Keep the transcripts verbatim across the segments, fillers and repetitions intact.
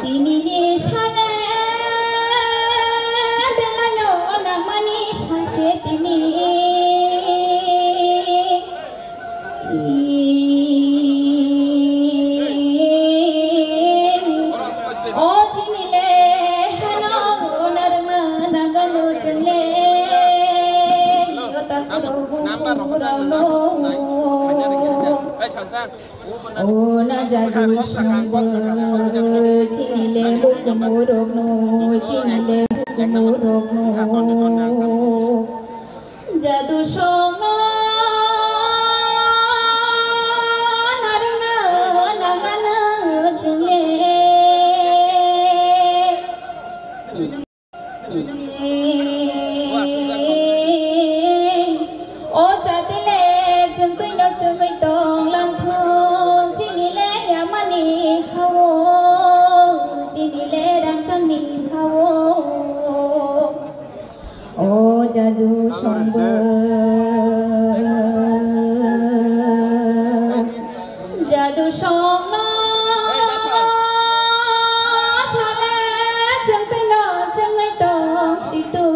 Tinini sale belaino nangmani salse tini. O chini le hano narwkna nangano chwngle. Yo takhurok bumung rokno. O na jadu songbo chini le bukumu rokno, chini le bukumu rokno. Jadu songno narwkna nangano chwngle. O jatile chwngwi no chwngwi tong langthung, chini le yamani hao, chini le rangchakni hao. O jadu songbo, jadu songno sale chwngwi no chwngwi tong situ.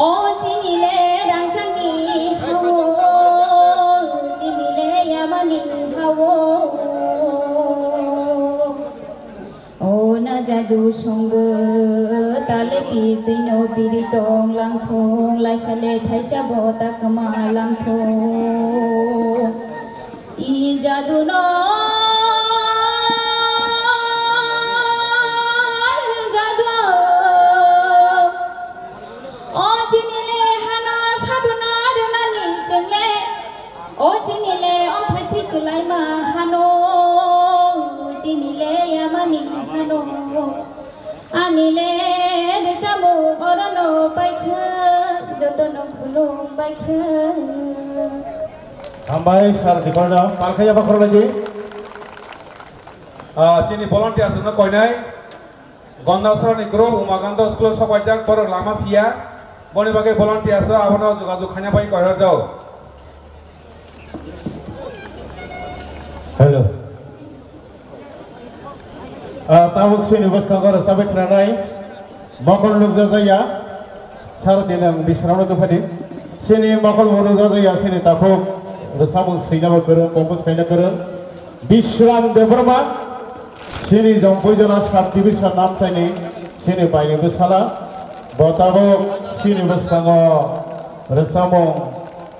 O chini le rangchakni hao, chini le yamani hao. O na jadu songbo tale pi twi no piri tong langthung, laisa le thaisa bo ta kwma langthung. I jadu no jadu. O chini le hano sabuna runani chwngle. O chini le omthai thwi kwlaima hano, chini le yamani hano. Ani le rwchapmung orono paikha, jotono khulum baikha. Hambai sir, Dikolno palkhaya bakhorlaidi. Ah, chini volunteers no koinai. Gondasrani group Umakanta school o sokpaijak, borok lama siya. Boni bagwi volunteers o abono jogajog khaina bai koirok jao. Hello. Ah, tabuk chini bwskango rwchapwi khwnanai mokol nukjajaya. Sir, tini ang bisramno tongphadi. Chini mokol bo nukjajaya, chini takhuk rwchapmung swinabo kwrwng, compose khaina kwrwng. Bisram Debbarma, chini Jompui jona sub division Namchaini chini baini bwsala, bo tabuk chini bwskango rwchapmung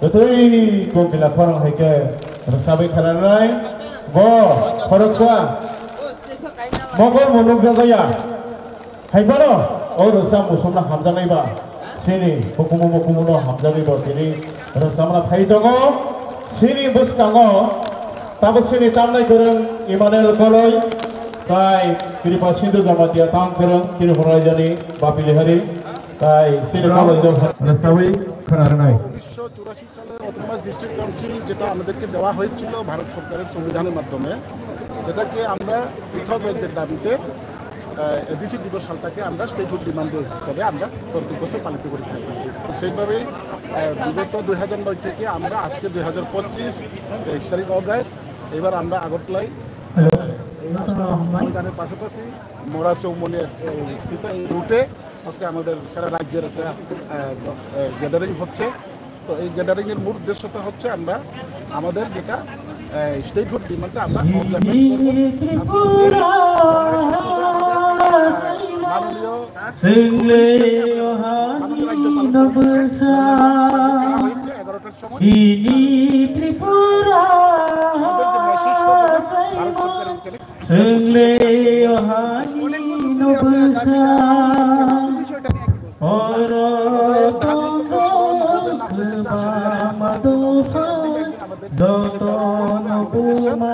kwtwi kokila khorang hai khe rwchapwi khananai. Bo khoroksa mokol bo nukjajaya. Hai phano o rwchapmung songno hamjaknai ba, chini hukumu mukumu no hamjaknai bo tini rwchapna phai tongo. Chini bwskango tabuk chini tamnai kwrwng Emmanuel Koloi, tai Kripa Sindhu Jamatia tang kwrwng Tripura raijani Bapili Hari, tai chini Koloi rwchapwi khwnarwnai. উনিশশো চুরাশি সালে autonomous district council যেটা আমাদেরকে দেওয়া হয়েছিল ভারত সরকারের সংবিধানের মাধ্যমে, যেটাকে আমরা পৃথক রাজ্যের দাবিতে, আহ, এডিসি দিবস সালটাকে আমরা স্টেটহুড ডিমান্ড হিসাবে আমরা প্রত্যেক বছর পালিত করে থাকি। তো সেইভাবেই, আহ, বিগত দুই হাজার নয় থেকে আমরা আজকে দুই হাজার পঁচিশ, তেইশ তারিখ অগাস্ট, এবার আমরা আগরতলায়, আহ, এই আসাম ময়দানের পাশাপাশি মোরা চৌমনি, আহ, স্থিত এই রুটে আজকে আমাদের সারা রাজ্যের একটা, আহ, আহ, গ্যাদারিং হচ্ছে। তো এই গ্যাদারিং এর মূল উদ্দেশ্যটা হচ্ছে আমরা আমাদের যেটা, আহ, স্টেটহুড ডিমান্ডটা আমরা অবজারভেন্স করব। আজকে যে, আহ, মাননীয় মাননীয় রাজ্যপাল হয়েছে এগারোটার সময়। Chini Tripura, আমাদের যে মেসেজটা দেবো ভারত সরকারের উদ্যোগে, Chwng le o hani no bwsa, oro tongo kwbangma dopha, jotono buma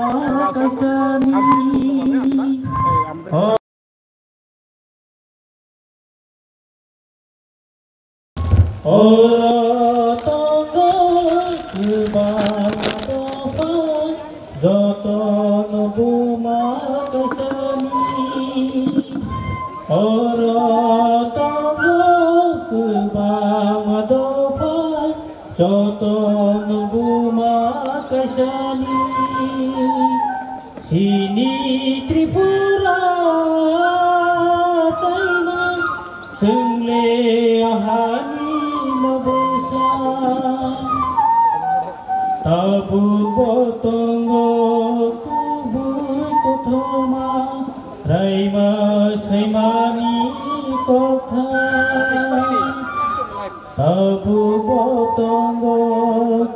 kaisani. Oro tongo kwbangma dopha, jotono buma kaisani. Oro tongo kwbangma dopha, jotono buma kaisani. Chini Tripura saima, chwngle hani no bwsa. Tabuk bo tongo kubui kothoma, raima saimani kokthai. Tabuk bo tongo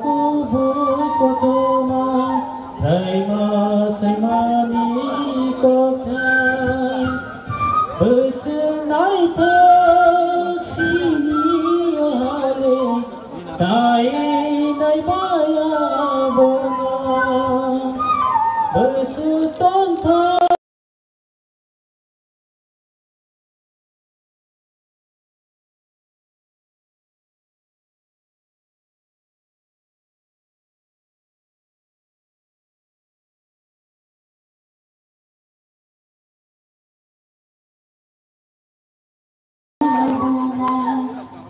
kubui kothoma, raima saimani kokthai. Bwswk naithok sini o hale, tai nai baya bono. Bwswk tongthok.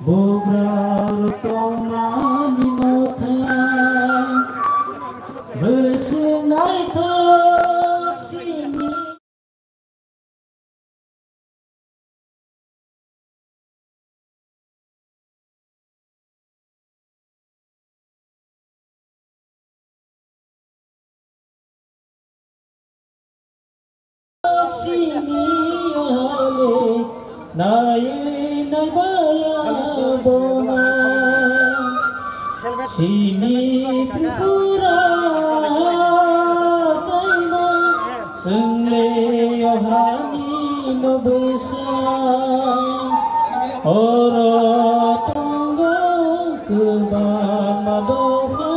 Bugra rok tongmani motha, bwswk naithok sini. Sini ale nai nai baya bona. Sini Tripura saima, chwngle o hani no bwsa. Oro tongo kwbangma dopha,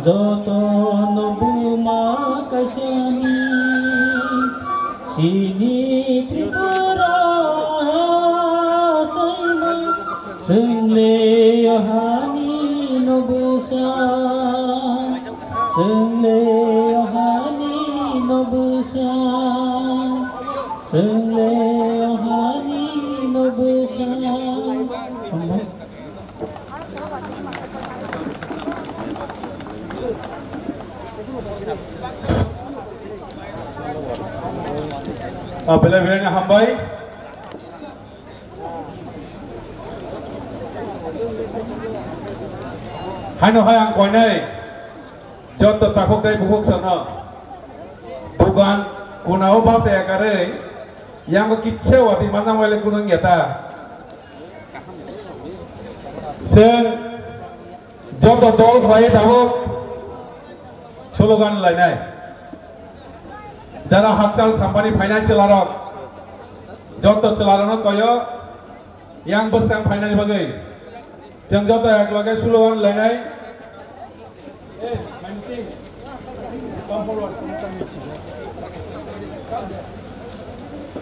jotono buma kaisani. Sini Tripura saima, chwngle o hani no bwsa, chwngle o hani no bwsa, chwngle o hani no bwsa. Ah, belai belai ni hambai. Haino hai ang koinai joto takhuk tei bukhuk sano bugan kunao basa yakarwi yango kitsa wati manang waile kunung yata. Chwng joto dol khlai tabuk slogan lainai. Jara hakchal sampani phainai chwlarok, joto chwlarokno koyo yang bwskang phainani bagwi. Chwng joto ek loge slogan lainai.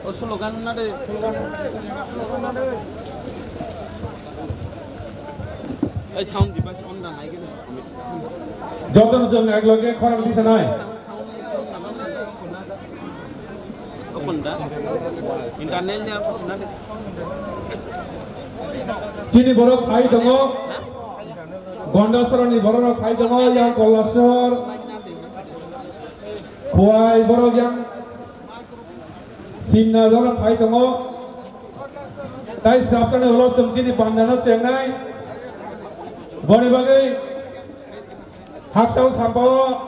O slogan na de. Ei sound device on na hai gini. Jotono chwng ek loge khorang tisanai. Open da. Internal ni apa sana de. Chini borok phai tongo. Gondasora ni borok phai tongo, yang Kolasor. Kuai borok yang Simna jora phai tongo. Tai sabtani ulo chwng chini pandano chengnai. Boni bagwi haksao sampao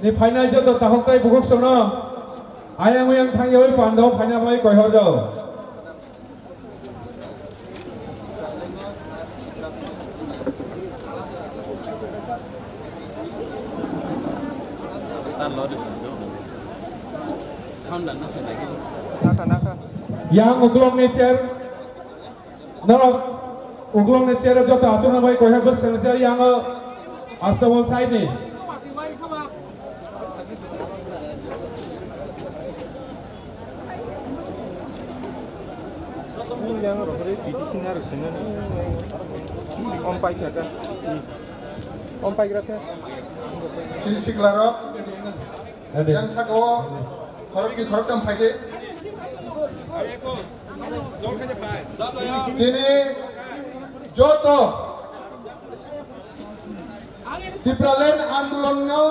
ni phainai joto tahok tai bukhuk songno ayang uyang thangyawi pando phaina bai koihorjao. Yang uklok ni chair norok uklok ni chair joto aswk bai koihor bwskang chair yang astabol side ni. Yang rohorwi bithi sini aro sini. Om pai kha kha. Om pai gra kha. Chini siklarok. Yang saka o khoroknwi khoroktham phaidi. Chini joto Tipraland andolon no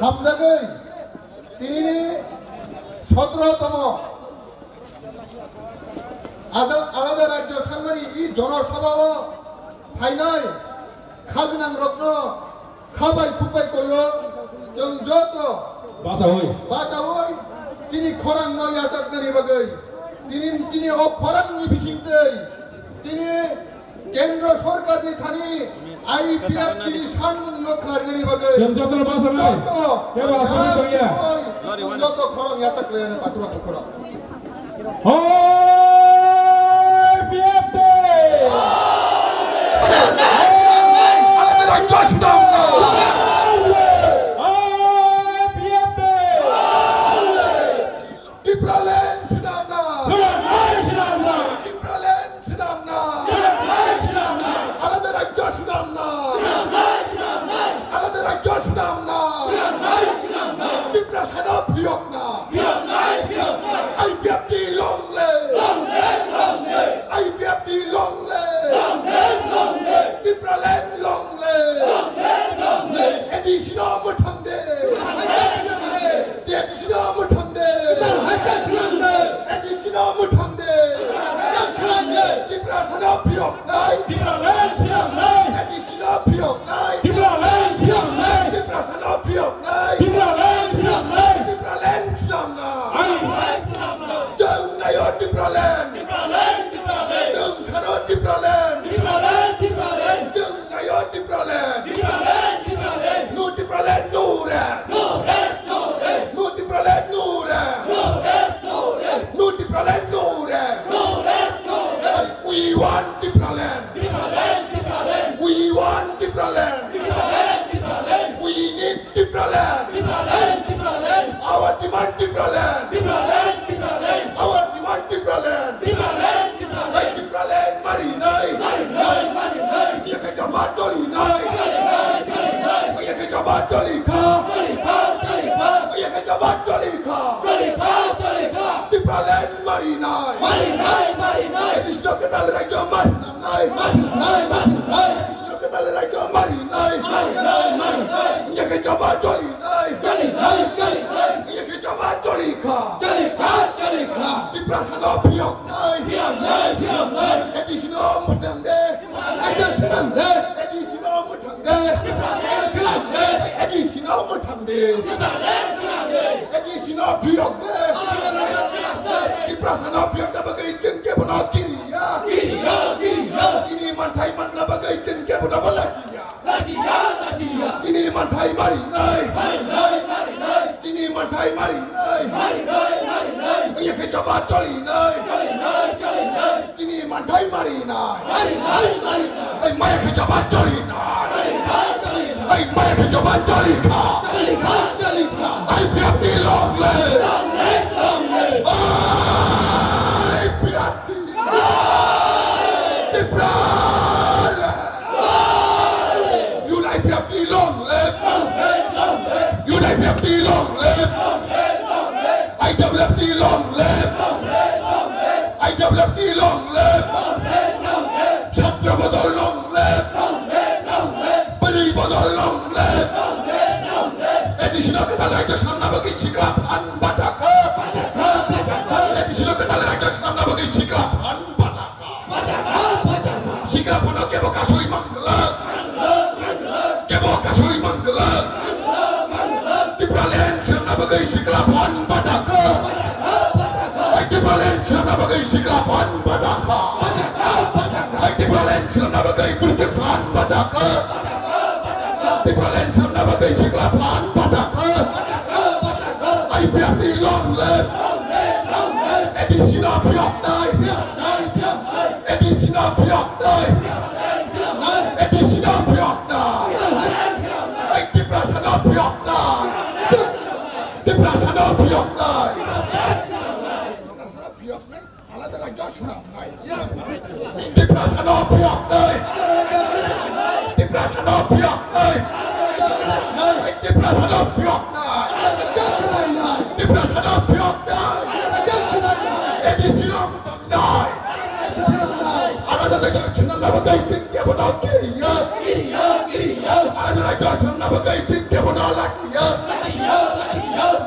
hamjagwi Tinini sotoro tomo ada-, alada rajyo sangmani i jonosabhao phainai khajnang rokno khabai khukbai koyo chwng joto bachaui. Bachaui chini khorang no yachaknani bagwi. Tini, tini o khorang ni bisingtwi tini Kendra sorkar ni thani I P F T ni sanmung no kharnani bagwi. Chwng jotono basa nai. Joto. Kebo aswk tongya. Chwng joto khorang yachak le patura khorang. Hoi P F T! Hoi P F T! Tipraland swnamna! Swnamnai, swnamnai! Tipraland swnamna! Swnamnai, swnamnai! Alada rajyo swnamna! Swnamnai, swnamnai! Alada rajyo swnamna! Swnamnai, swnamnai! Tiprasano phiyokna! Phiyoknai, phiyoknai! I P F T long live! Long live, long live! I P F T long live! Long live, long live! Tipraland long live! Long live, long live! A D C no mwthang de! Tipraland swnam de! T F D C no mwthang de! Kwtal haste swnam de! A D C no mwthang de! Kwtal swnam de! Tiprasano phiyoknai! Tipraland swnamnai! A D C no phiyoknai! Tipraland swnamnai! Tiprasano phiyoknai! Tipraland swnamnai! Tipraland swnamnai! Ai! Chwng naio Tipraland! Tipraland! Tipraland! Chwng sano Tipraland! Tipraland! Tipraland! Chwng naio Tipraland! Tipraland! Tipraland! No Tipraland, no rest! No rest! No rest! No Tipraland, no rest! No rest! No rest! No Tipraland, no rest! No rest! No rest! We want Tipraland! Tipraland! Tipraland! We want Tipraland! Tipraland! Tipraland! We need Tipraland! Tipraland! Tipraland! Our demand Tipraland! Tipraland! Tipraland! Our demand Tipraland! Tipraland! Tipraland! Tipraland marinai! Marinai! Marinai! Yakhe joma cholinai! Cholinai! Cholinai! Yakhe joma cholikha! Cholikha! Cholikha! Yakhe joma cholikha! Cholikha! Cholikha! Tipraland marinai! Marinai! Marinai! Additional Kendra rajyo marinai! Marinai! Marinai! Additional Kendra rajyo marinai! Marinai! Marinai! Yakhe joma cholinai! Cholinai! Cholinai! Yakhe joma cholikha! Cholikha! Cholikha! Tiprasano phiyoknai! Phiyoknai! Phiyoknai! A D C no mwthang de! Tipraland swnam de! A D C no mwthang de! Tipraland swnam de! A D C no mwthang de! Tipraland swnam de! A D C no phiyok de! Tiprasano phiyokna bagwi chwng kebono kiriya! Kiriya! Kiriya! Chini manthai manna bagwi chwng kebono bo lachiya! Lachiya, lachiya. Chini manthai marinai. Marinai, marinai. Chini manthai marinai. Marinai, marinai. Yakhe joma cholinai. Cholinai, cholinai. Chini manthai marinai. Marinai, marinai. Ai, maya khe joma cholinai. Cholinai, cholinai. Ai, maya khe joma cholikha. Cholikha, cholikha. I P F T long live. Long live, long live. I P F T. Tipraland! Youth I P F T long live! Youth I P F T long live! I W F T long live! I W F T long live! Chhatra bodol long live! Bwrwi bodol long live! A D C no kwtal rajyo swnamna bagwi sikla phan bachakha! A D C no kwtal rajyo swnamna bagwi sikla phan bachakha! Sikla phano kebo kasui mangla. Kebo kasui mangla. Tipraland swnamna bagwi sikla phan bachakha. Hai Tipraland swnamna bagwi sikla phan bachakha. Hai Tipraland swnamna bagwi kwrwngchuk phan bachakha. Tipraland swnamna bagwi sikla phan bachakha. I P F T long live. A D C no phiyoknai. A D C no phiyoknai. A D C no phiyoknai. Ai Tiprasa no phiyoknai. Tiprasa no phiyoknai. Alada rajyo swnamnai. Tiprasa no phiyoknai. Tiprasa no phiyoknai. Tiprasa no phiyoknai. Tiprasa no phiyoknai. A D C no mwthangdai. Alada rajyo swnamna bagwi chwng kebono kiriya. Alada rajyo swnamna bagwi chwng kebono lachiya.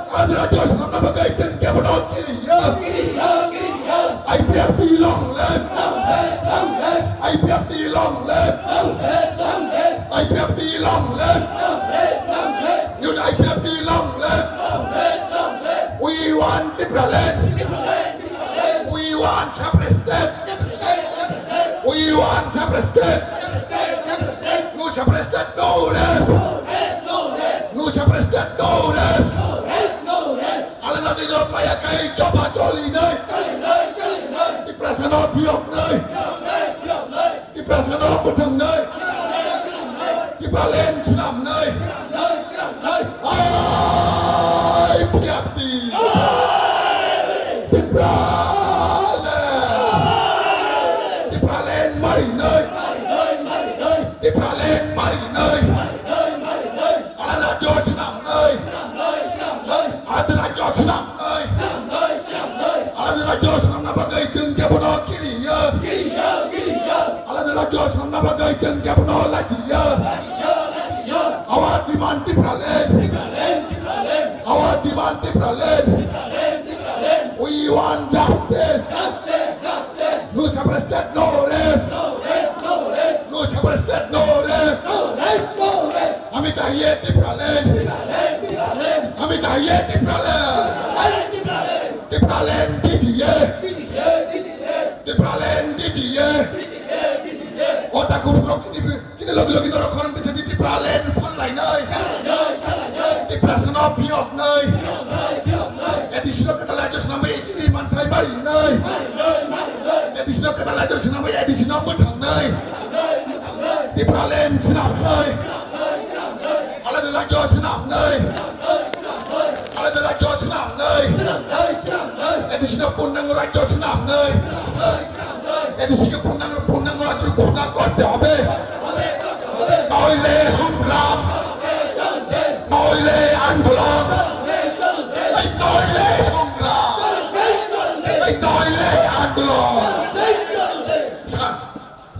Andhra Josh nang nang bagai cheng kebo no kiri ya. Kiri ya, kiri ya. I P F T long live. Long live, long live. I P F T long live. Long live, long live. I P F T long live. Long live, long live. Youth I P F T long live. Long live, long live. We want Tipraland. Tipraland, Tipraland. We want separate state. Separate state, separate state. We want separate state. Separate state, separate state. No separate state, no rest. No rest, no rest. No separate state, no rest. No rest, no rest. Alana jijok maya kai choba choli nai. Choli nai, choli nai. Tiprasa no biok nai. Biok nai, biok nai. Tiprasa no butang nai. Tipraland sinam nai. Sinam nai, sinam nai. Ai piati. Tipraland. Tipraland mari nai. Mari nai, mari nai. Tipraland mari nai. Mari nai, mari nai. Alana jor sinam nai. Sinam nai, sinam nai. Alana jor sinam nai. Sinam nai, sinam nai. Alana jor sinam na bagai cheng kebo no kiri ya. Kiri ya, kiri ya. Alana jor sinam na bagai cheng kebo no laji ya. Laji ya, laji ya. Our demand Tipraland. Tipraland, Tipraland. Our demand Tipraland. Tipraland, Tipraland. We want justice. Justice, justice. No separate state, no rest. No rest, no rest. No separate state, no rest. No rest, no rest. हमें चाहिए टिप्रालैंड। टिप्रालैंड, टिप्रालैंड। हमें चाहिए टिप्रालैंड। टिप्रालैंड, टिप्रालैंड। टिप्रालैंड दीजिए। दीजिए, दीजिए। टिप्रालैंड दीजिए। दीजिए, दीजिए। Ota kubukrok chini, chini logi logi norok khorang twi chini Tipraland sanlainai. Sanlainai, sanlainai. Tiprasano phiyoknai. Phiyoknai, phiyoknai. A D C no kwtal rajyo swnamwi chini manthai marinai. Marinai, marinai. A D C no kwtal rajyo swnamwi A D C no mwthangnai. Mwthangnai, mwthangnai. Tipraland swnamnai. Swnamnai, swnamnai. Alada rajyo swnamnai. Swnamnai, swnamnai. Alada rajyo swnamnai. Swnamnai, swnamnai. A D C no purnango rajyo swnamnai. Swnamnai, swnamnai. A D C no purnango, purnango rajyo ghosona korte hobe. Korte hobe, korte hobe. Noile songram. Cholse, cholse. Noile andolon. Cholse, cholse. Ei noile songram. Cholse, cholse. Ei noile andolon. Cholse, cholse. Sa-,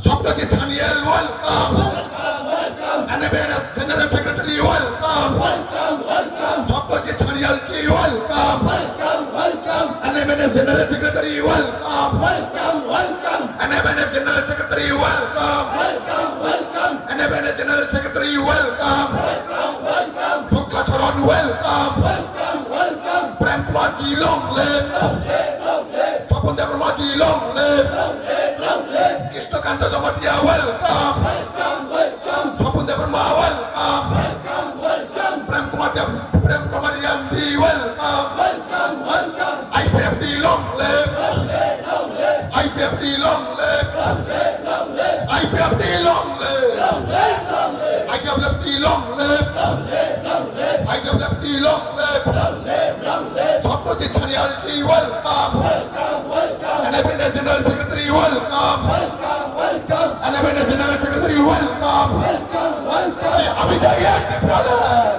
Satyajit Chanial, welcome. Welcome, welcome. N M N S General Secretary, welcome. Welcome, welcome. Satyajit Chanial ji, welcome. Welcome, welcome. N M N S General Secretary, welcome. Welcome, welcome. N M N S General Secretary, welcome. Welcome, welcome. N M N S General Secretary, welcome. Welcome, welcome. Shukla Charan, welcome. Welcome, welcome. Prem Kumar ji, long live. Long live, long live. Swapon Debbarma ji, long live. Long live, long live. Krishna Kanta Jamatia, welcome. Welcome, welcome. Swapon Debbarma, welcome. Welcome, welcome. Prem Kumar Deb-, Prem Kumar Riang ji, welcome. Welcome, welcome. I P F T long live. Long live, long live. I P F T long live. Long live, long live. I P F T long live. Long live, long live. I P F T long live. Long live, long live. I P F T long live. Long live, long live. Satyajit Chanial ji, welcome. Welcome, welcome. N M N S General Secretary, welcome. Welcome, welcome. N M N S General Secretary, welcome. Welcome, welcome. Hey, hami chahiye Tipraland.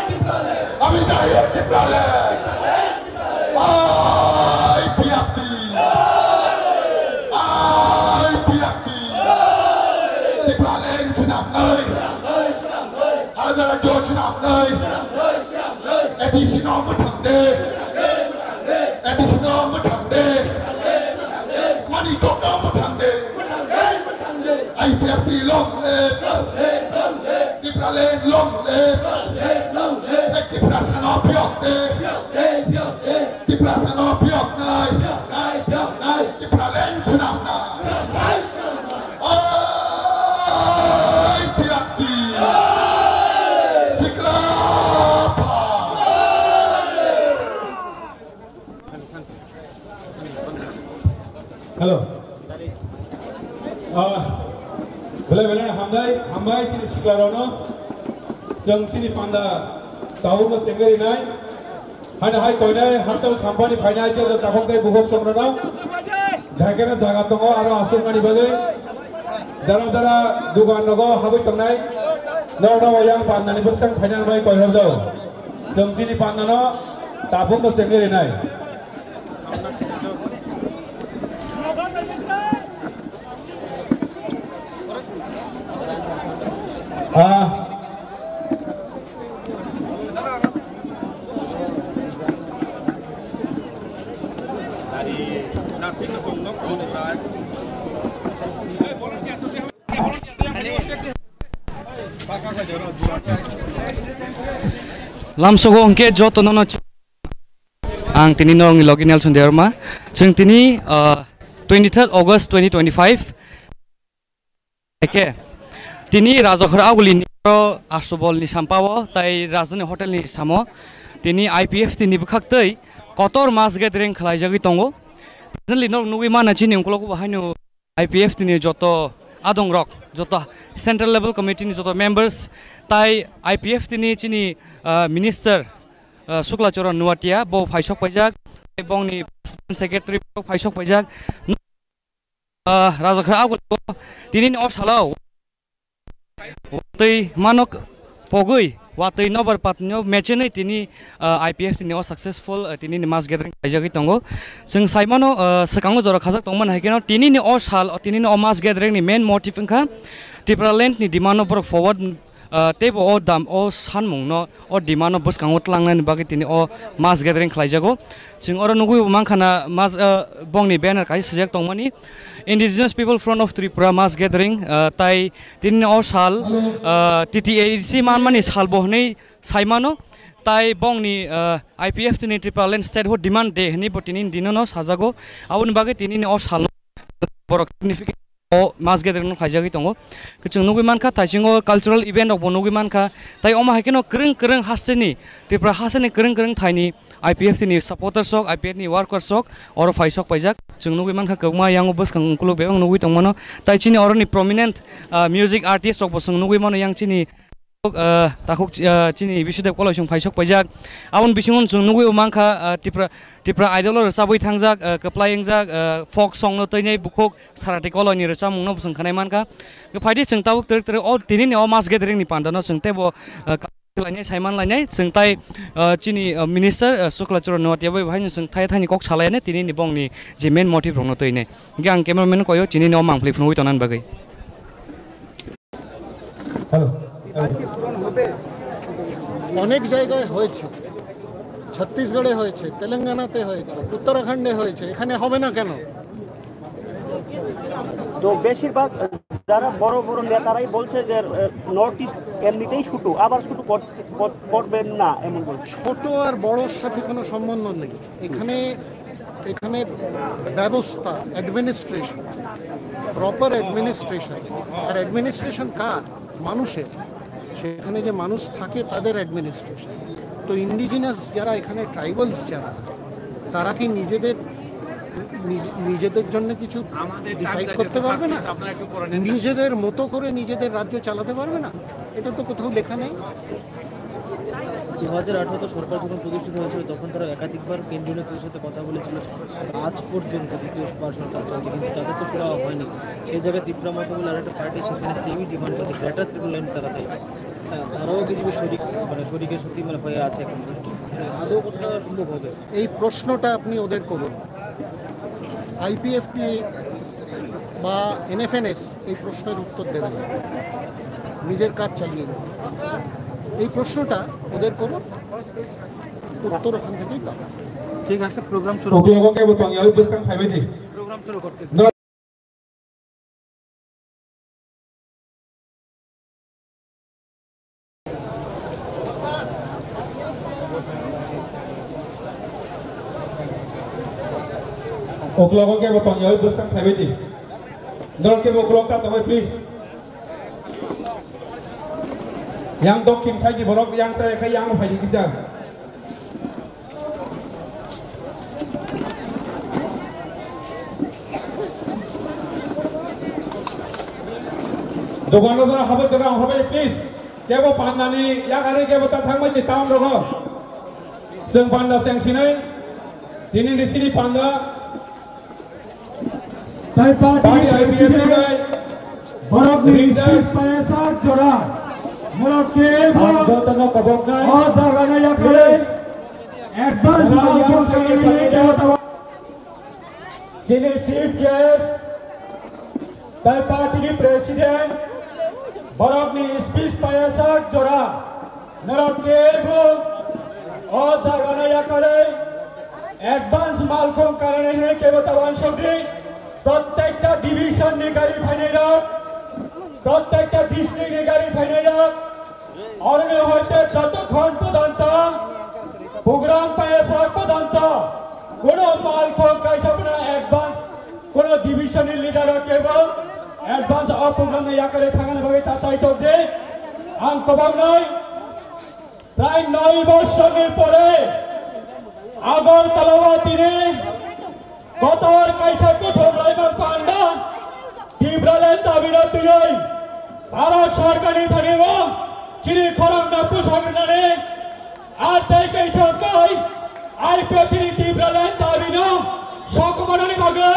Tipraland. Hami chahiye Tipraland. Tipraland, Tipraland. I P F T. I P F T. Tipraland swnamnai. Swnamnai, swnamnai. Alada rajyo swnamnai. Swnamnai, swnamnai. A D C no mwthangde. Mwthangde, mwthangde. A D C no mwthangde. Mwthangde, mwthangde. Maniktok no mwthangde. Mwthangde, mwthangde. I P F T long live. Long live, long live. Tipraland long live. Long live, long live. Tiprasano phiyokde. Phiyokde, phiyokde. Tiprasano phiyoknai. Phiyoknai, phiyoknai. Tipraland swnamnai. Swnamnai, swnamnai. Oi, phiyokdi. Sikla pha. Hello. Ah, belai belai hambai, hambai chini sikla rokno. Chwng chini panda tabukno chengwi rinai. Haino hai koinai hakchal sampani phainai khe takhuk tei bukhuk songrano. Jaikhe jaga tongo aro aswkmani bagwi. Jara jara dugan nogo habwi tongnai. Nok nogo yang pandani bwskang phainani bagwi koi horjao. Chwng chini pandano takhukno chengwi rinai. Ah. Lamsogo hwnkhe joto nono chi-, ang tini no wngwi logi Nelson Debbarma. Chwng tini, ah, twenty-third August twenty twenty-five. Eke. Tini Rajakhor Aguli ni oro Ashtabal ni sampao tai Rajdhani Hotel ni samo tini I P F T ni bwkhak twi kotor mass gathering khwlaijagwi tongo. Presently norok nugwi mana chini ukulok bo haino I P F T ni joto adongrok, joto central level committee ni joto members, tai I P F T ni chini, ah, minister, ah, Shukla Charan Noatia bo phaisok paijak, bongni president secretary bo phaisok paijak. Ah, Rajakhor Aguli bo tini o salo watwi manok pogwi, watwi nobar patnyo mechenwi tini, ah, I P F T ni o successful, ah, tini ni mass gathering khaijagwi tongo. Chwng sai mano, ah, swkango jora khajak tongmani hai kheno tini ni o sal, tini ni o mass gathering ni main motive wngkha Tipraland ni demand no borok forward, ah, teibo o dam, o sanmung no, o demand no bwskango tlangnani bagwi tini o mass gathering khlaijago. Chwng oro nugwi bo mankha na mass, ah, bongni banner kaisa swijak tongmani, Indigenous People Front of Tripura mass gathering, ah, tai tini o sal, ah, T T A A D C manmani sal bo hwnwi sai mano, tai bongni, ah, I P F T ni Tipraland Statehood Demand Day hwnwi bo tini dino no sajago. Aboni bagwi tini o sal borok significant o mass gathering no khlaijagwi tongo. Chwng nugwi mankha, thaisingo cultural event rok bo nugwi mankha, tai omo hai kheno kwrwng kwrwng hasteni, Tripura hasteni kwrwng kwrwng thaini I P F T ni supporters rok, I P F T ni workers rok oro phaisok paijak. Chwng nugwi mankha kwbangma yango bwskang ukulok bebak nugwi tongmano. Tai chini oroni prominent, ah, music artist rok bo chwng nugwi mano yang chini, ah, takhuk, ah, chini Bisudeb Koloi chwng phaisok paijak. Aboni bisingo chwng nugwi mankha, ah, Tipra, Tipra Idol o rwchabwi thangjak, ah, kwplai wngjak, ah, folk song no twinai bukhuk Sarati Koloi ni rwchapmung no chwng khwnai mankha. Phaidi chwng tabuk twrwk twrwk o tini ni o mass gathering ni panda no chwng teibo, ah, lainai, saiman lainai, chwng tai, ah, chini, ah, minister, ah, Shukla Charan Noatia bai bahai no chwng thai thani kok salainai, tini ni bongni je main motive rok no twi nai. Hingke ang cameraman koyo chini no mangpli phunugwi tonani bagwi. Hello. অনেক জায়গায় হয়েছে, ছত্তিশগড়ে হয়েছে, তেলেঙ্গানাতে হয়েছে, উত্তরাখণ্ডে হয়েছে, এখানে হবে না কেন? তো বেশিরভাগ যারা বড় বড় নেতারাই বলছে যে, আহ, নর্থ ইস্ট এমনিতেই ছোট, আবার ছোট কর-, কর-, করবেন না এমন বলছে। ছোট আর বড়র সাথে কোনো সম্বন্ধ নেই। এখানে, এখানে ব্যবস্থা, অ্যাডমিনিস্ট্রেশন, প্রপার অ্যাডমিনিস্ট্রেশন। আর অ্যাডমিনিস্ট্রেশন কার? মানুষের। সেখানে যে মানুষ থাকে, তাদের অ্যাডমিনিস্ট্রেশন। তো ইন্ডিজিনাস যারা এখানে, ট্রাইবালস যারা, তারা কি নিজেদের, নিজ-, নিজেদের জন্য কিছু আমাদের টাইম ডিসাইড চাইতে করতে আছে, পারবে না? স্যার, প্লিজ, আপনারা একটু পড়া নিন না। নিজেদের মতো করে নিজেদের রাজ্য চালাতে পারবে না? এটা তো কোথাও লেখা নেই। দু হাজার আঠারোতে সরকার যখন প্রতিষ্ঠিত হয়েছিল, তখন তারা একাধিকবার কেন্দ্রীয় নেতৃত্বের সাথে কথা বলেছিল। আজ পর্যন্ত দ্বিতীয় বার সরকার চলছে, কিন্তু তাদের তো শোনা হয়নি। সেই জায়গায় ত্রিপুরা মথা বলে আরেকটা পার্টি, সেখানে সেমই ডিমান্ড করছে, গ্রেটার ত্রিপুরা ল্যান্ড তারা চাইছে। হ্যাঁ, তারাও কিছু শরিক, মানে, শরিকের সাথে, মানে, হয়ে আছে এখন। মানে, আদৌ কতটা সম্ভব হবে? এই প্রশ্নটা আপনি ওদের করুন। আইপিএফটি বা এনএফএনএস এই প্রশ্নের উত্তর দেবে না, নিজের কাজ চালিয়ে যাবে। এই প্রশ্নটা ওদের করুন, উত্তর ওখান থেকেই পাবেন। ঠিক আছে, প্রোগ্রাম শুরু। Oke, oke, bo tong yawi bwsang phaibai di. Programme শুরু করতে দিন। Uklogo kebo tong yawi bwsang phaibai di. Dol kebo uklok ta tongbai, please. Yang dokhin side ni borok yang sa khe yang phai di kisa. Dogan rok habai tongna habai, please. Kebo pandani yakarwi kebo ta thangbai di town rogo. Chwng panda chengsinai. Tini ni sini panda. Tai party, party I P F T president, bai. Borok ni rijak. Payasa jora. Mura kebo. Ang jotono koboknai. O jaga na yakarwi. Please. Advance. Mura yang sini. Chini chief guest, tai party ni president, borok ni speech payasa jora, norok kebo o jaga no yakarwi Advance malkhung karani hwnwi kebo ta uansukdi, prottekta division ni gari phainairok, prottekta district ni gari phainairok, oroni hoite jotokhon pojonto program paiyasak pojonto kuno malkhung kaisa phano advance kuno division ni leader rok kebo advance o program ni yakari thangani bagwi ta chaitok di. Ang kwbangnai Prai noi bosor ni pore Agartala o tini kotor kaisa kuthum laimang panda Tipraland dabi no twiwi Bharat Sarkar ni thani o chini khorang no pusok rwnani ar tei kaisa kai I P F T ni Tipraland dabi no sokmanani bagwi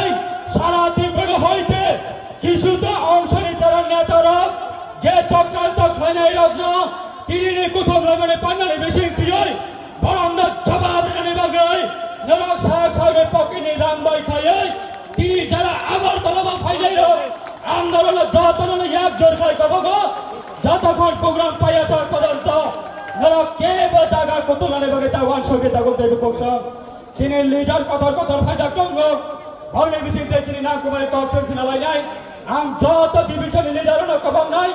sara Tripura no hoite kisu ta ongso ni jaran neta rok je chokranto khlainai rok no tini ni kuthum lamani pannani bising tiyoi borok no jawab rinani bagwi norok sak sak ni pocket ni rang bai khlaiwi tini jara Agartala o phainai rok ang norok no joto no yak jor khai kobogo joto khon program paiya sak pojonto norok kebo jaga kutulnani bagwi ta uansukwi tagok tei bukok sok. Chini leader kotor kotor phaijak tongo. Borokni bisingtwi chini nangkukmani kok song khna lainai. Ang joto division ni leader no kwbangnai.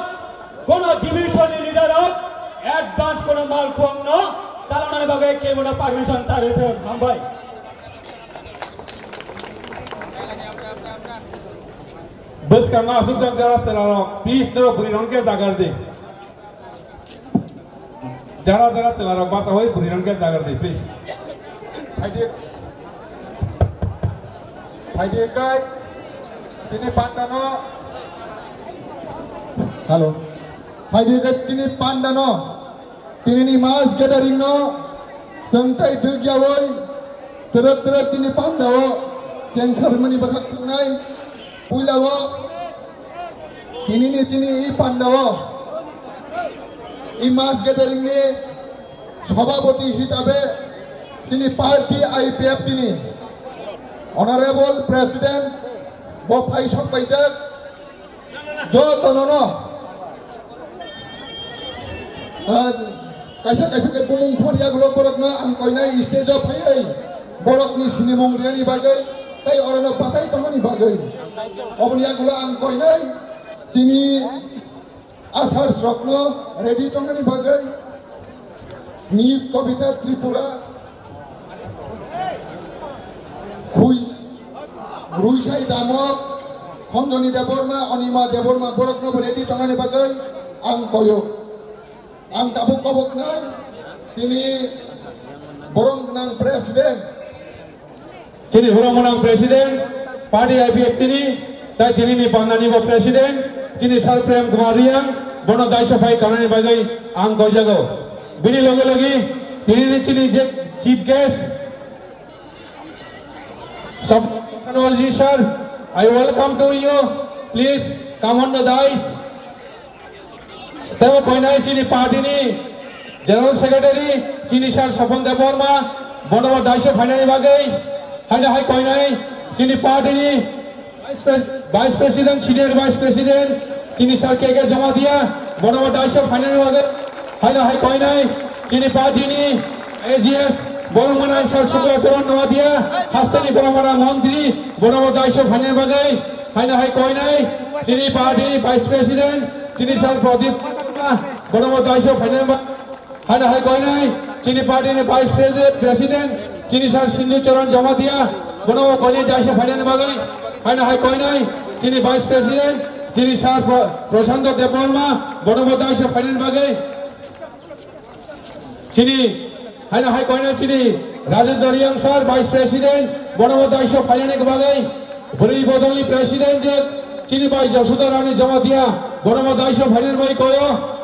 Kono division ni leader rok advance kono malkhung no chalanani bagwi kebono permission ta rithwng. Hambai. Bwskango aswkjak jara chwlarok, please norok bwrwi rok khe jagar di. Jara jara chwlarok bachaui bwrwi rok khe jagar di, please. Phaidi, phaidi kai, chini panda no. Hello. Phaidi kai chini panda no. Tinini mass gathering no chwng tei dugyaui twrwk twrwk chini pandao chengsa rwmani bwkhak thwngnai. Puila o tinini chini i pandao i mass gathering ni sabhapati hisabe chini party I P F T ni honorable president bo phaisok paijak. Jotono no, ah, kaisa kaisa khe bumung khor yagulo borokno ang koinai stage o phaiwi borokni sinimung rinani bagwi tei orono bachai tongmani bagwi. Oboni yagulo ang koinai chini asars rokno ready tongmani bagwi. Miss Kobita Tripura, Khui-, Ruisai Damok, Khonjoni Debbarma, Onima Debbarma, borokno bo ready tongmani bagwi ang koyo. Ang tabuk koboknai chini borom gwnang president, Chini borok gwnang president, party I P F T ni, tai tini ni panda ni bo president, chini sir Prem Kumar Reang, bono daisa phai kanani bagwi ang koijago. Bini loge loge, tini ni chini je chief guest, Sab-, Sanwalji sir, I welcome to you. Please come on the dais. Tebo koinai chini party ni General Secretary, chini sir Sopon Debbarma, bono bo daisa phainani bagwi, haino hai koinai chini party ni Vice Pres-, Vice President, Senior Vice President, chini sir K K Jamatia, bono bo daisa phainani bagwi, haino hai koinai chini party ni A G S, borok mwnang sir Sukla Charan Noatia, hasteni borok mwnang montri, bono bo daisa phainani bagwi, haino hai koinai chini party ni Vice President, chini sir Pradip, bono bo daisa phainani bagwi, haino hai koinai chini party ni Vice President, President, chini sir Sindhu Charan Jamatia, bono bo koinai daisa phainani bagwi, haino hai koinai chini Vice President, chini sir Pro-, Prashanto Debbarma, bono bo daisa phainani bagwi. Chini, haino hai koinai chini Rajendra Reang sir, Vice President, bono bo daisa phainani bagwi, bwrwi bodolni President je chini bai Jasudha Rani Jamatia, bono bo daisa phainani bagwi koyo.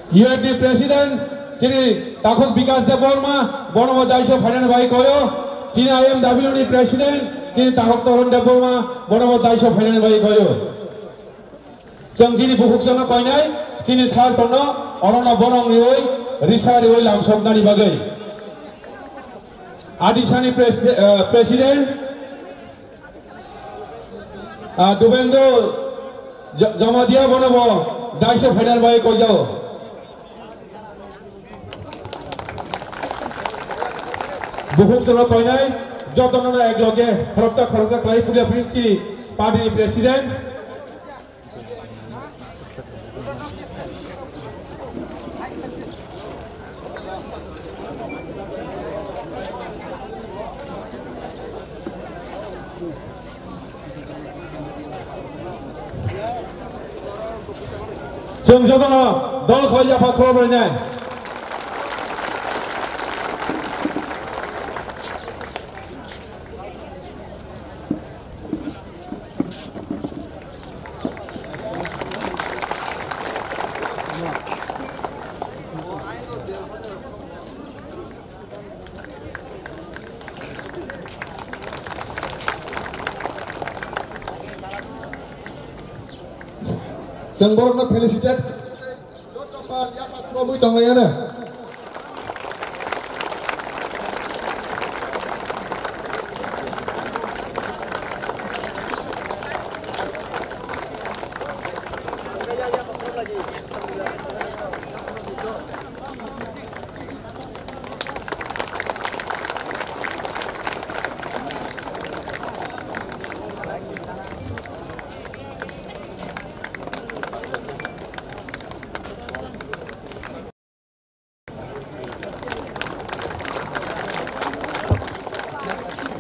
U F D President, chini Takhuk Bikas Debbarma, bono bo daisa phainani bagwi koyo. Chini I M W ni President, chini Takhuk Toron Debbarma, bono bo daisa phainani bagwi koyo. Chwng chini bukhuk chwngno koinai, chini sir chwngno orono borok riwi, risa riwi lamsoknani bagwi. Adisani pres-, eh, President, ah, Dubendra Jo-, Jamatia bono bo daisa phainani bagwi koijao. Bukhuk chwla koinai, jotono no ek loge khoroksa khoroksa khlai pulia phring chini party ni president. Chwng jotono dol khlai yapha khoroknwi nai. Chwng borokno felicitate. Joto pal yaphak khobwi tonglaiyano.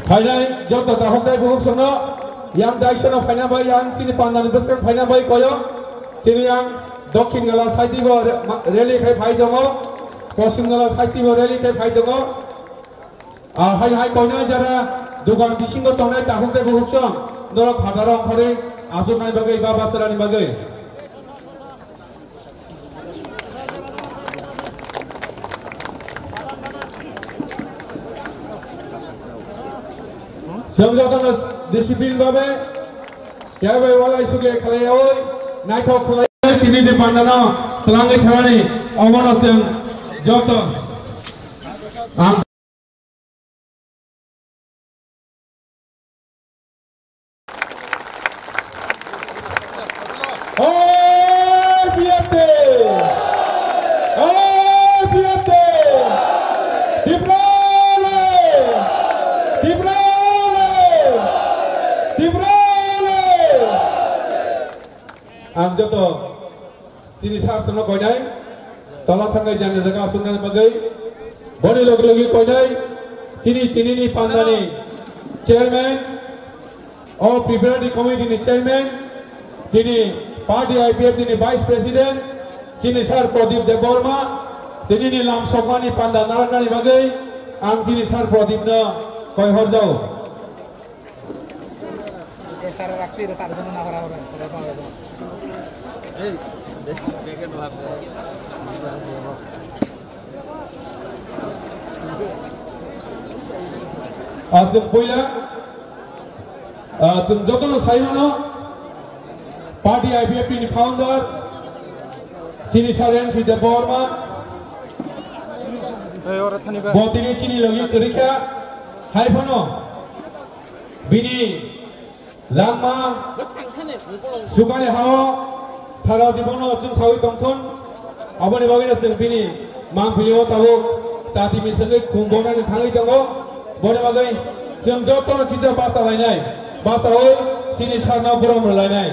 Phainai joto takhuk tei bukhuk songno yang daisano phaina bai, yang chini pandani bwswk phaina bai koyo. Chini yang Dokhin Gala side bo re-, ma-, rally khai phai tongo, Poschim Gala side bo rally khai phai tongo. Ah, hai hai koinai jara dugan bisingo tongnai takhuk tei bukhuk song norok phataro ongkhorwi aswknai bagwi ba basarani bagwi. Chwng jotono discipline babe, kebo walai sukle khlaiwi naithok khlai tini ni pandano twlangwi thangani omono chwng joto ang Oi, P F T! Oi, P F T! Tiprale! Tiprale! Tiprale! Ang joto Chini sir chwngno koinai, tola thangwi jani jaga aswknani bagwi. Boni logi logi koinai, chini tinini pandani chairman, o preparatory committee ni chairman, chini party I P F T ni vice president, chini sir Pradip Debbarma, tinini lam sokmani panda narwknani bagwi ang chini sir Pradip no koi horjao. Ah, chwng puila, ah, chwng jotono sai mano, party I P F T ni founder, chini sir N C Debbarma, bo tini chini logi kwrwi kha, hai phano bini langma sukani hao sara jibono chwng sawi tongthun. Aboni bagwino chwng bini mangpilio tabuk chati misingwi khum bonani thangwi tongo. Boni bagwi chwng jotono kisa basa lainai, basawi chini sarno borom rwlainai.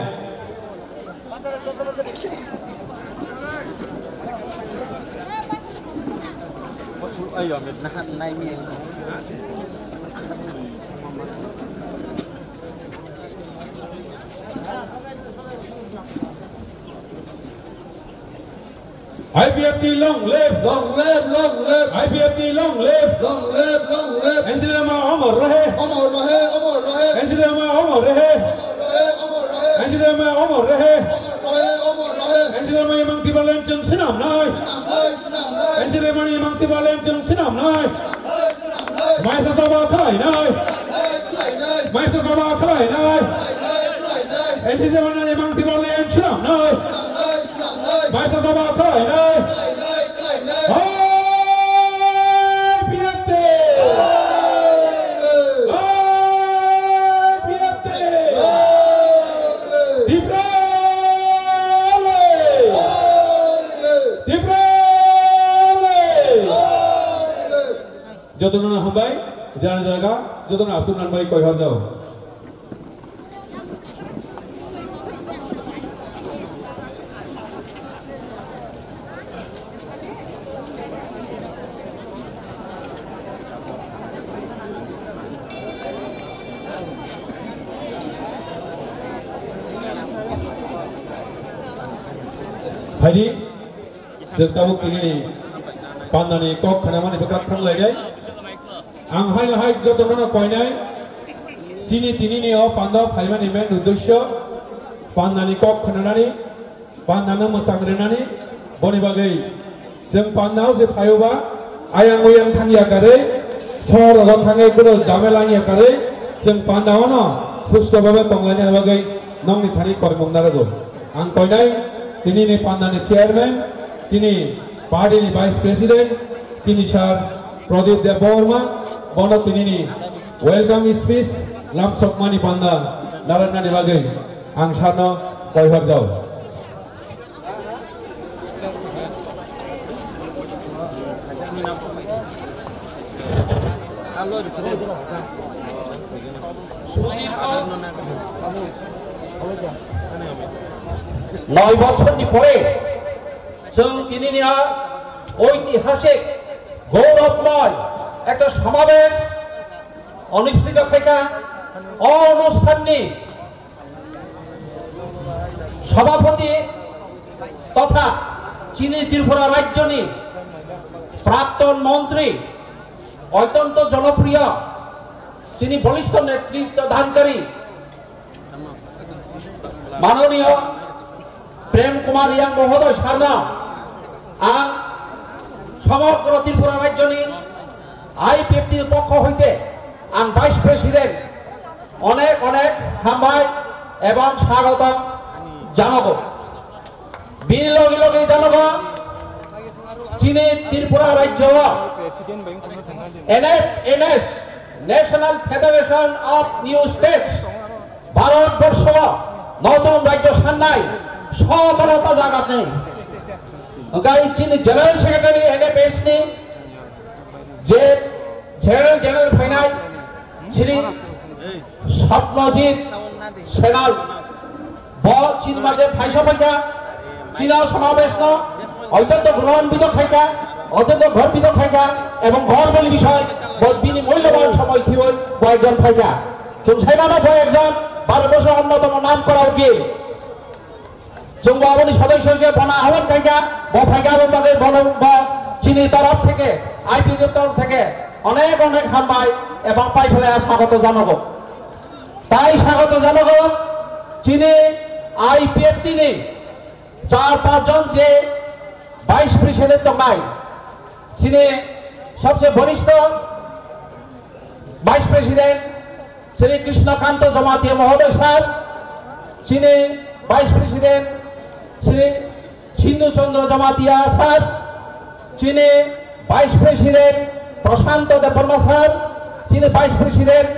I P F T long live! Long live, long live! I P F T long live! Long live, long live! N C P M amar rahe! Amar rahe, amar rahe! N C P M amar rahe! Amar rahe, amar rahe! N C P M amar rahe! Amar rahe, amar rahe! N C P M ni mangtiba len chwng sinam nai! Sinam nai, sinam nai! N C P M ni mangtiba len chwng sinam nai! Sinam nai, sinam nai! Maisa saba khlai nai! Khlai nai, khlai nai! Maisa saba khlai nai! Khlai nai, khlai nai! N C P M ni mangtiba len sinam nai! Sinam nai, sinam nai! Maisa saba khlai nai! Khlai nai, khlai nai! Hai P F T! Hai P F T! Tiprale! Tiprale! Jotono hambai, jana jaga, jotono aswk nanbai koi hor jao. Phaidi, chwng tabuk tinini pandani kok khnamani bwkhak thang lainai. Ang haino hai jotono koinai, chini tinini o panda phaimani main uddesyo, pandani kok khnanani, pandano mwchang rinani, boni bagwi chwng pandao se phaioba, ayang uyang thangya karwi, sohor rogo thangwi kuno jamela wngya karwi, chwng pandaono susto bhabe tonglaina bagwi nokni thani korimung narwgo. Ang koinai tinini pandani chairman, tini party ni vice president, chini sir Pradip Debbarma, bono tinini welcome speech lamsokmani panda narwknani bagwi ang sir no koi hor jao. নয় বছরনি পরে চুং চিনিনিয়া ঐতিহাসিক গৌরবময় একটা সমাবেশ অনুষ্ঠিত থাকা অনুষ্ঠাননি সভাপতি তথা চিনি ত্রিপুরা রাজ্যনি প্রাক্তন মন্ত্রী, অত্যন্ত জনপ্রিয়, চিনি বলিষ্ঠ নেতৃত্ব দানকারী মাননীয় প্রেম কুমার রিয়াং মহোদয় স্যারনো ang সমগ্র ত্রিপুরা রাজ্যনি আইপিএফটির পক্ষ হইতে ang vice president অনেক অনেক হামবাই এবং স্বাগতম জানাবো। Bini logi logi janogo chini Tripura rajyo N F N S, National Federation of New States, Bharat borsho notun rajyo sannai sotorota jagat nei. Hwnkhe chini General Secretary N F S ni je General General phainai Shri Sapnajit Senal bo chini maje phaisa phaikha, chini সমাবেশনো অত্যন্ত গৌরবান্বিত খাইকা, অত্যন্ত গর্বিত খাইকা এবং গর্বর বিষয় bo bini মূল্যবান সময় khiwi bo ekjon phaikha. Chwng saimano bo ekjon ভারতবর্ষের অন্যতম নাম করা উকিল. Chwng bo aboni সদস্য হিসেবে bono আহ্বান খাইকা, bo phaikha, abo bagwi bono bo chini তরফ থেকে, আইপিএফটির তরফ থেকে অনেক অনেক হামবাই এবং পাইফেলাইয়া স্বাগত জানাবো। Tai স্বাগত জানাবো chini IPFT ni char panch jon je vice president tongnai, chini sobse বরিষ্ঠ vice president Shri Krishna Kanta Jamatia Mohoday sir, chini vice president Shri Chindu Chandra Jamatia sir, chini vice president Prashanta Debbarma sir, chini vice president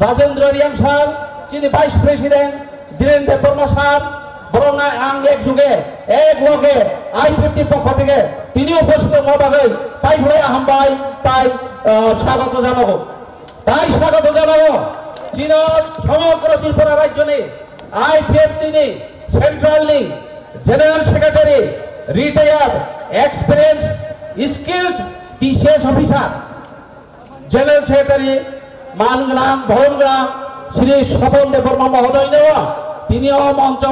Rajendra Reang sir, chini vice president Dhiren Debbarma sir, borokno ang ek juge, ek loge, IPFT পক্ষ থেকে tini উপস্থিত wngma bagwi paiphlai hambai tai, ah, স্বাগত জানাবো. Tai স্বাগত জানাবো. Chini সমগ্র ত্রিপুরা রাজ্যনি IPFT ni central ni General Secretary, retired, experienced, skilled TCS officer, General Secretary, man gwnang, borom gwnang, Shri Swapan Debbarma Mohoday no, tini o moncho,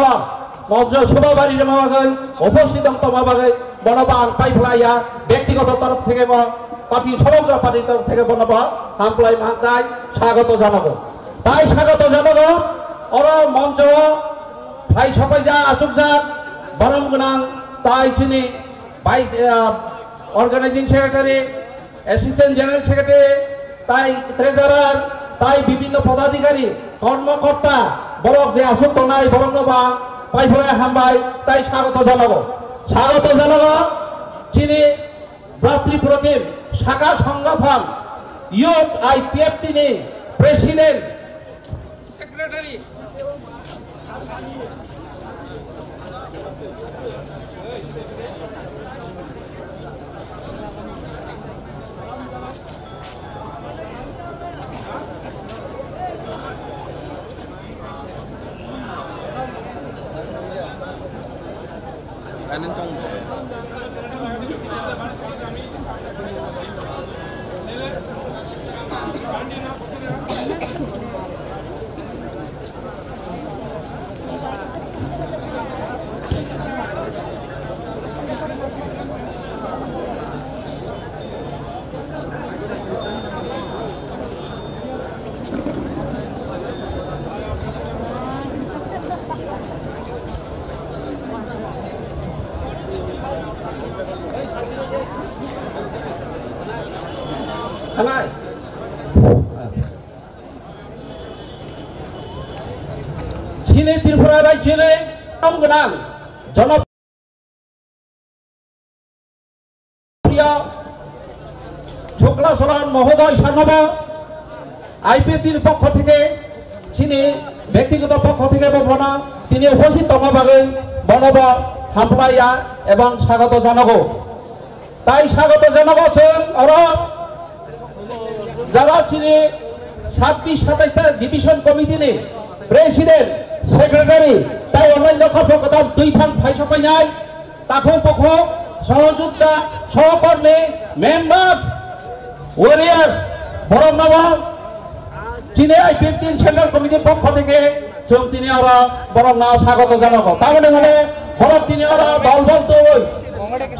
moncho sobha bari rwma bagwi, uposthit wng tongma bagwi, bono bo ang paiphlaiya, bektigoto torof theke bo, party, somogro party torof theke bono bo hamplai mantai, swagoto janago. Tai swagoto janago, oro moncho o phai sophaijak, achukjak, borom gwnang, tai chini Vice, ah, Organizing Secretary, Assistant General Secretary, tai Treasurer, tai bibhinno podadhikari, kormokorta, borok je aswk tongnai, borokno bo ang paiphlai hambai, tai swagoto janago. Swagoto janago, chini Bratri Protim, Sakha Songothon, Youth I P F T ni President, Secretary. Chini Tripura rajyoni gwnang jono- প্রিয় শুক্লাচরণ মহোদয় সার্বভৌম আইপিএফটির পক্ষ থেকে, যিনি ব্যক্তিগত পক্ষ থেকে বর্ণনা, তিনি উপস্থিত থাকা বাকি বনব হামলাইয়া এবং স্বাগত জানাবো। তাই স্বাগত জানাবো চুন oro যারা chini ছাব্বিশ সাতাইশটা ডিভিশন কমিটিনি প্রেসিডেন্ট, সেক্রেটারি, তাই অন্যান্য কর্মকর্তা দুই ফান ফাইসা পাইনাই, takhuk bukhuk, sohojogita, sohokordni, members, warriors, borokno bo chini I P F T central committee pokho theke chwng tini oro borokno swagoto janago. Tamoni hwnle borok tini oro dol dol twi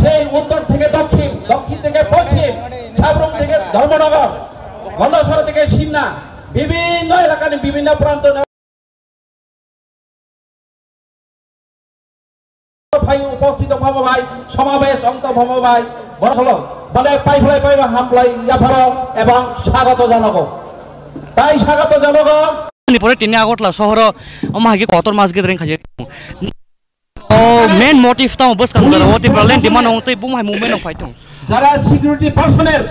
sei uttor theke dokhin, dokhin theke poschim, Sabrum theke Dharmanagar, Gondasara theke Simna, bibhinno elakani bibhinno pranto phai উপস্থিত hama bai, সমাবেশ অংশ hama bai, borok holo, bale pai phlai pai ba hamlai yapharo ebong swagoto janago. Tai swagoto janago. Ni pore tini Agartala sohoro omo hai khe kotor mass gathering khaijak. O main motive tamo bwskang dara o Tipraland demand ong tei bum hai movement ong phai thung. যারা security personnel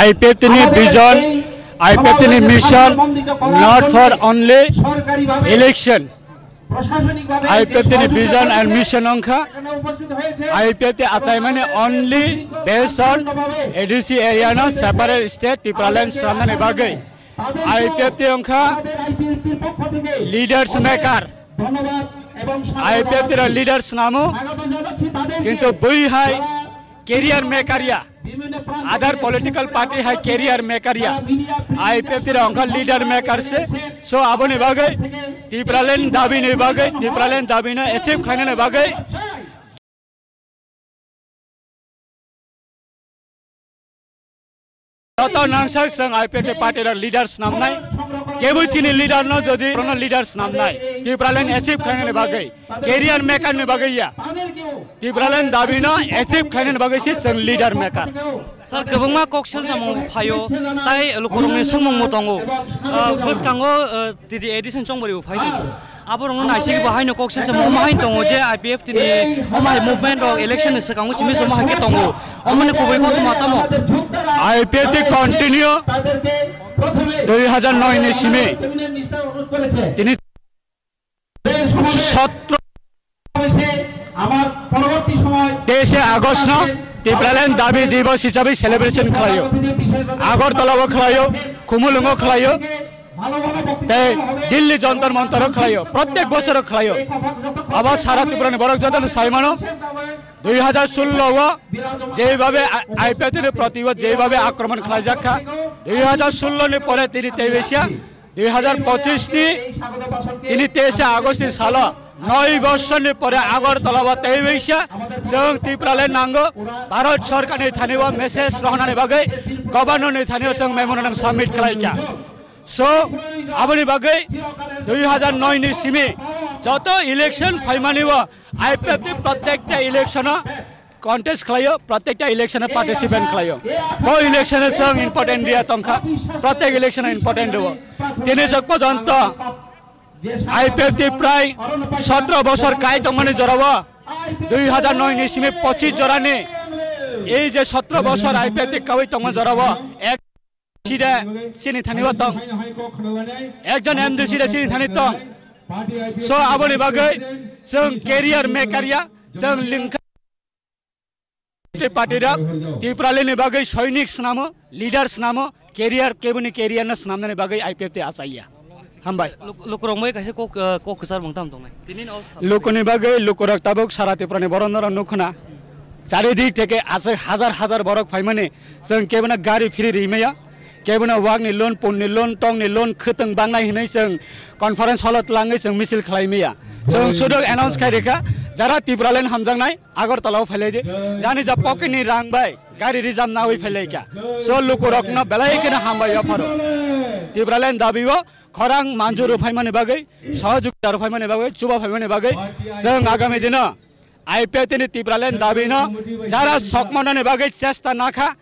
I P F T ni vision, I P F T ni mission, not for only election. I P F T ni vision and mission wngkha I P F T achaimani only based on A D C area no separate state Tipraland swnamnani bagwi. I P F T wngkha leaders maker. I P F T rok leaders snamo, kintu bui hai career maker ya. Other political party hai career maker ya. I P F T rok wngkha leader maker se. So aboni bagwi Tipraland dabi ni bagwi, Tipraland dabi no achieve khlainani bagwi joto nangsak chwng I P F T party rok leader snamnai. Kebo chini leader no jodi kono leader snamnai. Tipraland achieve khlainani bagwi, career maker ni bagwi ya. Tipraland dabi no achieve khlainani bagwi se chwng leader maker. Sir, kwbangma kok sel samung phaio, tai lukurokni swngmungbo tongo. Ah, bwskango, ah, titi edition chongboribo phai tongo. Aborokno naisingwi bo haino kok sel samung omo hai tongo je I P F T ni omo hai movement rok election ni swkango simi se omo hai khe tongo. Omoni kubui kothoma tamo? I P F T continue dui hajar noi ni simi tini সতেরো তেইশে August no Tipraland dabi divos hisabe celebration khlaio. Agartala o khlaio, Khumulwng o khlaio, tei Delhi Jantar Mantar o khlaio, protek bosor o khlaio. Abo sara Tripura ni borok joto no sai mano, dui hajar sullo o jeibabe I P F T ni proti o jeibabe akromon khlaijak kha, dui hajar sullo ni pore tini tei besi dui hajar pochis ni tini teishe August ni salo noi bosor ni pore Agartala o tei waisa chwng Tipraland nango Bharat Sorkar ni thani o message rohornani bagwi Governor ni thani o chwng memorandum submit khlai kha. So aboni bagwi dui hajar noi ni simi joto election phaimani o I P F T protekta election o contest khlaio, protekta election o participant khlaio. Bo election o chwng important dia tongkha, protek election o important o. Tini jok porjonto I P F T prai sotro bosor kai tongmani jorao dui hajar noi ni simi pochis jorani ei je sotro bosor I P F T kawi tongma jorao ek sida chini thani o tong, ekjon M D C da chini thani tong. So aboni bagwi chwng career maker ya, chwng lingkha party rok Tipraland ni bagwi soinik snamo, leader snamo, career keboni career no snamnani bagwi I P F T achaiya. Hambai. Luk-, lukurok moi kaisa kok, eh, kok kwchar mung tam tongnai. Tini no sab- Lukuni bagwi lukurok tabuk sara Tripura ni borok norok nukhuna. Charidik theke aswk hazar hazar borok phaimani. Chwng kebono gari free rimaya. Kebono wak ni loan, pon ni loan, tong ni loan, khwtwng bangnai hinwi chwng conference hall o twlangwi chwng misil khlai maya. Chwng sudo announce khai rikha, jara Tipraland hamjaknai, Agartala o phailai di. Jani ja pocket ni rang bai gari rijam nawi phailai kha. So lukurokno belai kheno hambai yapharo. Tipraland dabi o khorang manjuru phaimani bagwi, sohojogita rw phaimani bagwi, chuba phaimani bagwi, chwng agami dino I P F T ni Tipraland dabi no jara sokmanani bagwi chesta nakha,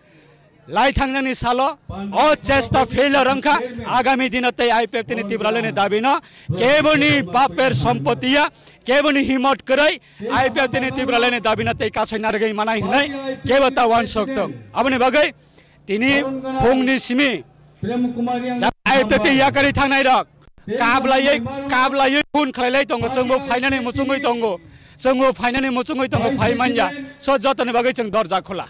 lai thangjani salo o chesta failure wngkha, agami dino tei I P F T ni Tipraland ni dabi no keboni baper sompotiya, keboni himot kwrwi I P F T ni Tipraland ni dabi no tei kasai narwgwi manai hwnwi kebo ta uansuk tong. Aboni bagwi tini phungni simi I P F T yakari thangnai rok kablaiwi, kablaiwi phone khlailai tongo, chwngbo phainani muchungwi tongo, chwngbo phainani muchungwi tongo, phai manya. So jotoni bagwi chwng dorja khula.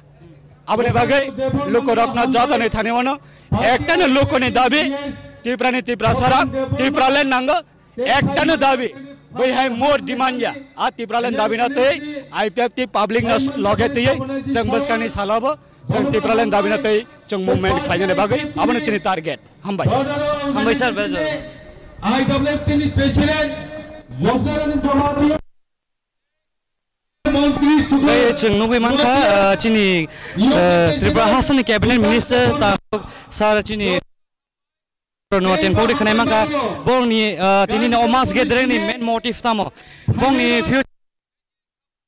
Aboni bagwi lukurokno jotoni thani wano ektano lukuni dabi, Tiprani Tiprasarok, Tipraland nango, ektano dabi. Bai hai more demand ya. A Tipraland dabi na tei I P F T public no loge tei chwng bwskangni salobo chwng Tipraland dabi na tei chwng movement khlainani bagwi abono chini target. Hambai. Hambai sir, bejor. I W F T ni president, Mokhtarani Jamatia. Bai chwng nugwi mankha, ah, chini, ah, Tripura Hasani cabinet minister ta sir chini Nuatin kok ri khwnai mankha, bongni, ah, tini ni o mass gathering ni main motive tamo? Bongni future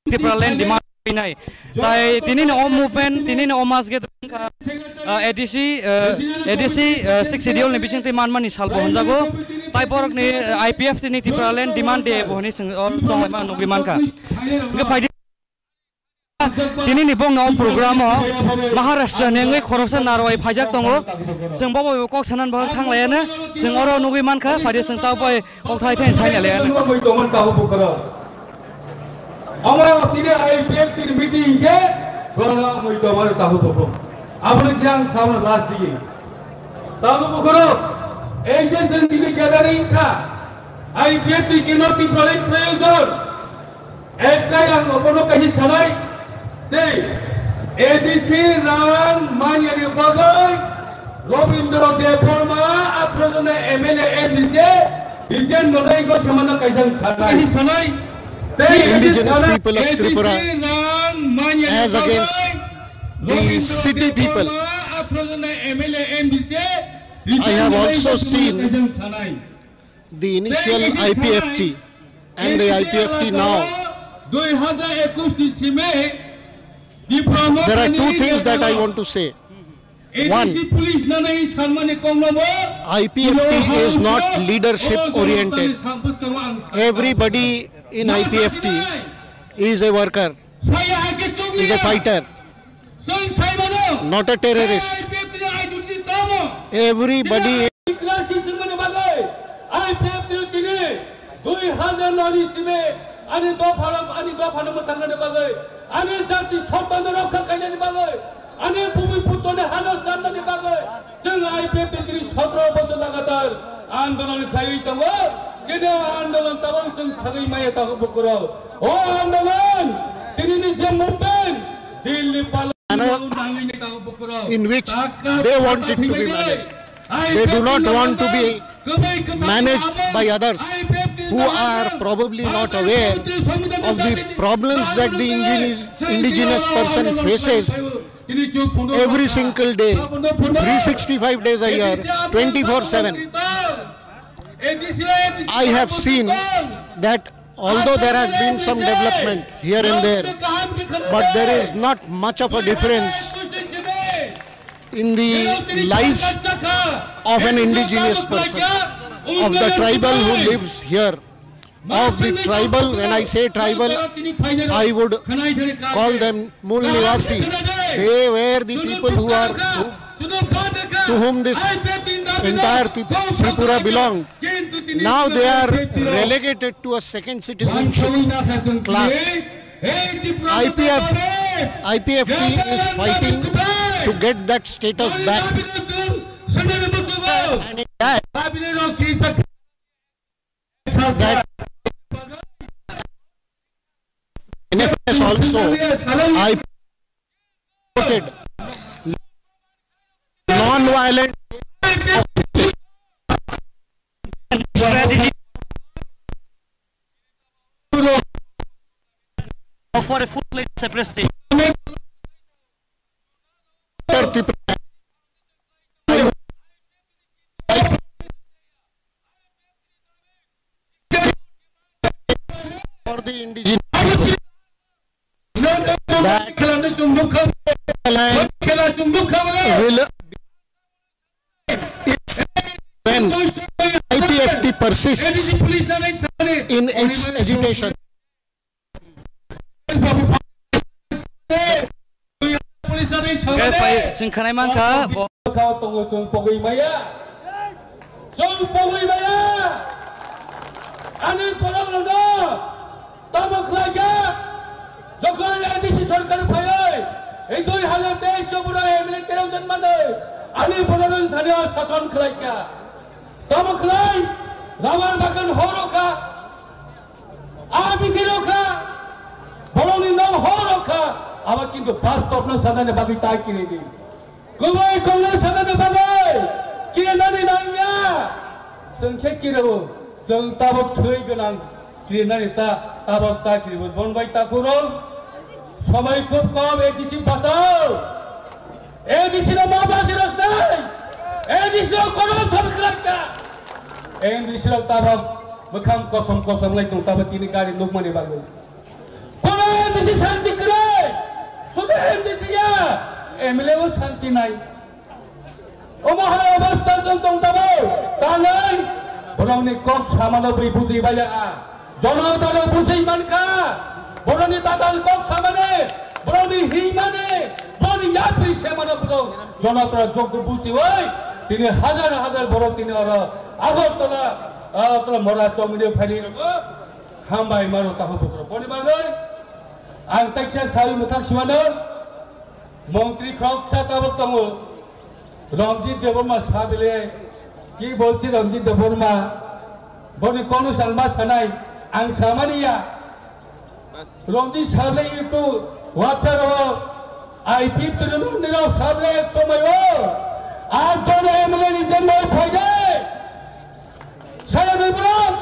Tipraland demand pinai. Tai tini ni o movement, tini ni o mass gathering kha, ah, A D C, ah, A D C, ah, six schedule ni bising twi manmani salbo hwnjago. Tai borok ni, ah, I P F T ni Tipraland demand day bo hwnwi chwng o chonglai ma nugwi mankha. Hwnkhe phaidi Tini ni bongno o program o Maharashtra ni wngwi khoroksa narwai phaijak tongo. Chwng bo bai kok sanani bagwi thang laiya no. Chwng oro nugwi mankha, phaidi chwng ta bai kok thai thai sai na laiya no. Omo tini I P F T ni meeting khe bono mui tomar tahu toko. Aboni jang sauna last digi. Tahu toko. Ei je chwng tini gathering kha. I P F T kino Tipralik proyojon. Ektai ang obono kaisa sanai, tei A D C rang manyani bagwi Rabindra Debbarma athro jona M L A M D C, Bijen Nodai go samana kaisa sanai. Kaisa sanai. Tei indigenous people of Tripura as against the city people. I have also seen the initial I P F T and the I P F T now. There are two things that I want to say. One, I P F T is not leadership oriented. Everybody in I P F T is a worker, is a fighter, not a terrorist. Everybody. I P F T tini dui hazar noi ni simi ani dopha rok, ani dopha no mwthangna bagwi, ani jati sotto no rokha khaina bagwi, ani bumui putro ni hano sanna bagwi, chwng I P F T tini sotro bochor lagatar andolon khaiwi tongo. Chini andolon tabang chwng thagwi maya tabuk bukurok. O andolon tini ni je movement Delhi palo manner in which they want it to be managed. They do not want to be managed by others who are probably not aware of the problems that the indigenous, indigenous person faces every single day, three sixty-five days a year, twenty-four seven. I have seen that although there has been some development here and there, but there is not much of a difference in the lives of an indigenous person, of the tribal who lives here, of the tribal. When I say tribal, I would call them Mul Nivasi. They were the people who are, who, to whom this entire Tri-, Tripura belonged. Now they are relegated to a second citizenship class. I P F, I P F T is fighting to get that status back. And in that, that N F S also, I voted non-violent strategy for a full-fledged separate state. For the indigenous that will if when I P F T persists in its agitation. Chwng khwnai mankha, bo- Kha tongo chwng pogwi maya. Chwng pogwi maya. Ani borok rwno tamo khlaikha. Jokhon A D C sarkar phaiwi, ei dui hazar teis o bwrwi M L A tero jon manwi, ani borok rwng thani o sason khlaikha. Tamo khlai, Ramar Bagan horo kha. A bikirok kha, borokni nong horok kha, abo kintu bastobno sanani bagwi ta kiridi. Kubui Congress sanani bagwi kirinani nangya. Chwng se kirabo, chwng tabok thwi gwnang kirinani ta, tabok ta kiribo. Bon bai takhurok, somoi khub kom, A D C bachao. A D C no ma basi rosnai. A D C no kono sab khlakka. A D C rok tabok mwkhang kosom kosom lai tong tabok tini gari nukmani bagwi. Kono A D C shanti kwrwi. Sudu A D C ya. M L A o shanti nai. Omo hai obostha chwng tong tabok. Tanai. Borokni kok samano bui buji baiya. Jonotaro bujui mankha, borokni tatal kok samani, borokni himani, borokni yapri semano borok jonotaro jokto bujiui, tini hajar hajar borok tini oro Agartala, Agartala mora chongmani phaini rwgo, hambai maro tahu bukrok. Boni bagwi ang teksa sawi mwthak simano, montri khoroksa tabok tongo, Ranjit Debbarma sabile, ki bolchi Ranjit Debbarma, boni kono sangma sanai, ang samani ya. Ranjit sabile YouTube, WhatsApp o, I P F T ni rok sabile ek somoi o, ar jono M L A ni jembo phaide. Saya ni borok,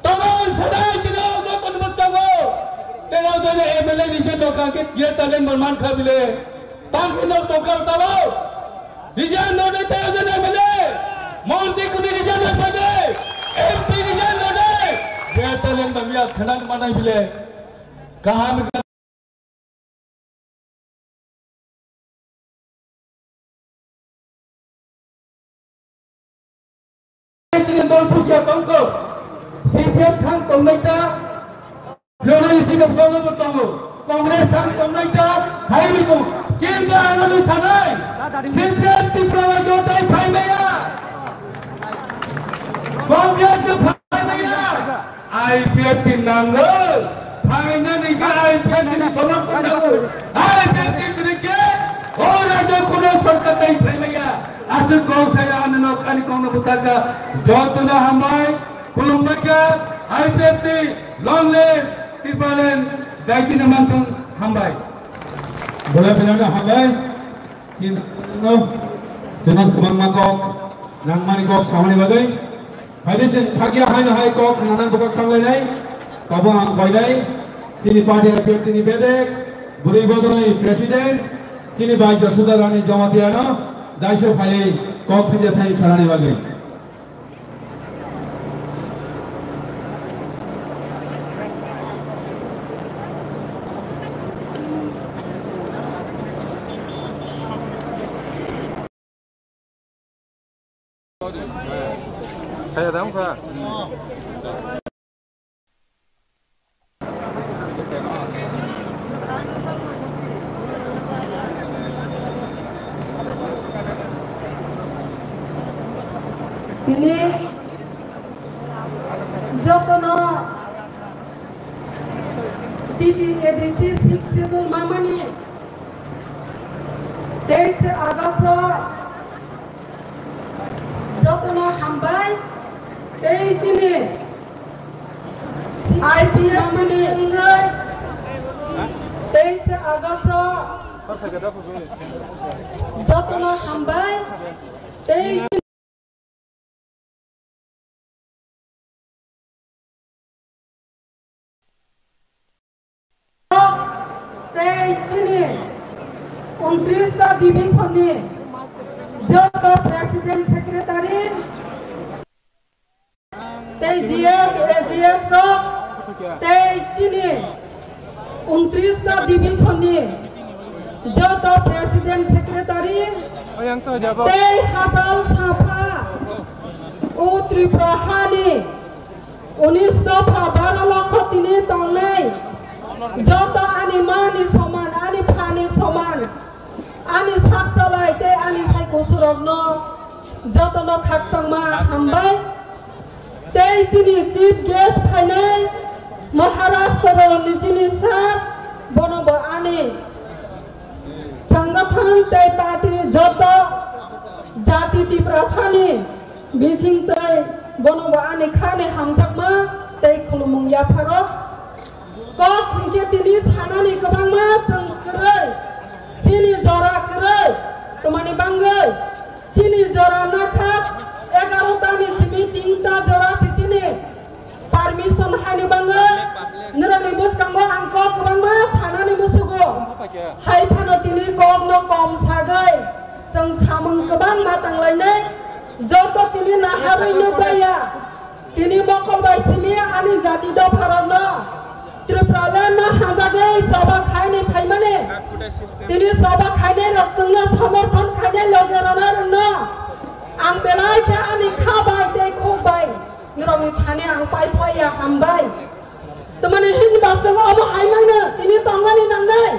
tabang sadai tino joto ni bwskango, tino jono M L A ni jembo kangkhe ye taleng man mankha bile. Tangkhe nok tongkar tabo. Resign no de tei ojo de mele. Montri kuni resign no pade. M P resign no de. Betaleng bamya khanan manai bile. Kaham. Dol busia tongkho. C P M thang tongnai ta. Loroi sini bono bo tongo. Congress thang tongnai ta. Hai riko. Kintu ano ni sanai. C P M Tipra Rajya tai phai maya. Congress ke phai maya. I P F T nango, phaina ni khe I P F T ni somorthon nango, I P F T ni khe o rajyo kuno sorkar tai phaimaya, aswk kok saya ano no kani kok no butaka, joto no hambai, khulumbai kha, I P F T, long live, Tipraland, daiti no manthung hambai. Bolai belai no hambai. Chini no, chini kwbangma kok, nangmani kok samani bagwi. Haini sin thakya haino hai kok nana bwkhak thanglainai. Tabuk ang koinai, chini party I P F T ni bedek, bwrwi bodolni president, chini bai Josuda Rani Jamatia no, daisa phaiwi kok thakya thai sanani bagwi. Kaya dam kha. Tini jotono T T A D C sixth schedule mamani teis August o jotono hambai tei tini Teis August jotono hambai tei tei chini untris ta division ni joto president secretary tei G S, A G S rok tei chini untris ta division ni joto president secretary tei hachal sapha o Tripura hani unis dopha baro lokho tini tongnai joto ani mani soman, ani phani soman, ani sak chalai tei ani sai kusurokno jotono khakchangma hambai. Tei chini chief guest phainai Maharashtra ni chini sir, bono bo ani sangathan tei party joto jati Tiprasani bising tei bono bo ani khani hamjakma tei khulumung yapharo. Kok hinkhe tini sanani kwbangma chwng kwrwi, chini jora kwrwi, twmani bangwi chini jora nakha egarota ni simi tinta jora si chini permission haini bangwi nirokni bwskango ang kok kwbangma sanani musugo. Hai phano tini kokno kom sagwi chwng samung kwbangma tanglainai, joto tini naharwi nukbaiya. Tini mokol bai simi ani jati dopharokno Tipraland no hajagwi choba khaini phaimani. Tini choba khainai rok tungno somorthon khainai loge rwna rwngno ang belai khe ani kha bai tei khuk bai nirokni thani ang pai phlaiya hambai. Tamani hinba chwng omo hai mangno tini tongmani nangnai.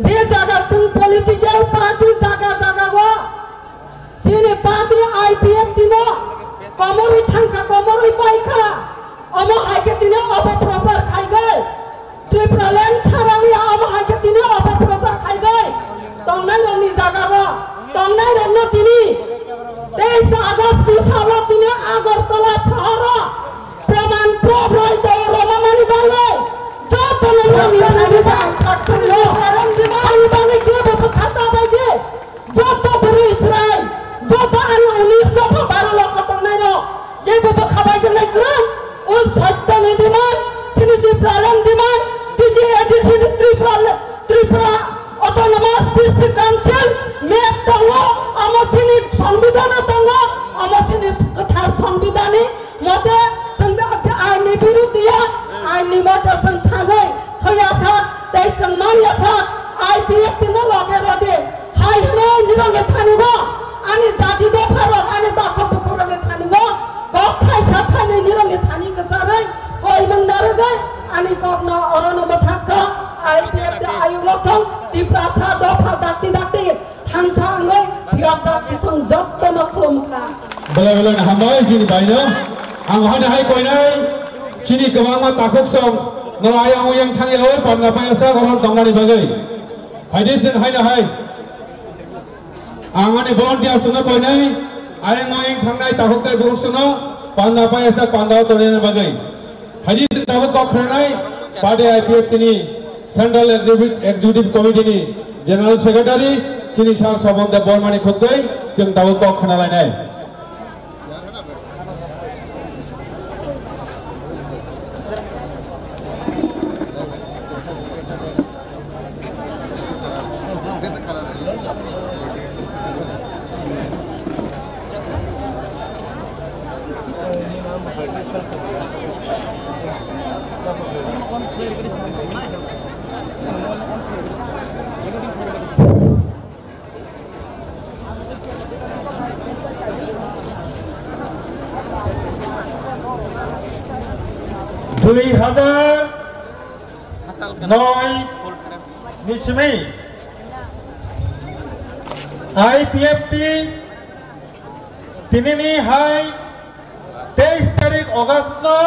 Je jaga chwng political party jaga jaga o chini party I P F T no komorwi thangkha, komorwi paikha, omo hai khe tini opoprochar khaigwi. Tipraland sarangya omo hai khe tini opoprochar khaigwi. Tongnai rokni jaga o, tongnai rokno tini teis August ni salo tini Agartala sahoro Praman probroi to romamani bagwi joto nokni thani sa ang khakchangno. Ani bagwi kebo bwkha ta bai di. Joto bwrwi chwrai, joto ani unis dopha baro lokho tongnairok kebo bwkha bai jwnai kwrwng. O Satya ni demand, chini Tipraland demand, T T A D C ni Tripura, Tripura Autonomous District Council map tongo, omo chini songbidano tongo, omo chini kwthar songbidani mote chwng aini birudiya, aini mote chwng sagwi thoya sak tei chwng manya sak I P F T no loge rode. Hai hwnwi nirokni thani bo ani jati dopharok, ani takhuk bukhukrokni thani bo kok thaisa thainwi nirokni thani kwcharwi koimung narwgwi ani kokno orono mwthakha. I P F T ayuk loktong Tiprasa dopha dakti dakti thansa wngwi phiyokjak sithung jottono khulumkha. Belai belai hambai chini baino. Ang hano hai koinai chini kwbangma takhuk song no ayang uyang thangya oi panda payasa goron tongmani bagwi. Haidi chwng haino hai. Ang ani volunteers no koinai ayang oyang thangnai takhuk tai bukhuk songno panda payasa panda tonina bagwi. Haidi chwng tabuk kok khwnanai party I P F T ni Central Executive, Executive Committee ni General Secretary chini Sir Sobon Deb Bormani khuk twi chwng tabuk kok khwnalainai. Dui hazar noi ni simi I P F T tinini hai teis tarik August no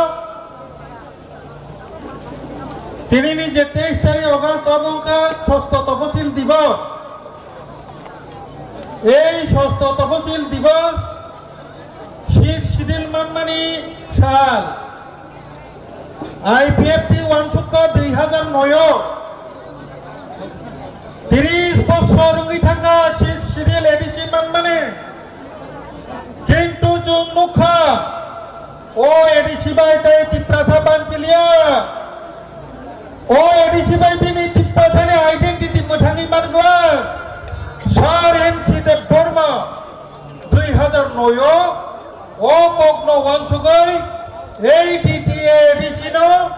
Tinini je teis tarik August obo wngkha Sosto Toposil Divos. Ei Sosto Toposil Divos, Sixth Schedule manmani sal. I P F T uansukha dui hazar noi o, tris bosor wngwi thangkha Sixth Schedule A D C manmani. Kintu chwng nukha, o A D C bai tei Tiprasa banchiliya. O A D C bai bini Tiprasani identity mwthangwi man glak. Sir N C Debbarma dui hazar noi o o kokno uansugwi A D C A D C no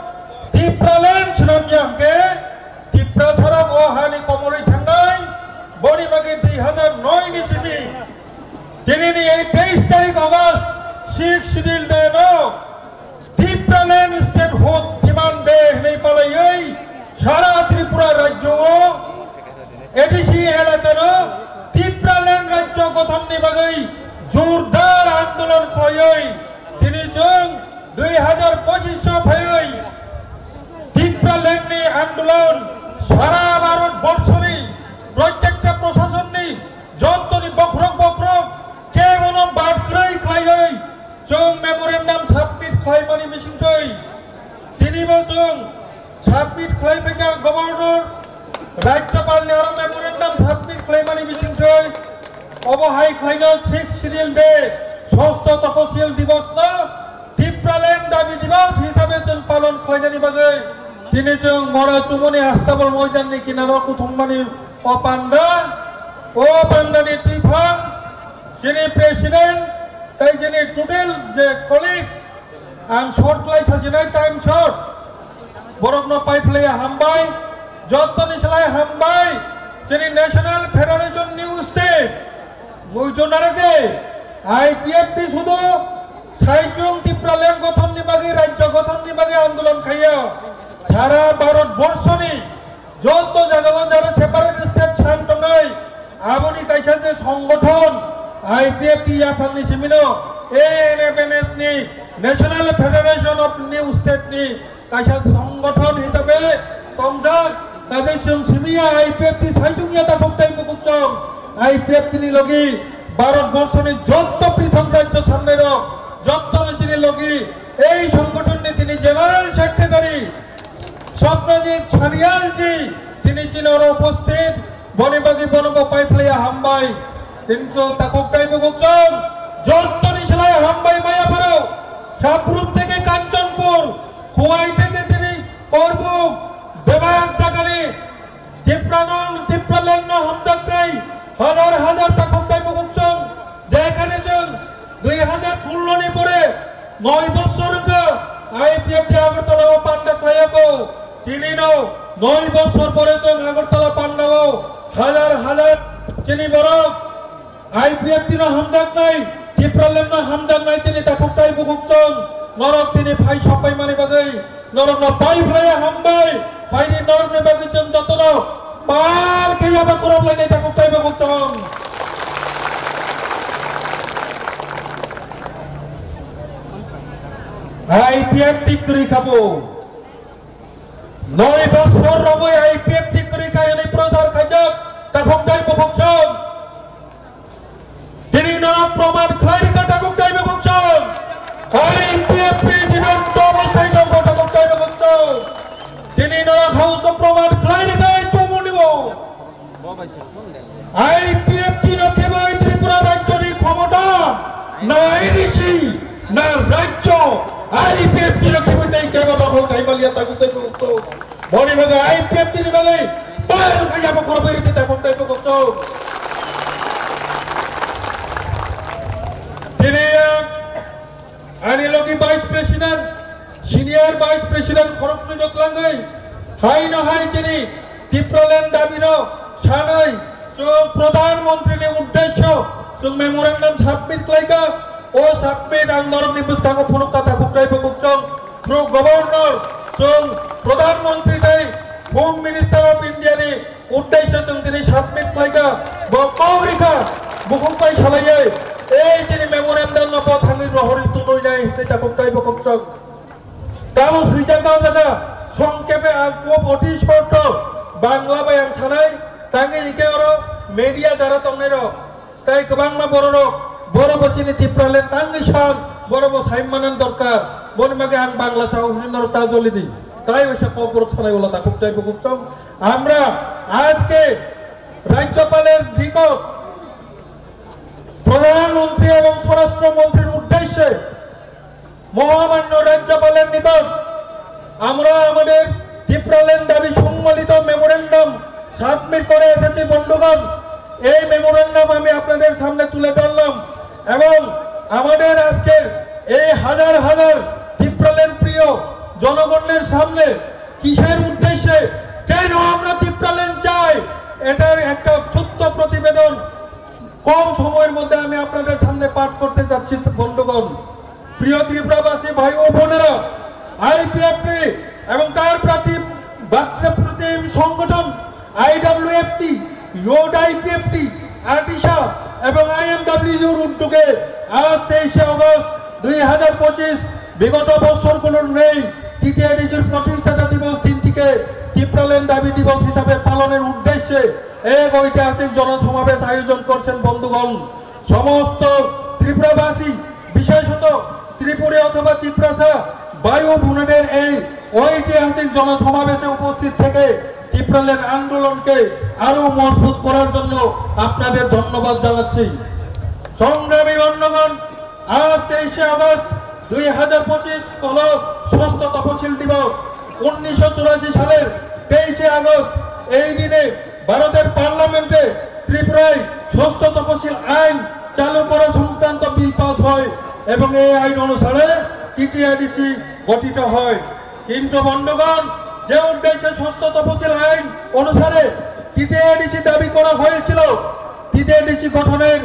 Tipraland swnamya hwnkhe Tiprasarok o hani komorwi thangnai. Boni bagwi dui hazar noi ni simi tinini ei teis tarik August Sixth Schedule Day no Tipraland statehood demand day hwnwi palaiwi sara Tripura rajyo o A D C elakano Tipraland rajyo gothonni bagwi jordar andolon khlaiwi tini chwng dui hazar pochisho phaiwi Tipralandni andolon sara Bharat borshoni protekta proshasonni jottoni bokhorok bokhorok kebono bad kwrwi khlaiwi chwng memorandum submit khlaimani bisingtwi tinibo chwng submit khlai phaikha Governor, Rajyapalni aro memorandum submit khlaimani bisingtwi obo hai khlaino Sixth Schedule Day, Sosto Taposil Divos no Tipraland Dabi Divos hisabe chwng palon khlainani bagwi tini chwng Mora Chumuni Astabal Moidanni kinaro kuthumani o panda, o pandani twiphang, chini President, tei chini total je colleagues, ang short khlai sachinai, time short. Borokno pai phlaiya hambai, jottoni slai hambai, chini National Federation New State, mui jonare de, I P F T sudo, saichung Tipraland gothonni bagwi, rajyo gothonni bagwi andolon khaiya, sara Bharat borshoni, Joto jagao jara separate state san tongnai, aboni kaisa je songothon I P F T yaphangni simino A N F N S ni National Federation of New State ni kaisa songothon hisabe tongjak, kaje chwng simiya I P F T saichungya takhuk tei bukhuk chong I P F T ni logi Bharat borshoni joto prithok rajyo sannairok joto ni sini logi ei songothon ni tini General Secretary Swapnajit Sanyal ji tini chini oro uposthit, boni bagwi bono bo pai phlaiya hambai. Tini chwng takhuk tei bukhuk chwng jottoni slai hambai maya pharo. Saprum theke Kanchanpur, Khowai theke tini Korbuk, bebak jagani Tipraland, Tipraland no hamjaknai hajar hajar takhuk tei bukhuk chwng, jekhane chwng dui hajar sullo ni pore noi bosor wngkha I P F T Agartala o panda khlaiyago. Tini no noi bosor pore chwng Agartala panda o hajar hajar chini borok I P F T no hamjaknai, Tipraland no hamjaknai chini takhuk tei bukhuk chwng norok tini phai sopai mani bagwi norokno pai phlaiya hambai, phaidi norokni bagwi chwng jotono par khe yaba khorok lainai takhuk tei bukhuk chwng. I P F T kwrwi khabo. Noi bosor romwi I P F T kwrwi kha hwnwi prochar khaijak takhuk tei bukhuk chwng. Tini norok proman khlai rikha takhuk tei bukhuk chwng. I P F T jibanto bwsai tongo takhuk tei bukhuk chwng. Tini norok House o proman khlai rikha ei chumuni bo. I P F T no kebo ei Tripura rajyoni khomota na A D C na rajyo, I P F T no kebo tei kebo dongkho kaimalia takhuk tei bukhuk chwng. Boni bagwi I P F T ni bagwi pal kaya bo khorok beri tita khok tai bo khok chok. Tini ang ani logi Vice President, Senior Vice President khorok twi jok langwi hai no hai chini Tipraland dabi no sanwi chwng Pradhan Mantri ni uddesyo chwng memorandum submit khlaika. O submit ang norok ni bwskango phunuk kha takhuk tai bo khok chok. Through Governor, chwng Pradhan Mantri tei Home Minister of India ni uddesyo chwng tini submit khlaikha, bo kok rikha, bukhuk bai salaiwi, ei chini memorandum no bo thangwi rohorwi tunwi nai hwnwi takhuk tai bo khok chok. Tamo swijak nang jaga, songkhepe ang kub oti shorto Bangla bai ang sanai, tangwi hikhe oro media jara tongnai rok. Tai kwbangma bororok, boro bo chini Tipraland tangwi san, boro bo sai manan dorkar. Boni mage ang Bangla sao hwnwi norok ta joli di. Tai oisa kokborok sanai ulo ta khuk tai bukuk tong. Amra ajke rajyopalor diko pradhan mantri ebong swarashtra mantri'r uddeshye মহামান্য রাজ্যপালের নিকট আমরা আমাদের টিপ্রাল্যান্ড দাবি সম্বলিত memorandum submit করে এসেছি বন্ধুগণ। এই মেমোরেন্ডাম আমি আপনাদের সামনে তুলে ধরলাম এবং আমাদের আজকের এই হাজার হাজার টিপ্রাল্যান্ড প্রিয় জনগণের সামনে কিসের উদ্দেশ্যে, কেন আমরা টিপ্রাল্যান্ড চাই, এটার একটা ছোট্ট প্রতিবেদন কম সময়ের মধ্যে আমি আপনাদের সামনে পাঠ করতে যাচ্ছি বন্ধুগণ। প্রিয় ত্রিপুরাবাসী ভাই ও বোনেরা, আইপিএফটি এবং তার প্রতি বার্তা প্রতিম সংগঠন আইডব্লিউএফটি, ইউড আইপিএফটি, আটিশা এবং আইএমডব্লিউর উদ্যোগে আজ তেইশে আগস্ট দুই হাজার পঁচিশ বিগত বছরগুলোর নেই টিটিআইডিসির প্রতিষ্ঠাতা দিবস দিনটিকে টিপ্রাল্যান্ড দাবি দিবস হিসাবে পালনের উদ্দেশ্যে এক ঐতিহাসিক জনসমাবেশ আয়োজন করছেন বন্ধুগণ। সমস্ত ত্রিপুরাবাসী, বিশেষত ত্রিপুরী অথবা তিপ্রাসা ভাই ও বোনেদের এই ঐতিহাসিক জনসমাবেশে উপস্থিত থেকে টিপ্রাল্যান্ড আন্দোলনকে আরো মজবুত করার জন্য আপনাদের ধন্যবাদ জানাচ্ছি। সংগ্রামী বন্ধুগণ, আজ তেইশে আগস্ট দুই হাজার পঁচিশ হল ষষ্ঠ তপশিল দিবস। উনিশশো চুরাশি সালের তেইশে আগস্ট এই দিনে ভারতের পার্লামেন্টে ত্রিপুরায় ষষ্ঠ তপশিল আইন চালু করা সংক্রান্ত বিল পাস হয় এবং এই আইন অনুসারে টিটিআইডিসি গঠিত হয়। কিন্তু বন্ধুগণ, যে উদ্দেশ্যে ষষ্ঠ তপশিল আইন অনুসারে টিটিআইডিসি দাবি করা হয়েছিল, টিটিআইডিসি গঠনের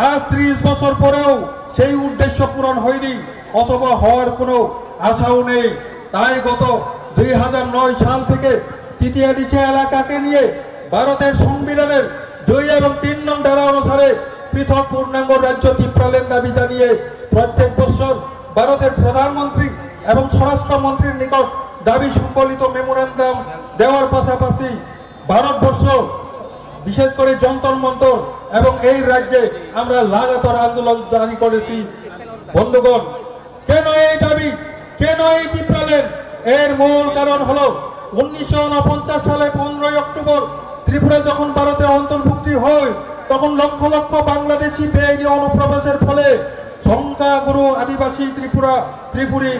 আজ ত্রিশ বছর পরেও সেই উদ্দেশ্য পূরণ হয়নি অথবা হওয়ার কোনো আশাও নেই। তাই গত দুই হাজার নয় সাল থেকে টিটিআইডিসি এলাকাকে নিয়ে ভারতের সংবিধানের দুই এবং তিন নং ধারা অনুসারে পৃথক পূর্ণাঙ্গ রাজ্য টিপ্রাল্যান্ড দাবি জানিয়ে প্রত্যেক বছর ভারতের প্রধানমন্ত্রী এবং স্বরাষ্ট্র মন্ত্রীর নিকট দাবি সম্বলিত মেমোরান্ডাম দেওয়ার পাশাপাশি ভারতবর্ষ, বিশেষ করে যন্তর মন্তর এবং এই রাজ্যে আমরা লাগাতার আন্দোলন জারি করেছি। বন্ধুগণ, কেন এই দাবি, কেন এই টিপ্রাল্যান্ড? এর মূল কারণ হলো উনিশশো ঊনপঞ্চাশ সালে পনেরোই অক্টোবর ত্রিপুরা যখন ভারতে অন্তর্ভুক্তি হয়, তখন লক্ষ লক্ষ বাংলাদেশি বেআইনি অনুপ্রবেশের ফলে সংখ্যাগুরু আদিবাসী ত্রিপুরা, ত্রিপুরী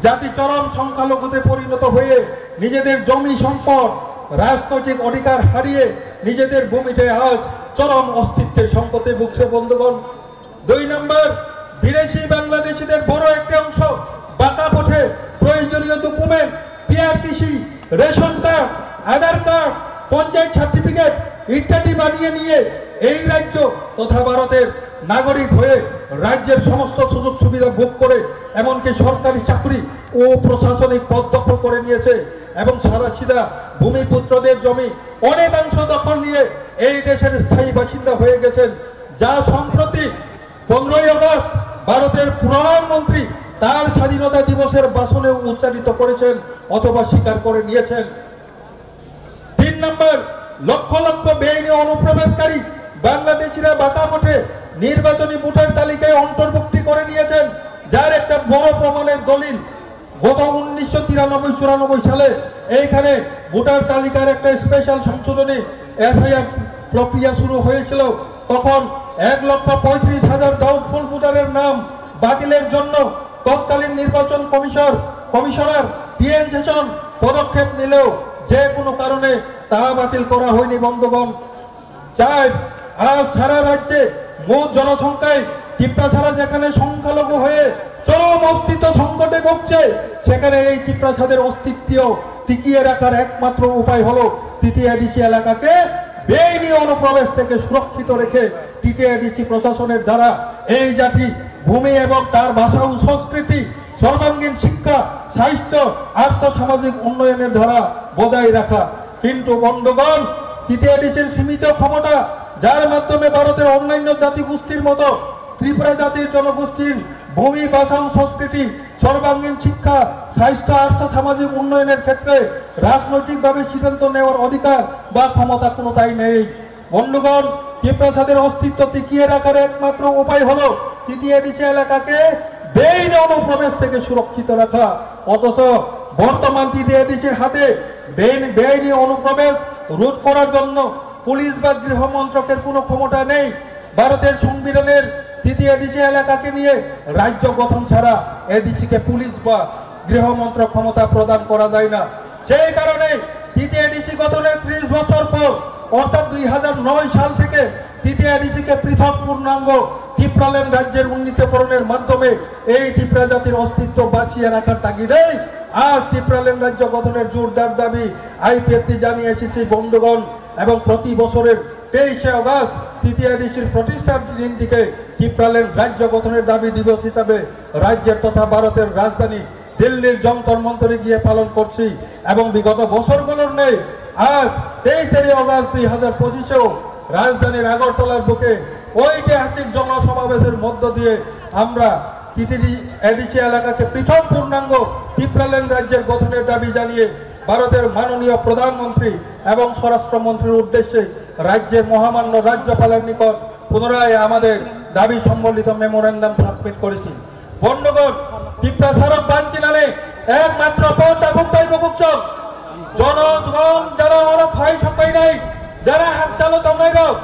জাতি চরম সংখ্যালঘুতে পরিণত হয়ে নিজেদের জমি সম্পদ, রাজনৈতিক অধিকার হারিয়ে নিজেদের ভূমিতে আজ চরম অস্তিত্বের সংকটে ভুগছে বন্ধুগণ। দুই নম্বর, বিদেশি বাংলাদেশিদের বড় একটি অংশ বাঁকা পথে প্রয়োজনীয় ডকুমেন্ট, পিআরটিসি, রেশন কার্ড, আধার কার্ড, পঞ্চায়েত সার্টিফিকেট ইত্যাদি বানিয়ে নিয়ে এই রাজ্য তথা ভারতের নাগরিক হয়ে রাজ্যের সমস্ত সুযোগ সুবিধা ভোগ করে এমনকি সরকারি চাকরি ও প্রশাসনিক পদ দখল করে নিয়েছে এবং সাদাসিধা ভূমিপুত্রদের জমি অনেকাংশ দখল নিয়ে এই দেশের স্থায়ী বাসিন্দা হয়ে গেছেন, যা সম্প্রতি পনেরোই আগস্ট ভারতের প্রধানমন্ত্রী তার স্বাধীনতা দিবসের ভাষণে উচ্চারিত করেছেন অথবা স্বীকার করে নিয়েছেন। তিন নম্বর, লক্ষ লক্ষ বেআইনি অনুপ্রবেশকারী বাংলাদেশিরা বাঁকা পথে নির্বাচনী ভোটার তালিকায় অন্তর্ভুক্তি করে নিয়েছেন, যার একটা বড় প্রমাণের দলিল গত উনিশশো তিরানব্বই চুরানব্বই সালে এইখানে ভোটার তালিকার একটা স্পেশাল সংশোধনী, এসআইআর, প্রক্রিয়া শুরু হয়েছিল। তখন এক লক্ষ পঁয়ত্রিশ হাজার ডাউটফুল ভোটারের নাম বাতিলের জন্য তৎকালীন নির্বাচন কমিশন, কমিশনার টিএন সেশন পদক্ষেপ নিলেও যে কোনো কারণে তা বাতিল করা হয়নি বন্ধুগণ। চার, আজ সারা রাজ্যে মোট জনসংখ্যায় তিপ্রাসারা যেখানে সংখ্যালঘু হয়ে চরম অস্তিত্ব সংকটে ভুগছে, সেখানে এই তিপ্রাসাদের অস্তিত্ব টিকিয়ে রাখার একমাত্র উপায় হলো টিটিআইডিসি এলাকাকে বেআইনি অনুপ্রবেশ থেকে সুরক্ষিত রেখে টিটিআইডিসি প্রশাসনের দ্বারা এই জাতি, ভূমি এবং তার ভাষা ও সংস্কৃতি, সর্বাঙ্গীন শিক্ষা, স্বাস্থ্য, আর্থ সামাজিক উন্নয়নের ধারা বজায় রাখা। কিন্তু বন্ধুগণ, টিটিআইডিসির সীমিত ক্ষমতা, যার মাধ্যমে ভারতের অন্যান্য জাতিগোষ্ঠীর মতো ত্রিপুরা জাতির জনগোষ্ঠীর ভূমি, ভাষা ও সংস্কৃতি, সর্বাঙ্গীন শিক্ষা, স্বাস্থ্য, আর্থ সামাজিক উন্নয়নের ক্ষেত্রে রাজনৈতিকভাবে সিদ্ধান্ত নেওয়ার অধিকার বা ক্ষমতা কোনোটাই নেই। বন্ধুগণ, তিপ্রাসাদের অস্তিত্ব টিকিয়ে রাখার একমাত্র উপায় হলো টিটিআইডিসি এলাকাকে বেআইনি অনুপ্রবেশ থেকে সুরক্ষিত রাখা। অথচ বর্তমান টিটিএডিসির হাতে বেআইনি, বেআইনি অনুপ্রবেশ রোধ করার জন্য পুলিশ বা গৃহ মন্ত্রকের কোনো ক্ষমতা নেই। ভারতের সংবিধানের টিটিএডিসি এলাকাকে নিয়ে রাজ্য গঠন ছাড়া এডিসিকে পুলিশ বা গৃহ মন্ত্রক ক্ষমতা প্রদান করা যায় না। সেই কারণে টিটিএডিসি গঠনের ত্রিশ বছর পর, অর্থাৎ দুই হাজার নয় সাল থেকে টিটিএডিসিকে পৃথক পূর্ণাঙ্গ টিপ্রাল্যান্ড রাজ্যের উন্নীতকরণের মাধ্যমে এই টিপ্রা জাতির অস্তিত্ব বাঁচিয়ে রাখার তাগিদেই আজ টিপ্রাল্যান্ড রাজ্য গঠনের জোরদার দাবি আইপিএফটি জানিয়েছে। সেই বন্ধুগণ, এবং প্রতি বছরের তেইশে অগস্ট টিটিএডিসির প্রতিষ্ঠার দিনটিকে টিপ্রাল্যান্ড রাজ্য গঠনের দাবি দিবস হিসাবে রাজ্যের তথা ভারতের রাজধানী দিল্লির যন্তর মন্তরে গিয়ে পালন করছি। এবং বিগত বছরগুলোর ন্যায় আজ তেইশে অগস্ট দুই হাজার পঁচিশেও রাজধানীর আগরতলার বুকে ঐতিহাসিক জনসমাবেশের মধ্য দিয়ে আমরা টিটিএডিসি এলাকাকে পৃথক পূর্ণাঙ্গ টিপ্রাল্যান্ড রাজ্যের গঠনের দাবি জানিয়ে ভারতের মাননীয় প্রধানমন্ত্রী এবং স্বরাষ্ট্রমন্ত্রীর উদ্দেশ্যে রাজ্যের মহামান্য রাজ্যপালের নিকট পুনরায় আমাদের দাবি সম্বলিত মেমোরেন্ডাম সাবমিট করেছি। বন্ধুগণ, টিপ্রা সারক বাঞ্চিনানে একমাত্র পথ আবুক তাই বকুকচক। জনগণ যারা ওরা ফাই সাপাই নাই, যারা হাকসালো তমাই রক,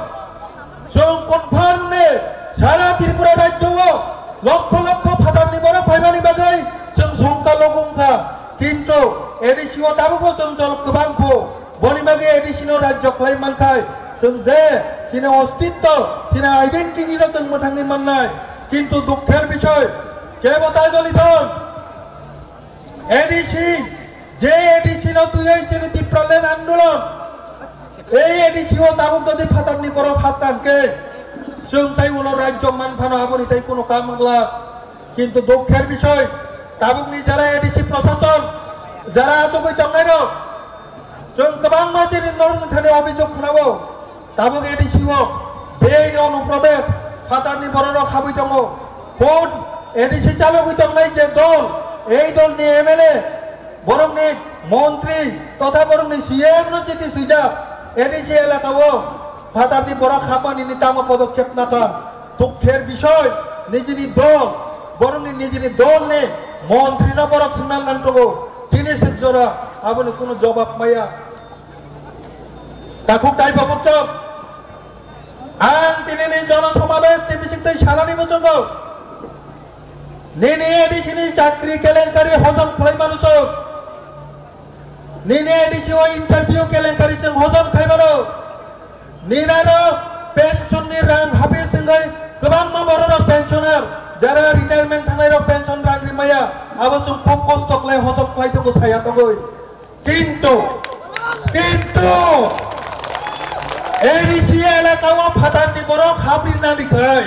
চং কনফার্ম নে সারা ত্রিপুরা রাজ্য ও লক্ষ লক্ষ ফাতার নি বড় ফাইমানি বাগৈ চং সংখ্যা লঘু ongkha, কিন্তু এডিসি ও দাবুক চং জল গোবাং kho. Boni bagwi A D C no rajyo khlai mankhai, chwng je chini ostitto, chini identity no chwng mwthangwi mannai. Kintu dukher bisoy, kebo ta joli thon. A D C, je A D C no twiwi chini Tipraland andolon, ei A D C o tabuk jodi phatarni borok hapkha hwnkhe, chwng tai ulo rajyo manphano aboni tai kuno kam wngla. Kintu dukher bisoy, tabukni jara A D C prosason, jara achugwi tongnairok, chwng kwbangma chini norokni thani obijok khwnao. Tabuk A D C o beini onuprobesh phatarni bororok habwi tongo. Hwn A D C chalogwi tongnai je dol, ei dolni M L A, borokni montri totha borokni C M no chiti swijak, A D C elakao phatarni borok hapmani ni tamo podokkhep nakha. Dukher bisoy, nijini dol, borokni nijini dolni montrino borok swngna nangtogo. Tini swk jora aboni kunu jobab maya. Takhuk dai bokokchok. Ang tinini jono somabesh ni bisingtwi sanani muchungo. Nini A D C ni chakri kelenkari hojom khlai manuchok. Nini A D C o interview kelenkari chwng hojom khlai mano. Ninaro pension ni rang habi swngwi kwbangma bororok pensioner, jara retirement thangnairok pension rang rimaya, abo chwng khub kosto khlai hojom khlai tongo saya tongwi. Kintu, kintu A D C elaka o phatarni borok habri nani khai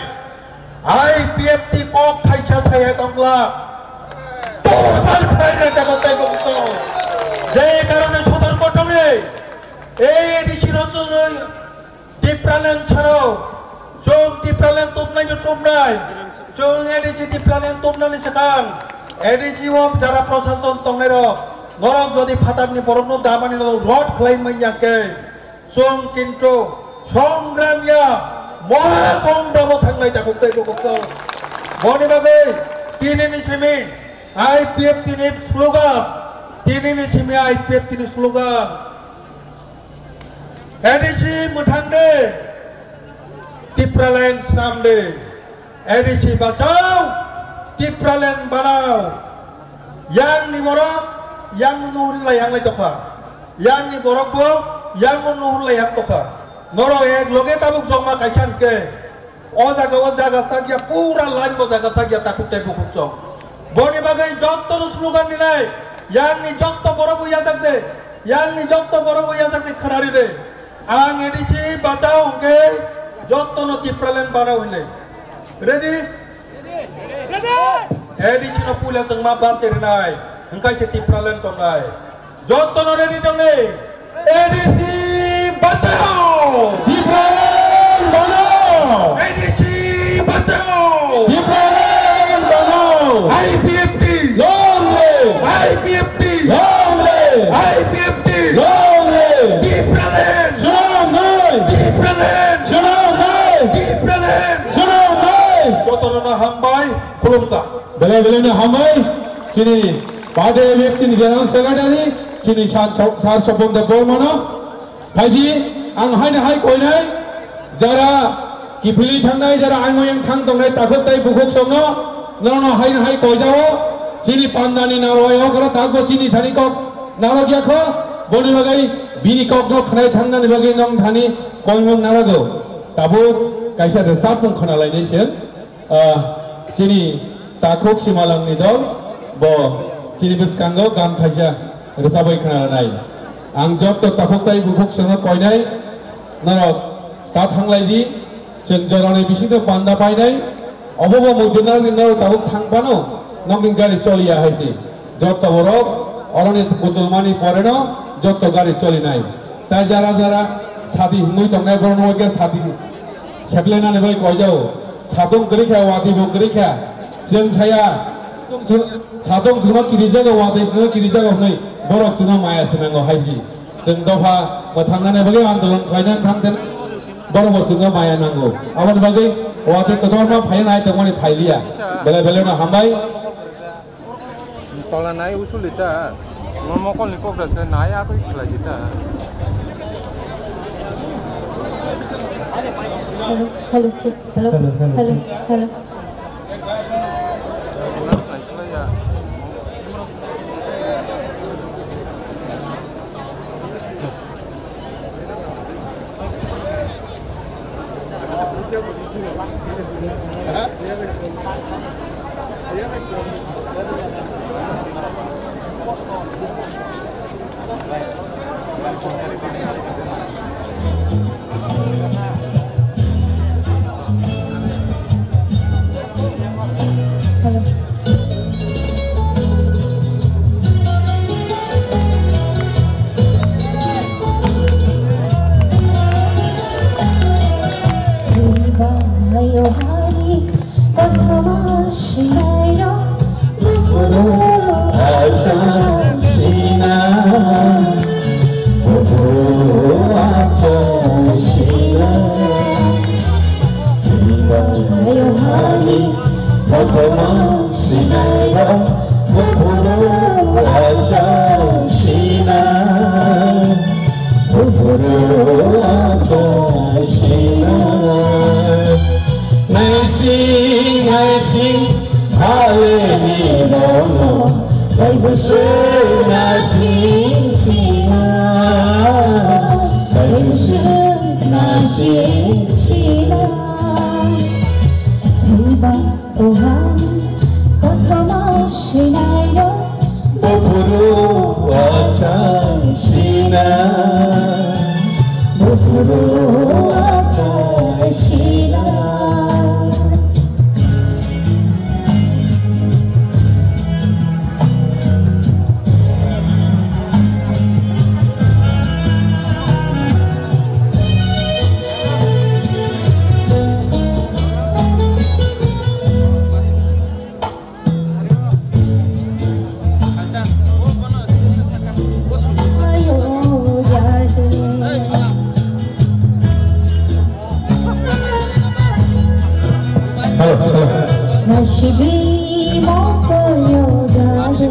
I P F T kok thaisa saya tongla. Total khai na jaga tei bokto. Je karone sotorko tongnai. Ei A D C no chwnwi Tipraland sano, chwng Tipraland tubnai no tubnai, chwng A D C Tipraland tubnani swkang, A D C o jara prosason tongnairok, norok jodi phatarni borokno damani no rod khlai manya khe, chwng kintu songram ya, moha songramo thangnai takhuk tei bokokchok. Boni bagwi tinini simi I P F T ni slogan, tinini simi I P F T ni slogan. A D C mwthang de, Tipraland snam de. A D C bachao, Tipraland banao. Yang ni borok, yang nuhur lai yang lai tokha. Yang ni borok bo, yang nuhur lai yang tokha. Norok ek loge tabuk jokma kaisa hwnkhe, o jaga o jaga chakya, pura line bo jaga chakya takhuk tei bukhuk chok. Boni bagwi jotto no slogan rinai, yang ni jotto borok bo yajak de, yang ni jotto borok bo yajak de khwnari de. Ang A D C bachao hwnkhe jotto no Tipraland banao hinwi. Ready? A D C no puila chwng ma ban cherinai, hwnkhe se Tipraland tongnai. Jotto no ready tongni. A D C bachao! Tipraland banao! A D C bachao! Tipraland banao! I P F T! Long live! I P F T! Long live! I P F T! Long live! Tipraland! Chwng noi! Tipraland! Chwng noi! Tipraland! Chwng noi! Joto Hambai, khulumkha. Belai belai no hambai, chini party M F T ni General Secretary, chini Sar Sopon Debbarma no. Phaidi, ang haino hai koinai, jara kiphilwi thangnai, jara aimoi yang thang tongnai, takhuk tai bukhuk songno, nono haino hai koijao, chini pandani narwai okra takbo chini thani kok narwk yakho, boni bagwi bini kokno khwnai thangnani bagwi nong thani koimung narwgo. Tabuk kaisa rwchapmung khwnalainai chwng. Ah, chini takhuk Simalangni dol, bo chini bwskango gan thaisa rwchabwi khwnanai. Ang jotto takhuk tai bukhuk songno koinai, norok ta thanglai di, chwng jorani bisingo panda painai, obo bo muitu narwkni norok tabuk thang phano, nokni gari choliya hai se. Jotto borok oroni kutulmani poreno jotto gari cholinai. Tai jara jara sadi himwi tongnai borokno hoi khe sadi seplenani bai koijao. Satung kwrwi kha, watwi bo kwrwi kha. Chwng saya, satung chwngno kirijago, watwi chwngno kirijago hwnwi borok chwngno maya swnango hai si. Chwng dopha mwthangnani bagwi andolon khlainani thang borok bo chwngno maya nango. Aboni bagwi watwi kwtorma phaiya nai tongmani phailiya. Belai belai no hambai. Tola nai usuli ta. Mo mokol ni kokra se nai atoi khlai di ta. Hello, hello, check. Hello, hello, hello, hello, check. Hello. Kothoma sinairok buphuru achang sina, buphuru achang sina. Twibayo hani kothoma sinairok buphuru achang sina. Buphuru achasina. Naising naising haleni rono, Baibul se naising sina, Baibul se naising sina. Twiba Oha, kothoma sinairok buphuru achang sina, buphuru achang sina. Hello, hello. Nashidi mokoyo dade,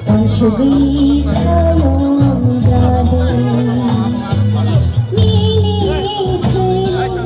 nashidi kayo dade. Nini thini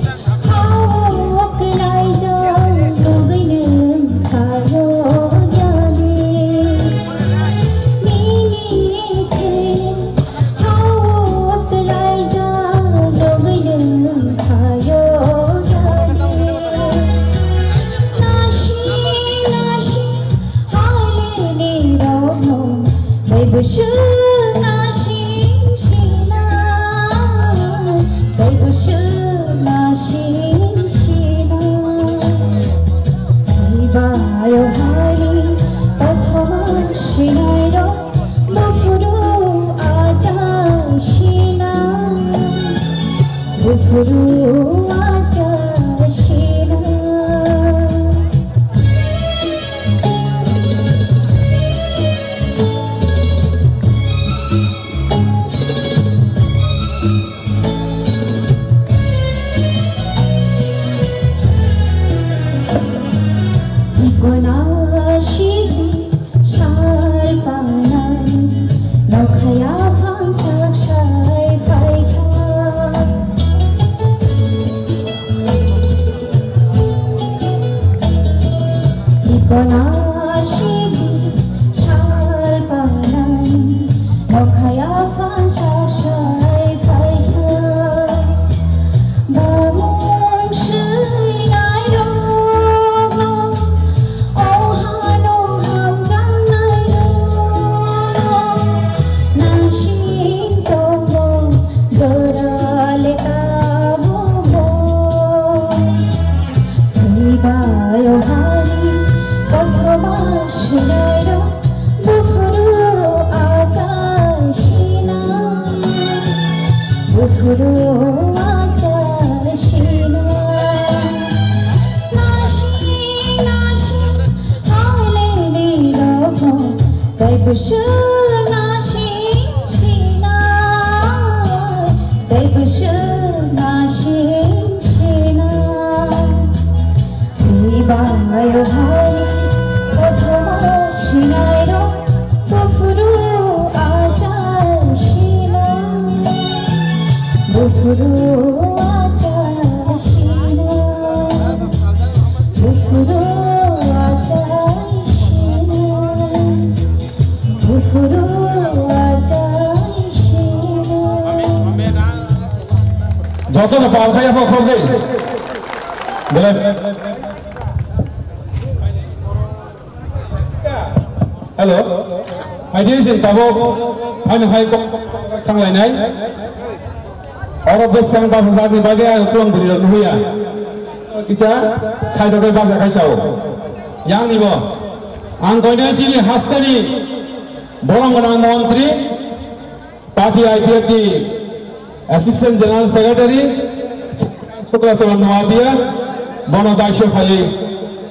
Nasini sal palani, nokhaya phan sasai phaikha. Bumung swinai rokno, o hano hamjaknai rokno, nasing tongo jora le tabuk bo. Twi bayo hani kothoma swinairok buphuru achai sina. Buphuru achai sina. Nasing nasing haileni rokno tei busu nasing sina. Tei busu nasing sina. Twi bayo hai kothoma swinairok buphuru achai sina. Buphuru achai sina. Buphuru achai sina. Buphuru achai sina. Jotono pal khai aphok khok dei. Belai. Hello. Hai di sing tabuk. Hai no hai kok thang lai nai. Oro bwskang basa jagni bagwi ang kulang bwrwi rok nuhuya. Kisa side o khe baja khai sao. Yang ni bo. Ang koinai chini hasteni borong gwnang montri. Party I P F T ni Assistant General Secretary Suklaswara Noatia bono daisyo phaiwi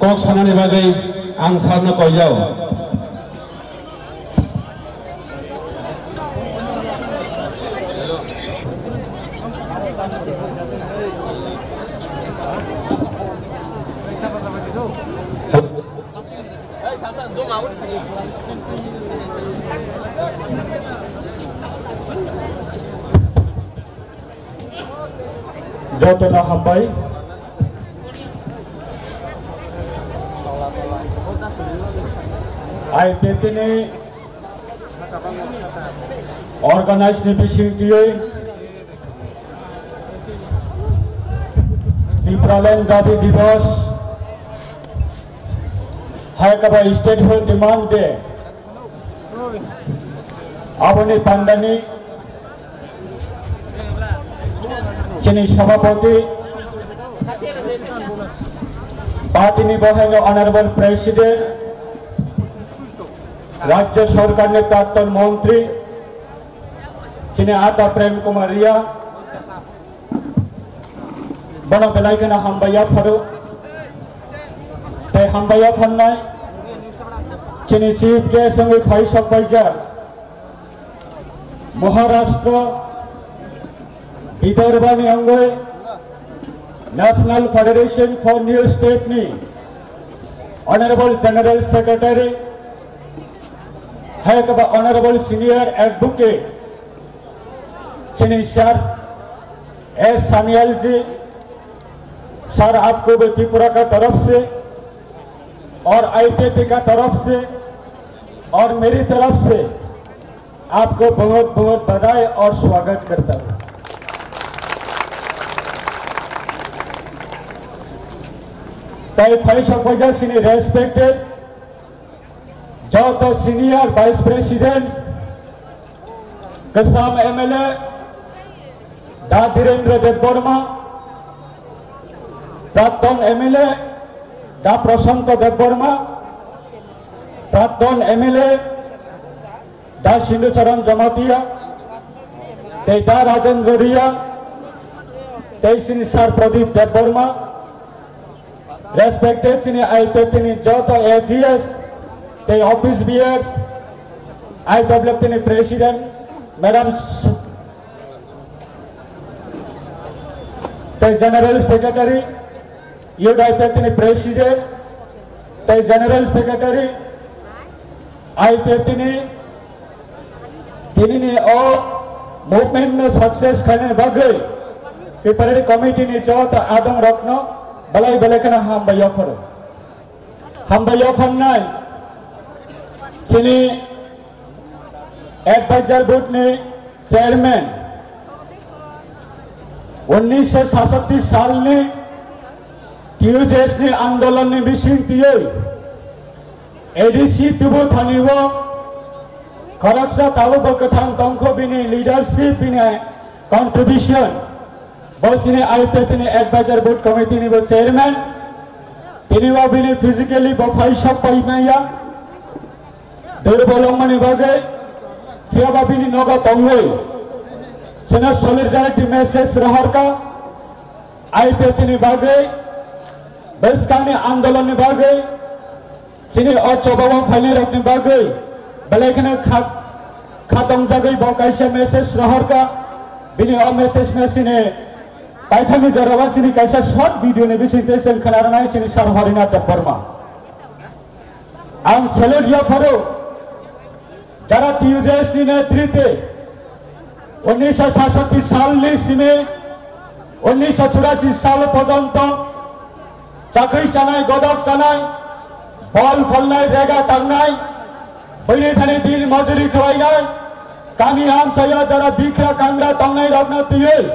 kok sanani bagwi ang sarno koijao. Jotono hambai. I P F T ni organize ni bising twiwi Tipraland Dabi Divas, hai khe ba Statehood Demand Day, aboni pandani chini sabhapati, party ni bohaino Honorable President, Rajya Sarkar ni Prakton Montri, chini ata Prem Kumar Ria, bono belai kheno hambai yapharo. Tei hambai yapharnai chini chief guest wngwi phai sok paijak Maharashtra Vidarbha ni wngwi National Federation for New State ni Honorable General Secretary, hai khe ba Honorable Senior Advocate chini sir S Sanyal ji, sir, आपको भी त्रिपुरा का तरफ से और I P F T का तरफ से और मेरी तरफ से आपको बहुत बहुत बधाई और स्वागत करता हूँ। Tei phai sok paijak chini respected joto senior vice president, Kwcham M L A Da Dhirendra Debbarma, Prakton M L A Da Prashanto Debbarma, Prakton M L A Da Sindhu Charan Jamatia, tei Da Rajendra Ria, tei chini sir Pradip Debbarma, respected chini I P F T ni joto A G S tei office bearers, I W F T ni president, madam, tei general secretary, youth I P F T ni president, tei general secretary, I P F T ni tini ni o movement no success khainani bagwi preparatory committee ni joto adong rokno belai belai kheno hambai yapharo. Hambai yapharnai chini advisor board ni chairman, unnisho sasatti salni T U J S ni andolonni bising tiyoi A D C tubu thani o khoroksa tabukbo kwthang tongkho bini leadership, bini contribution. Bo chini I P F T ni advisor board committee ni bo chairman. Tini bo bini physically bo phai sok pai maya. Durbol wngmani bagwi phiya ba bini nogo tongwi chini solidarity message rohorkha. I P F T ni bagwi, bwskangni andolonni bagwi, chini o chobao phainairokni bagwi belai kheno kha-, khatongjagwi bo kaisa message rohorkha. Bini o message no chini paithakni jorao chini kaisa short video ni bisingtwi chwng khwnarwnai chini Sir Harinath Debbarma. Ang salute yapharo, jara T U J S ni netritwe unnisho sasatti salni simi unnisho churasi sal porjonto chakri chanai, godok chanai, bol phalnai, rega tangnai, bini thani din mojuri khwlainai, kami amchaio jara bikra kangra tongnai rokno twiwi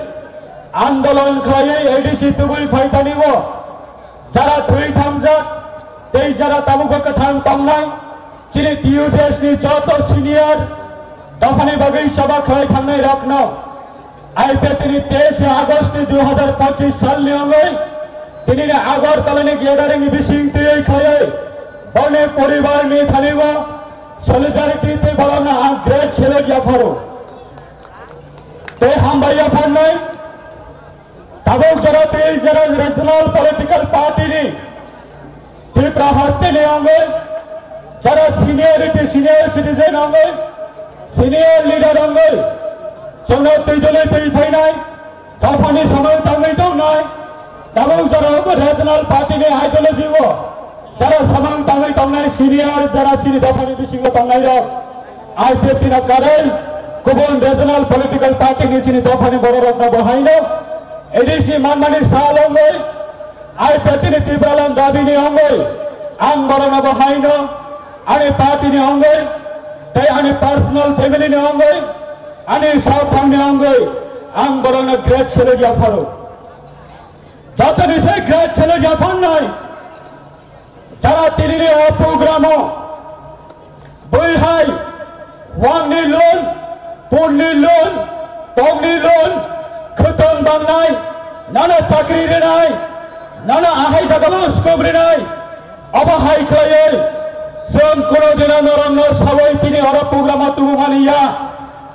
andolon khwlaiwi A D C tubui phaithani o jara thwi thangjak tei jara tabukbo kwthang tongnai, chini T U J S ni joto senior dophani bagwi choba khwlai thangnai rokno I P F T ni teis August ni dui hazar pochis salni wngwi tinini Agartala ni gathering ni bising twiwi khwlaiwi boni poribar ni thani o solidarity tei bolongno ang great salute yapharo. Tei hambai yapharnai. Tabuk jora tei jora regional political party ni Tripura haste ni wngwi jora seniority, senior citizen wngwi, senior leader wngwi chwngno twi dwlwi twi phainai, dophani samung tangwi tongnai. Tabuk jora bo regional party ni ideology o jara samung tangwi tongnai senior, jara chini dophani bisingo tongnai rok, I P F T no karwi kubun regional political party ni chini dophani borok rokno bo haino A D C manmani sal wngwi I P F T ni Tipraland dabi ni wngwi ang borokno bo haino ani party ni wngwi tei ani personal family ni wngwi ani saphang ni wngwi ang borokno great salute yapharo. Jotoni se great salute yapharnai. Jara tinini o program o bui hai wangni lun, punni lun, tongni lun, khwtwng bangnai, nono chakri rinai, nono ahai jagao scope rinai, obo hai khwlaiwi chwng kuno dino norokno sawi tini oro program o tubumani ya.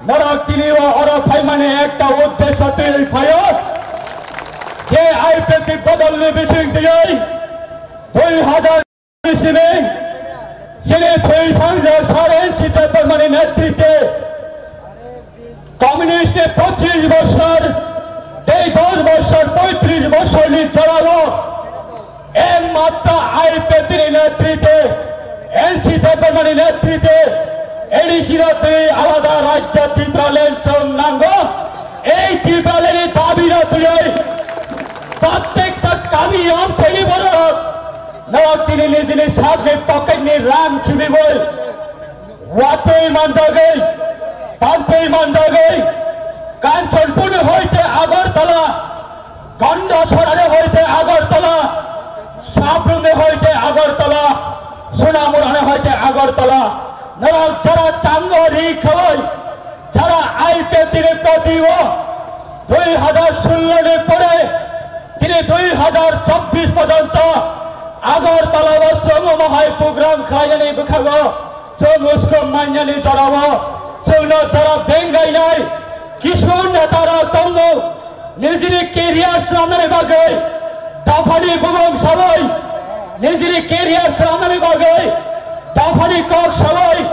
Norok tini o oro phaimani ekta uddesho twiwi phaio je I P F T bodolni bising twiwi dui hazar simi chini thwi thangjak Sir N C Debbarmani netritwe communist ni pochis bosor tei dos bosor, poitris bosorni jorao ekmatro I P F T ni netritwe, N C Debbarmani netritwe, A D C no twi alada rajya Tipraland chwng nango. Ei Tipraland ni dabi no twiwi protekta kami amchaini borok norok tini nijini sakni pocket ni rang khibiwi watwi manjagwi, pantwi manjagwi, Kanchanpurni hoite Agartala, Gondasarani hoite Agartala, Sabrumni hoite Agartala, Sonamurani hoite Agartala, norok jara chango ri khawai, jara I P F T ni proti o dui hazar sullo ni pore tini dui hazar chobbish porjonto Agartala o chwng omo hai program khlainani bwkhago chwng uskok manyani jorao chwngno jara bengainai kisu neta rok tongo. Nijini career swnamnani bagwi dophani bumung sawi, nijini career swnamnani bagwi dophani kok sawi,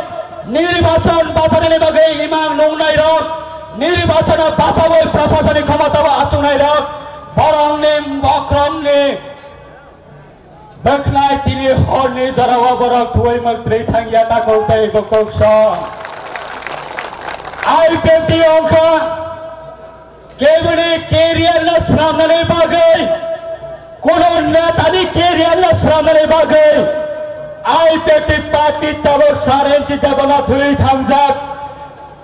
nirbachon bachanani bagwi imang nungnai rok, nirbachon o bachawi prasasoni khomota bo achuknai rok, borokni bokrokni bwkhnai tini horni jorao borok thuwi mwktwi thangya takhuk tei bukhuk song. I P F T wngkha keboni career no swnamnani bagwi, kuno netani career no swnamnani bagwi, I P F T party tabok saren si debana thwi thangjak.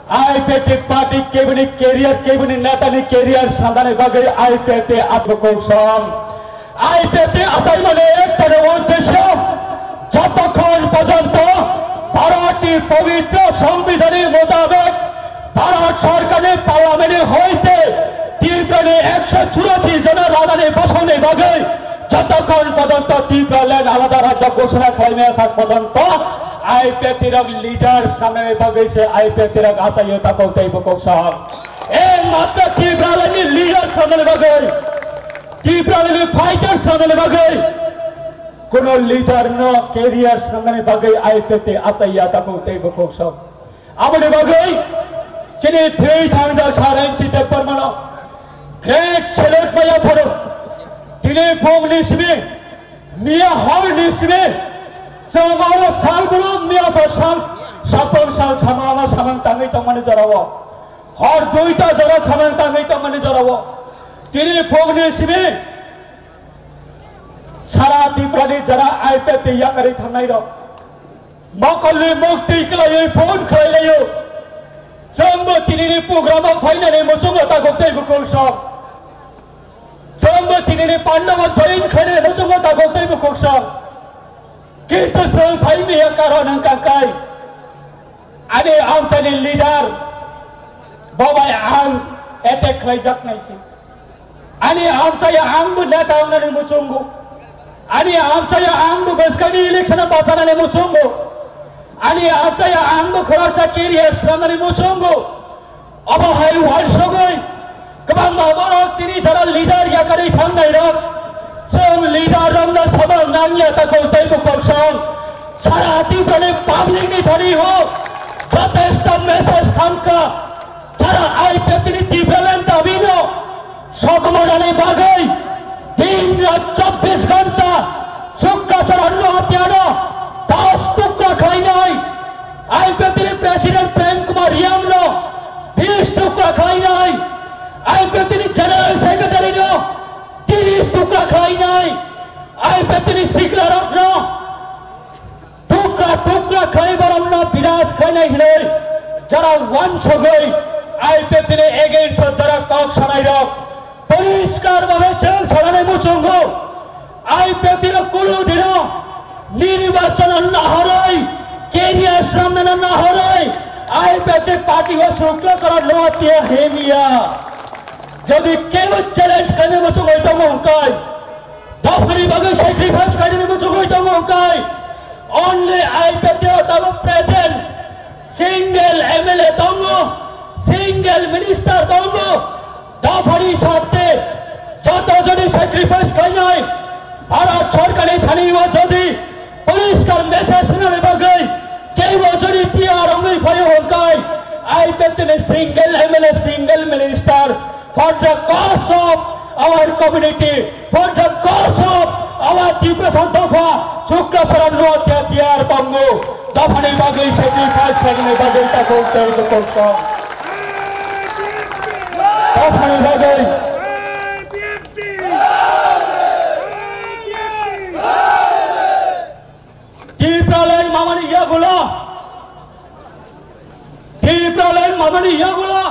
I P F T party kebini career, kebini netani career sandani bagwi I P F T atbukung song. I P F T achaimani ektare uddesho, jotokhon porjonto Bharatni pobitro sombidhani mutabek Bharat sorkarni parliament hoite Tripurani ekso churashi jona rajani bosongni bagwi jotokhon porjonto Tripura land alada rajyo ghoshona khlaimaya sak porjonto I P F T rok leader sanani bagwi se I P F T rok achaio takok tei bukuk song. Ekmatro Tripura landni leader sanani bagwi, Tripura landni fighter sanani bagwi, kuno leader no career sanani bagwi I P F T achaiya takok tei bukuk song. Aboni bagwi chini thwi thangjak Sir N C Debbarmano great salute maya pharo. Tini phungni simi, miya horni simi, chwng oro sal bolo miya bo sal, sapang sal samano samang tangwi tongmani jorao. Hor duita jora samang tangwi tongmani jorao. Tini phungni simi, sara Tripurani jara I P F T yakarwi thangnai rok. Mokolni mukti khlaiwi phone khlailaio. Chwngbo tinini program-o phainani muchungo takok tei bukuk song. Chwngbo tinini pandao join khainani muchungo takok tei bukuk song. Kintu chwng phai miya karon wngkha kai. Ani amchaini leader bo bai ang attack khlaijaknai se. Ani amchaya angbo neta wngnani muchungo. Ani amchaya angbo bwskangni election-o bachanani muchungo. Ani amchaya angbo khoroksa career swnamnani muchungo. Obo hai uansugwi kwbangma borok tini jora leader yakarwi thangnairok. Chwng leader-rokno samang nangya takok tei bukuk song. Sara Tripurani public-ni thani o jotesto message thangkha. Sara I P F T-ni Tipraland dabi no sokomorani bagwi din rat chobbish ghonta Sukra Charan Noatia no dos tukra khlainai, I P F T-ni President Prem Kumar Reang no bis tukra khlainai, I P F T-ni General Secretary no tris tukra khlainai, I P F T-ni sikla rok no tukra tukra khlai borokno binas khlainai hinwi jora uansugwi I P F T-ni against-o jora kok sanairok poriskar bhabe chwng sanani muchungo. I P F T-no kunu dino nirbachon-o nahorwi, career swnamnano nahorwi I P F T party-o Sukla Charan Noatia himya. Jodi kebo challenge khlainai muchungwi tongo hwnkhe, dophani bagwi sacrifice khlainani muchungwi tongo hwnkhe, only I P F T-o tabuk present single M L A tongo, single minister tongo, dophani sarthe joto jodi sacrifice khlainai, Bharat sorkarni thani o jodi poriskar message rwnani bagwi kebo jodi tiyar wngwi phaio hwnkhe, I P F T-ni single M L A, single minister, for the cause of our community, for the cause of our Tiprasa dopha, Sukla Charan Noatia tiyar tongo. Dophani bagwi sacrifice khlainani bagwi takok tei bukuk song. Dophani bagwi. Tipraland mamani yagulo, Tipraland mamani yagulo,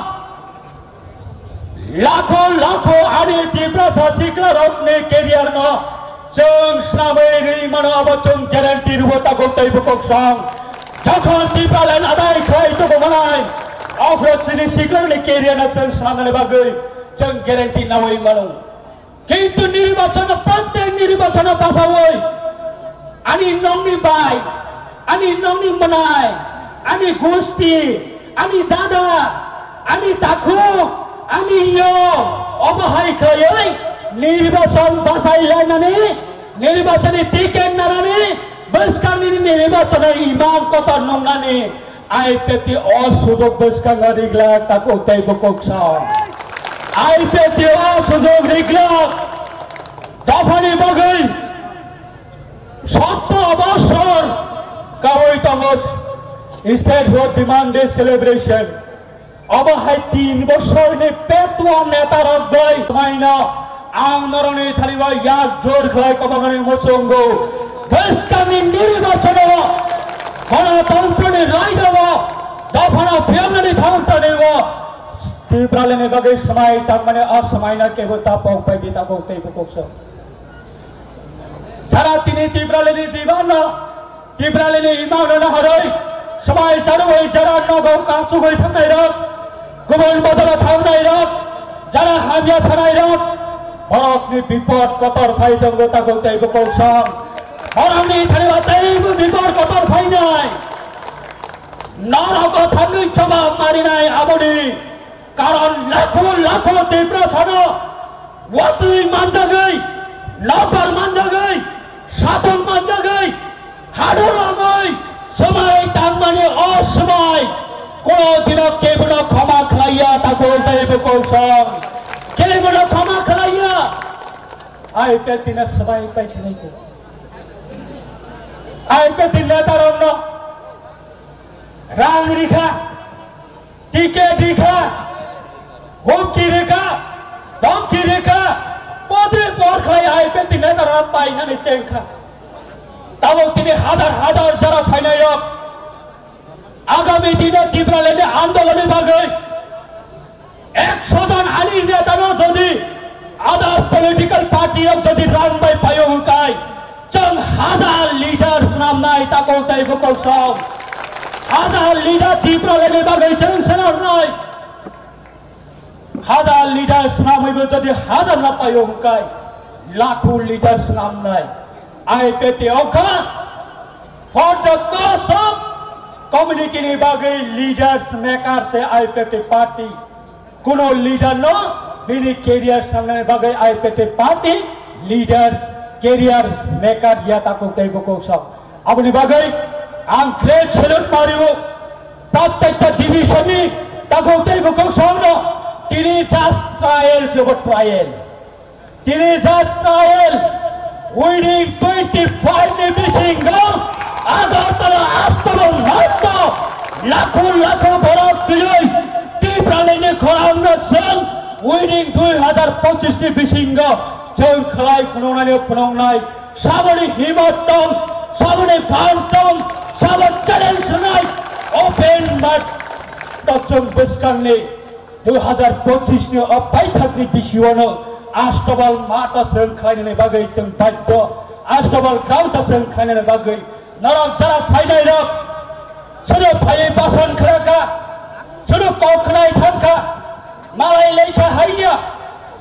lakho lakho ani Tiprasa siklarokni career no chwng swnamwi rwi mano, abo chwng guarantee rwo takok tei bukuk song. Jokhon Tipraland adai khlai tubu manai, aphuru chini siklarokni career no chwng swnamnani bagwi chwng guarantee nawi mano. Kintu nirbachono, prottek nirbachono basawi ani nokni bai, ani nokni mwnai, ani gusti, ani dada, ani takhuk, ani yo, obo hai khlaiwi nirbachon bachai lainani, nirbachonni ticket nanani, bwskangni nirbachono imam kotor nungnani, I P F T o sujok bwskango riglak takuk tei bukuk song. I P F T o sujok riglak dophani bagwi sotto bosor kawi tongo Statehood Demand Day celebration. Obo hai tin bosorni petwa neta rok bai maino ang norokni thani bai yak jor khlai kwbangni muchungo. Bwskangni niribachano, Ganatantrani raidao, dophano phiyoknani thangtanibo, Tipralini bagwi swmai tangmani o swmaino kebo ta pok bai di tabok tei bukuksong. Jara tini Tipralini dibanno, Tipralini imangno naharwi, swmai charwi jara nogo kasugwi thangnairok, kubun bodolo thangnairok, jara hamya sanairok, borokni bipod kotor phai tongo tabok tei bukuksong. Borokni thani ba teibo bipod kotor phainai. Norok o thangwi jobab marinai aboni. Karon lakho lakho Tiprasano watwi manjagwi, nokbar manjagwi, satung manjagwi, hador romwi swmai tangmani o swmai kono dino kebono khoma khlaiya tabok tei bukuksong. Kebono khoma khlaiya. I P F T no swmai pai sinai ko. I P F T netarokno rang rikha. Ticket rikha, humki rikha, domki rikha, podre por khlai I P F T netarok painani chengkha. Tabok tini hajar hajar jara phainairok agami dino Tipralandni andolonni bagwi ekso jon ani netano jodi others political party rok jodi rang bai paio hwnkhe, chwng hajar leader swnamnai tabok tei bukuksong. Hajar leader Tipralandni bagwi chwng swnamnai. Hajar leader swnamwibo jodi hajar no paio hwnkhe, lakho leader swnamnai. I P F T ongkha for the cause of community ni bagwi leaders maker se I P F T party. Kuno leader no bini career sangnani bagwi I P F T party leaders career maker ya tabok tei bukuksong. Aboni bagwi ang great salute mario. Prottekta division ni tabok tei bukuksong no tini just trial se bo trial. Tini just trial, within twenty-five ni bisingo Agartala Astabal North o lakho lakho borok twiwi Tipralandni khorang no chwng within dui hazar pochis ni bisingo chwng khlai phunuknani phunuknai. Saboni himmat tong, saboni phan tong, sabo challenge rwnai open mat to chwng bwskangni dui hazar pochis ni o paithakni bisingo Astabal North o chwng khlainani bagwi chwng badhyo, Astabal North o chwng khlainani bagwi norok jara phainairok, sono phaiwi basan khlaka, sono kok khnai thangkha, malai leikha haiya,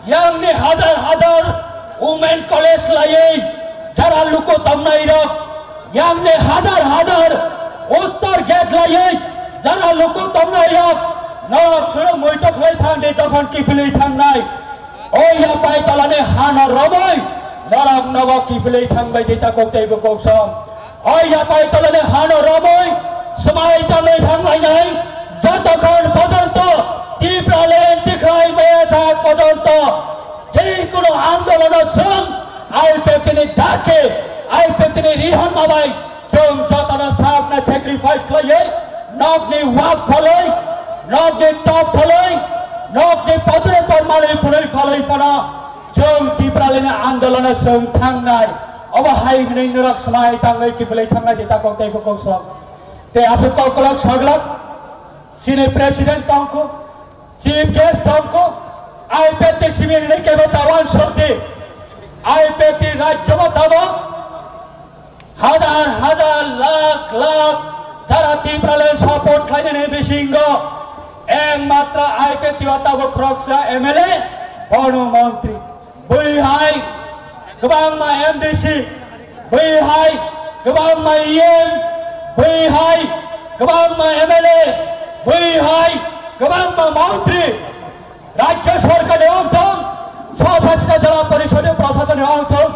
yangni hajar hajar women college laiwi jara luku tongnairok, yangni hajar hajar uttor gate laiwi jara luku tongnairok, norok sono muito khlai thangdi jokhon kiphilwi thangnai. O yapai tolani hano romwi norok nogo kiphilwi thangbai di tabok tei bukuksong. O yapai tolani hano romwi swmai tangwi thanglainai jotokhon pojonto Tipraland tikhlai maya sak pojonto jekunu andolono chwng I P F T ni dake, I P F T ni rihorma bai chwng jotono sakno sacrifice khlaiwi nokni wak phalwi, nokni top phalwi, nokni podre por manwi phunwi phalwi phano chwng Tipralandni andolono chwng thangnai. Obo hai hwnwi norok swmai tangwi kiphilwi thangnai di tabok tei bukuksong. Tei aswk koklok saglak chini president tongkhu, chief guest tongkhu, I P F T simi hwnwi kebo ta uansukdi. I P F T rajyo bo tabok hajar hajar lakh lakh jara Tipraland support khlainani bisingo ekmatra I P F T o tabok khoroksa M L A bono montri. Bui hai kwbangma M D C, bui hai kwbangma E M, bui hai kwbangma M L A, bui hai kwbangma montri, rajyo sorkar ni ongthong, swsasita jela porishod ni proshashan ni ongthong,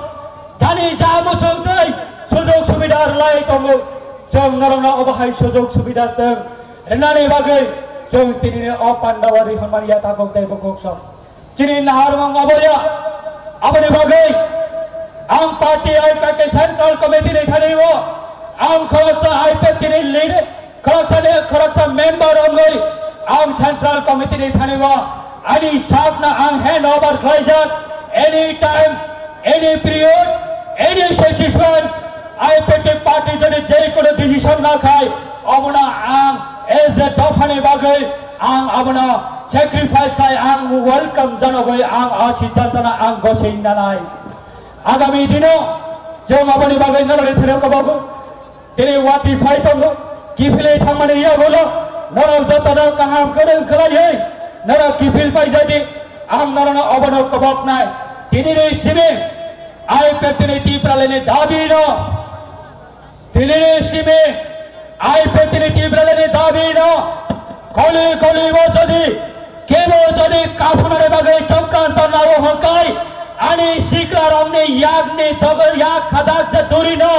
jani ja muchung tei sujog subida rwlai tongo. Chwng norokno obo hai sujog subida chwng rwnani bagwi chwng tinini o pandao rihormani yatakok tei bukuksong. Chini naharmung aboya, aboni bagwi ang party I P F T Central Committee ni thani o ang khoroksa I P F T ni leader, khoroksa ni khoroksa member wngwi ang Central Committee ni thani o ani sakno ang hand over khlaijak. Any time, any period, any situation, Sonna khai, obono ang as a dophani bagwi ang abono sacrifice khai ang welcome janagwi ang a siddhantano ang gosei nanai. Agami dino chwng aboni bagwi norokni thero kobogo tini wati phai tongo, kiphilwi thangmani yagulo norok jotono kaham kwrwng khwlaiwi norok kiphil paijadi, ang norokno obono koboknai. Tinini simi I P F T ni Tipralandni dabino Tinini simi I P F T ni Tipralandni dabino koli koli o jodi kebo jodi kasunani bagwi chokranto nao hwnkhe ani sikrarokni yakni dogor yak khajak je durino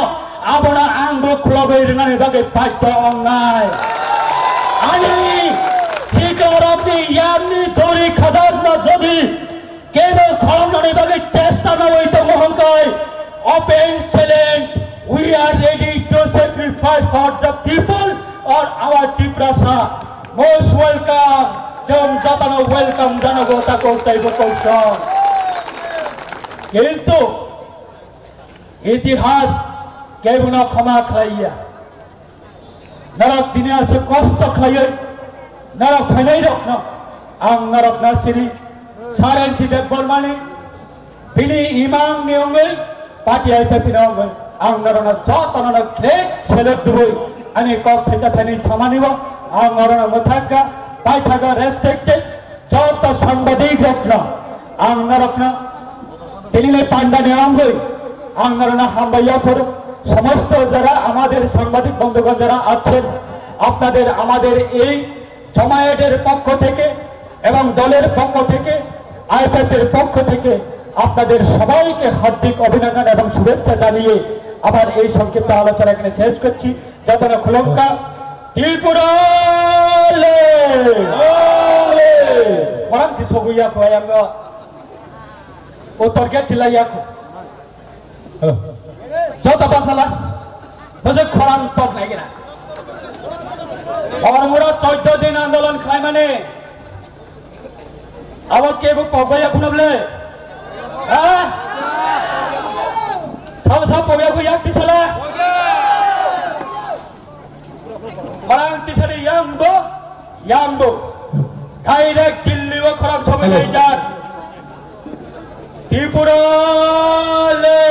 abono angbo khulogwi rwnani bagwi baidhyo wngnai. Ani sikrarokni yakni duri khajakno jodi kebo kholomnani bagwi chesta naiwi tongo hwnkhe open challenge, we are ready to sacrifice for the people or our Tiprasa. Most welcome, chwng jotono welcome janago takhuk tei bukhuk song. Kintu itihas kebono khoma khlaiya. Norok tini aswk kosto khlaiwi norok phainairokno ang norokno siri Sir N C Debbarmani bini imangni wngwi party I P F T ni wngwi ang norokno jotono great salute dubui ani kok thecha thani samani bo ang norokno mwthakha paithago respected joto sangbadik rokno ang norokno tini le panda ni wngwi ang norokno hambai yaphuru. সমস্ত যারা আমাদের সাংবাদিক বন্ধুগণ যারা আছেন, আপনাদের আমাদের এই জমায়েতের পক্ষ থেকে এবং দলের পক্ষ থেকে, আইপিএফ এর পক্ষ থেকে আপনাদের সবাইকে হার্দিক অভিনন্দন এবং শুভেচ্ছা জানিয়ে আমার এই সংক্ষিপ্ত আলোচনা এখানে শেষ করছি। Jotono khulumkha. Tripura le! Khorang si sogwi ya kho, ayang go. Uttor khe chilai ya kho. Hello. Joto basala. Bose khorang tok nai gina. Hormura choddo din andolon khlaimani. Abo kebo pogba ya phunable? Ha? Sabo sabo pogya bo yak tisala? Khorang tisari yang bo, yang bo. Direct Delhi o khorang sobai Hello. Nai jar. Tripura le!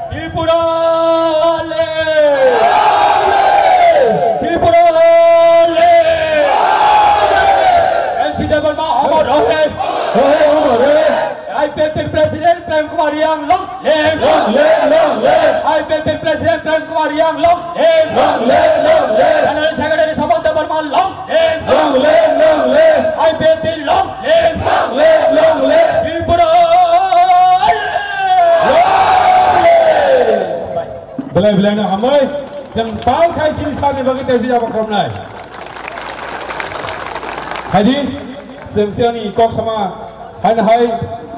Tripura le! Tripura le! N C Debbarma amar rahe! Rahe, amar rahe! I P F T president Prem Kumar Reang long live! Long live, long live! I P F T president Prem Kumar Reang long live! Long live, long live! General Secretary Samal Debbarma long live! Long live, long live! I P F T long live! Long live, long live! Tripura long live! Belai belai no hambai, chwng pal khai chini sani bagwi tei sijaba khoroknai. Haidi, chwng siyani kok sama haino hai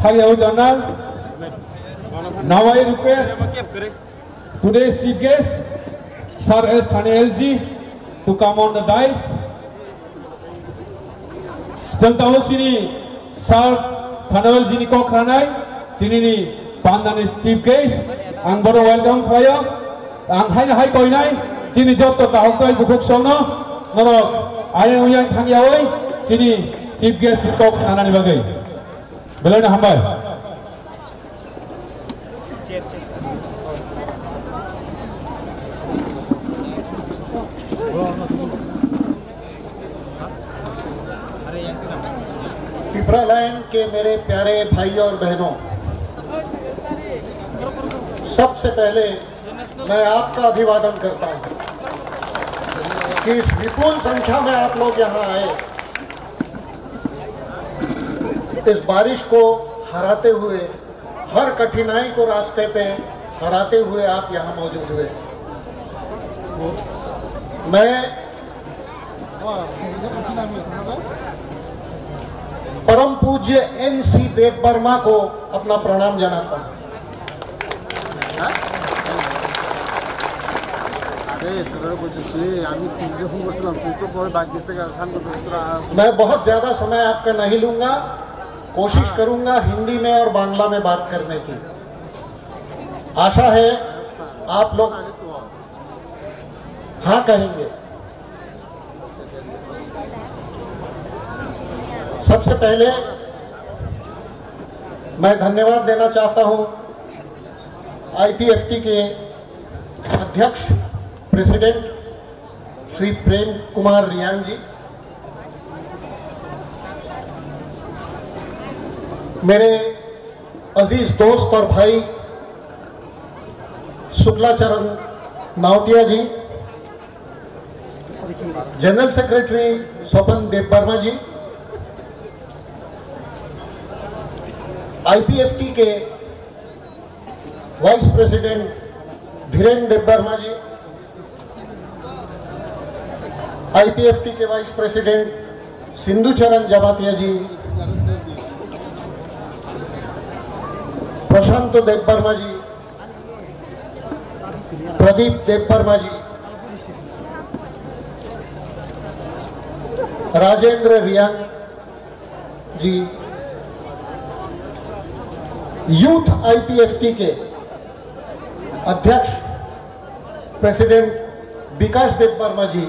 thangyawi tongnai. Now I request today's chief guest, Sir S Samuel ji, to come on the dais. Chwng tabuk chini Sir Samuel ji ni kok khwnanai, tini ni pandani chief guest, ang bono welcome khlaio. Ang haino hai koinai, chini joto tahuk tai bukhuk songno, norok ayang uyang thangyawi, chini chief guest ni kok khwnanani bagwi. Belai no hambai. पिपरालैन के मेरे प्यारे भाई और बहनों, सबसे पहले मैं आपका अभिवादन करता हूं कि इस विपुल संख्या में आप लोग यहां आए, इस बारिश को हराते हुए, हर कठिनाई को रास्ते पे हराते हुए आप यहां मौजूद हुए। मैं परम पूज्य एन सी देव वर्मा को अपना प्रणाम जनाता हूं। আরে, তোরা বলছিস, আমি তিনটে ফোন করছিলাম, তুই তো পরে বাদ গেছে, গান করতে করতে তোরা मैं बहुत ज्यादा समय आपका नहीं लूंगा, कोशिश करूंगा हिंदी में और बांग्ला में बात करने की। आशा है आप लोग हाँ कहेंगे। सबसे पहले मैं धन्यवाद देना चाहता हूं आईपीएफटी के अध्यक्ष, प्रेसिडेंट श्री प्रेम कुमार रियांग जी, मेरे अजीज दोस्त और भाई शुक्लाचरण नावटिया जी, जनरल सेक्रेटरी स्वपन देव वर्मा जी, आईपीएफटी के वाइस प्रेसिडेंट धीरेन देव वर्मा जी, आईपीएफटी के वाइस प्रेसिडेंट सिंधु चरण जमातिया जी, प्रशांत देव वर्मा जी, प्रदीप देव वर्मा जी, राजेंद्र रियांग जी, यूथ आईपीएफटी के अध्यक्ष प्रेसिडेंट विकास देव वर्मा जी,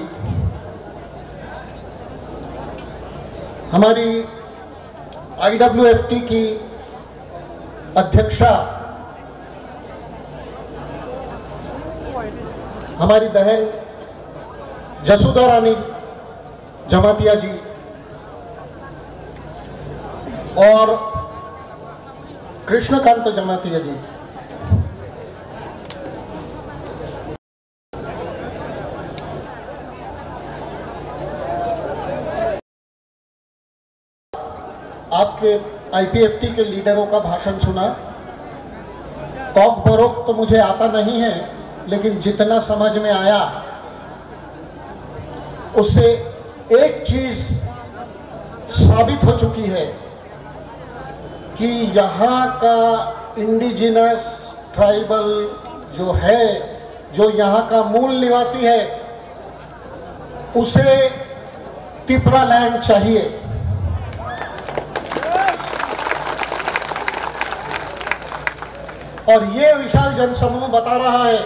हमारी आईडब्ल्यूएफटी की अध्यक्षा हमारी बहन जसुदा रानी जमातिया जी और कृष्णकांत जमातिया जी। आपके आईपीएफटी के लीडरों का भाषण सुना। कॉकबोरोक तो मुझे आता नहीं है, लेकिन जितना समझ में आया, उससे एक चीज साबित हो चुकी है कि यहाँ का इंडिजिनस ट्राइबल जो है, जो यहाँ का मूल निवासी है, उसे तिपरा लैंड चाहिए। और ये विशाल जनसमूह बता रहा है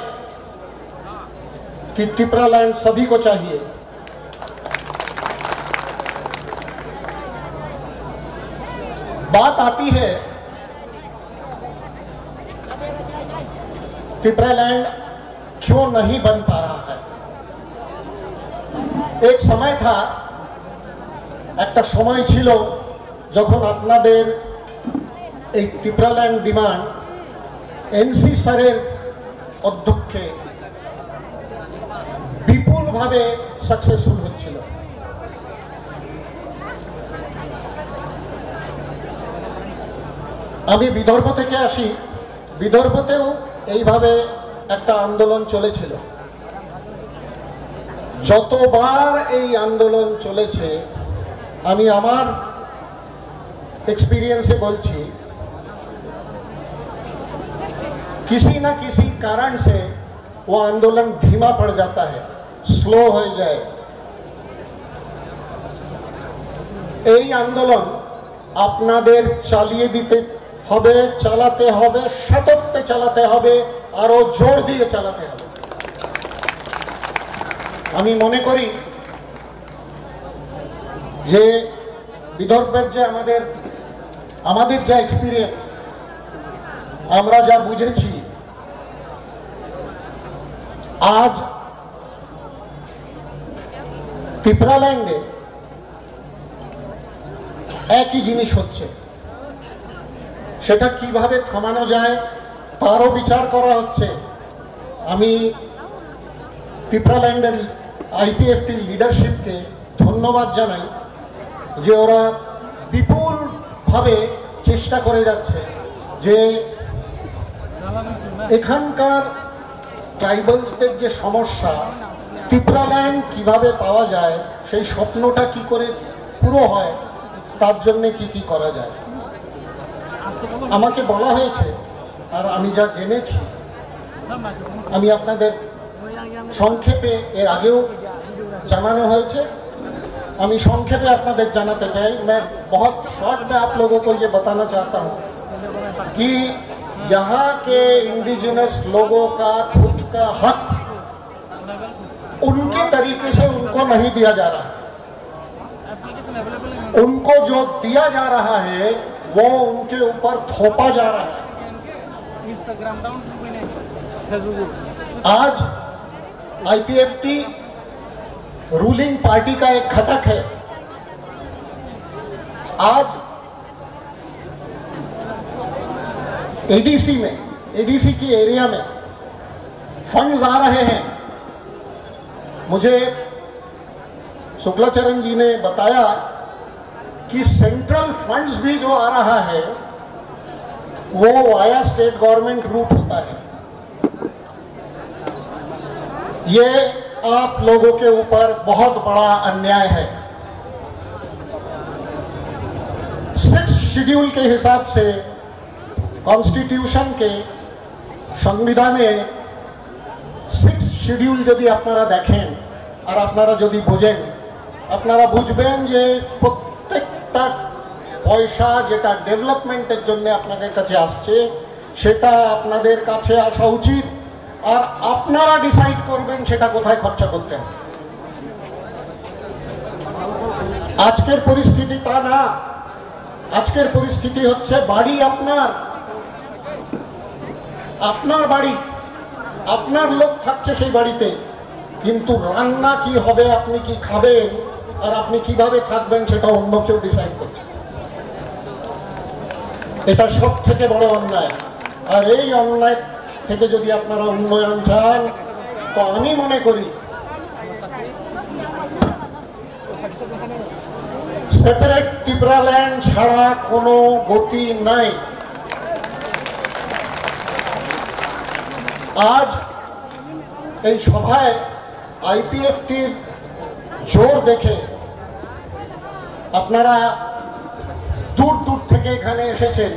कि तिपरा लैंड सभी को चाहिए। बात आती है तिपरा लैंड क्यों नहीं बन पा रहा है। एक समय था, একটা সময় ছিল, যখন আপনাদের এই ত্রিপুরা ল্যান্ড ডিমান্ড এনসি স্যারের অধ্যক্ষে বিপুলভাবে সাকসেসফুল হচ্ছিল। আমি বিদর্ভ থেকে আসি, বিদর্ভতেও এইভাবে একটা আন্দোলন চলেছিল। যতবার এই আন্দোলন চলেছে, আমি আমার এক্সপিরিয়েন্সে বলছি, किसी ना किसी कारण से वो आंदोलन धीमा पड़ जाता है, স্লো হয়ে যায়। এই আন্দোলন আপনাদের চালিয়ে দিতে হবে, চালাতে হবে, সাতত্যে চালাতে হবে, আরো জোর দিয়ে চালাতে হবে। আমি মনে করি যে বিদর্ভের যে আমাদের, আমাদের যা এক্সপিরিয়েন্স, আমরা যা বুঝেছি, আজ ত্রিপুরা ল্যান্ডে একই জিনিস হচ্ছে। সেটা কিভাবে থামানো যায়, তারও বিচার করা হচ্ছে। আমি ত্রিপুরা ল্যান্ডের আইপিএফটির লিডারশিপকে ধন্যবাদ জানাই যে ওরা বিপুলভাবে চেষ্টা করে যাচ্ছে যে এখানকার ট্রাইবালসদের যে সমস্যা, ত্রিপুরা ল্যান্ড কীভাবে পাওয়া যায়, সেই স্বপ্নটা কী করে পুরো হয়, তার জন্যে কী কী করা যায়। আমাকে বলা হয়েছে, আর আমি যা জেনেছি, আমি আপনাদের সংক্ষেপে এর আগেও জানানো হয়েছে। আমি সংক্ষেপে আপনাদের জানাতে চাই, मैं बहुत शॉर्ट में आप लोगों को ये बताना चाहता हूँ कि यहाँ के इंडिजिनस लोगों का खुद का हक उनके तरीके से उनको नहीं दिया जा रहा। उनको जो दिया जा रहा है, वो उनके ऊपर थोपा जा रहा है। आज आईपीएफटी रूलिंग पार्टी का एक घटक है। आज एडीसी में, एडीसी की एरिया में फंड्स आ रहे हैं। मुझे शुक्लाचरण जी ने बताया कि सेंट्रल फंड्स भी जो आ रहा है, वो वाया स्टेट गवर्नमेंट रूट होता है। ये आप लोगों के ऊपर बहुत बड़ा अन्याय है। सिक्स शेड्यूल के हिसाब से, कॉन्स्टिट्यूशन के, संविधाने সিক্স শিডিউল যদি আপনারা দেখেন আর আপনারা যদি বোঝেন, আপনারা বুঝবেন যে প্রত্যেকটা পয়সা যেটা ডেভেলপমেন্টের জন্য আপনাদের কাছে আসছে, সেটা আপনাদের কাছে আসা উচিত। আর আপনারা ডিসাইড করবেন সেটা কোথায় খরচা করতে হবে। আজকের পরিস্থিতি তা না। আজকের পরিস্থিতি হচ্ছে বাড়ি আপনার, আপনার বাড়ি, আপনার লোক থাকছে সেই বাড়িতে, কিন্তু রান্না কি হবে, আপনি কি খাবেন আর আপনি কিভাবে থাকবেন, সেটা অন্য কেউ ডিসাইড করছে। এটা সব থেকে বড় অন্যায়। আর এই অন্যায় থেকে যদি আপনারা উন্নয়ন চান, তো আমি মনে করি সেপারেট ত্রিপুরাল্যান্ড ছাড়া কোনো গতি নাই। আজ এই সভায় আইপিএফটির জোর দেখে আপনারা দূর দূর থেকে এখানে এসেছেন।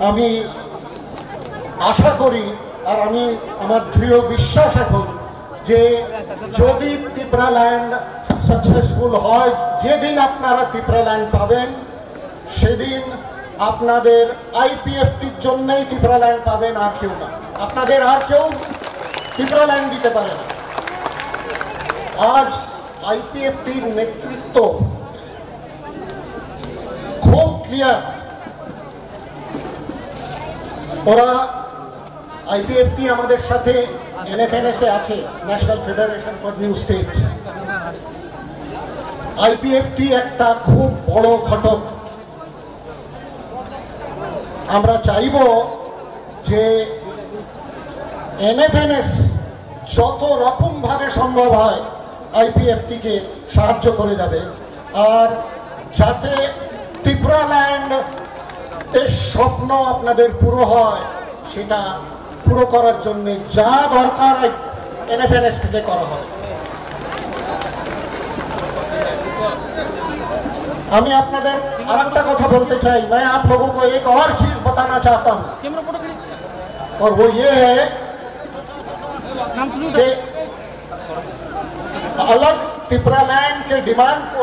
আমি আশা করি আর আমি, আমার দৃঢ় বিশ্বাস এখন যে যদি ত্রিপুরাল্যান্ড সাকসেসফুল হয়, যেদিন আপনারা ত্রিপুরাল্যান্ড পাবেন, সেদিন আপনাদের আইপিএফটির জন্যই ত্রিপুরাল্যান্ড পাবেন, আর কেউ না। আপনাদের আর কেউ ত্রিপুরাল্যান্ড দিতে পারে না। আজ আইপিএফটির নেতৃত্ব খুব ক্লিয়ার। ওরা, আইপিএফটি আমাদের সাথে এনএফএনএস এ আছে, national federation for new states. IPFT একটা খুব বড় ঘটক। আমরা চাইব যে এনএফএনএস যত রকমভাবে সম্ভব হয় আইপিএফটিকে সাহায্য করে যাবে, আর যাতে ত্রিপুরাল্যান্ড এর স্বপ্ন আপনাদের পুরো হয়, সেটা পুরো করার জন্য যা দরকার এনএফএনএস থেকে করা হয়। আমি আপনাদের আর একটা কথা বলতে চাই, मैं आप लोगों को एक और चीज बताना चाहता हूँ, और वो ये है कि अलग त्रिपुरालैंड के डिमांड को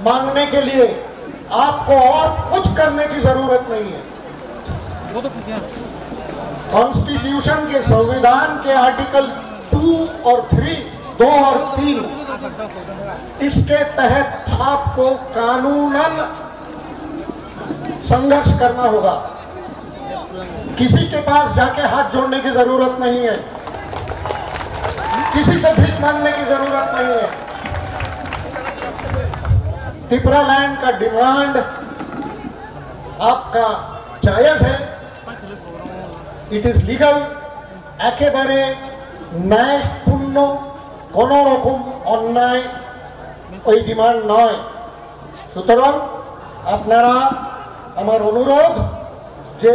मांगने के लिए आपको और कुछ करने की जरूरत नहीं है। कॉन्स्टिट्यूशन के, संविधान के आर्टिकल टू और थ्री, दो और तीन, इसके तहत आपको कानूनन संघर्ष करना होगा। किसी के पास जाके हाथ जोड़ने की जरूरत नहीं है, किसी से भीख मांगने की जरूरत नहीं है। त्रिपुरालैंड का डिमांड आपका जायज है, इट इज लीगल। একেবারে ন্যায়পূর্ণ, কোনো রকম অন্যায় ওই ডিমান্ড নয়। সুতরাং আপনারা, আমার অনুরোধ যে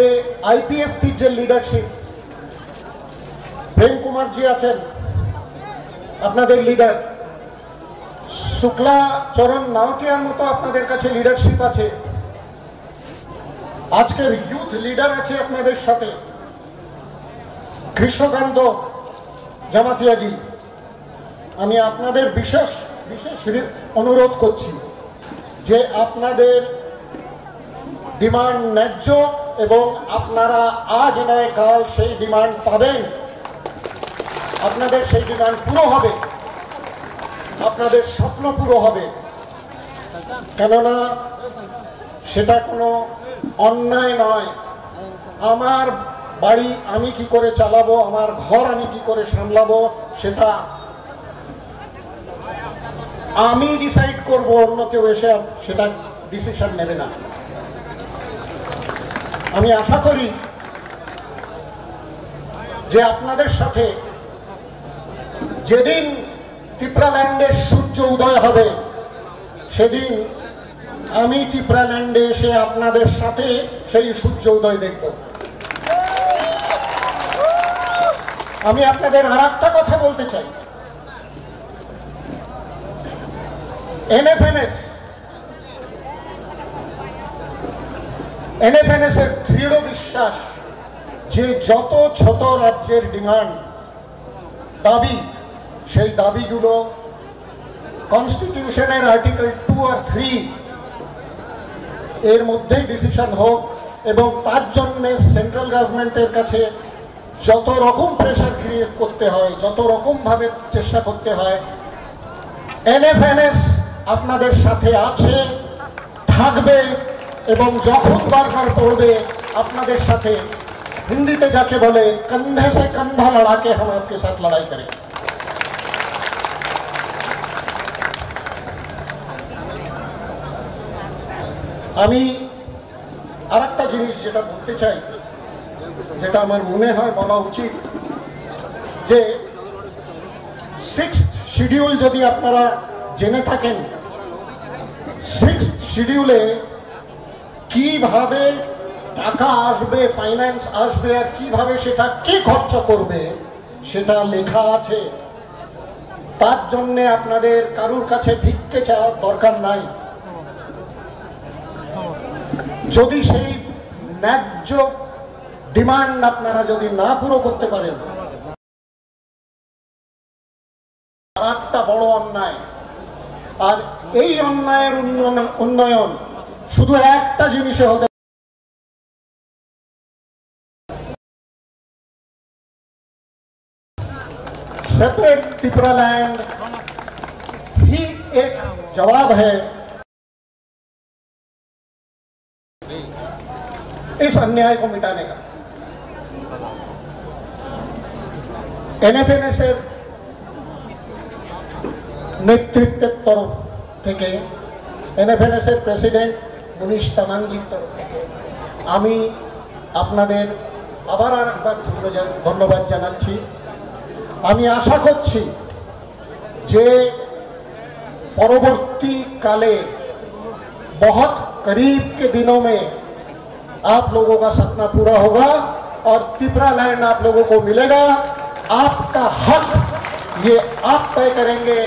আইপিএফটির যে লিডারশিপ, প্রেম কুমার জি আছেন আপনাদের লিডার, শুক্লা চরণ নাওটিয়ার মতো আপনাদের কাছে লিডারশিপ আছে, আজকের ইউথ লিডার আছে আপনাদের সাথে, কৃষ্ণকান্ত জামাতিয়াজি, আমি আপনাদের বিশেষ, বিশেষ রি-, অনুরোধ করছি যে আপনাদের ডিমান্ড ন্যায্য এবং আপনারা আজ নয় কাল সেই ডিমান্ড পাবেন। আপনাদের সেই ডিমান্ড পুরো হবে, আপনাদের স্বপ্ন পুরো হবে, কেননা সেটা কোনো অন্যায় নয়। আমার বাড়ি আমি কি করে চালাবো, আমার ঘর আমি কি করে সামলাবো, সেটা আমি ডিসাইড করব, অন্য কেউ এসে সেটা ডিসিশন নেবে না। আমি আশা করি যে আপনাদের সাথে যেদিন টিপ্রাল্যান্ডের সূর্য উদয় হবে, সেদিন আমি টিপ্রাল্যান্ডে এসে আপনাদের সাথে সেই সূর্য উদয় দেখব। আমি আপনাদের আর একটা কথা বলতে চাই, এনএফএনএস, এনএফএনএস এর দৃঢ় বিশ্বাস যে যত ছোট রাজ্যের ডিমান্ড, দাবি, সেই দাবিগুলো কনস্টিটিউশনের আর্টিকেল টু আর থ্রি এর মধ্যেই ডিসিশন হোক, এবং তার জন্য সেন্ট্রাল গভর্নমেন্টের কাছে যত রকম প্রেশার ক্রিয়েট করতে হয়, যত রকম ভাবে চেষ্টা করতে হয়, এনএফএনএস আপনাদের সাথে আছে, থাকবে, এবং যখন দরকার পড়বে আপনাদের সাথে, হিন্দিতে যাকে বলে, कंधे से कंधा लड़ा के हम आपके साथ लड़ाई करेंगे। আমি আরেকটা জিনিস যেটা বলতে চাই, যেটা আমার মনে হয় বলা উচিত, যে সিক্সথ শিডিউল যদি আপনারা জেনে থাকেন, সিক্সথ শিডিউলে কিভাবে টাকা আসবে, ফাইন্যান্স আসবে, আর কিভাবে সেটা কে খরচা করবে, সেটা লেখা আছে। তার জন্য আপনাদের কারুর কাছে ভিক্ষে চাওয়ার দরকার নাই। যদি সেই ন্যায্য ডিমান্ড আপনারা যদি না পুরো করতে পারেন, আর একটা বড় অন্যায়। আর এই অন্যায়ের উন্নয়ন, উন্নয়ন শুধু একটা জিনিসে হতে, सेपरेट टिप्रालैंड ही एक जवाब है इस अन्याय को मिटाने का। এনএফএনএস এর নেতৃত্বের তরফ থেকে, এনএফএনএস এর প্রেসিডেন্ট মুনিশ তামাংজির তরফ থেকে আমি আপনাদের আবার আর একবার ধন্যবাদ, ধন্যবাদ জানাচ্ছি। আমি আশা করছি যে পরবর্তীকালে बहुत करीब के दिनों में आप लोगों का सपना पूरा होगा और टिप्रालैंड आप लोगों को मिलेगा। आपका हक ये आप तय करेंगे,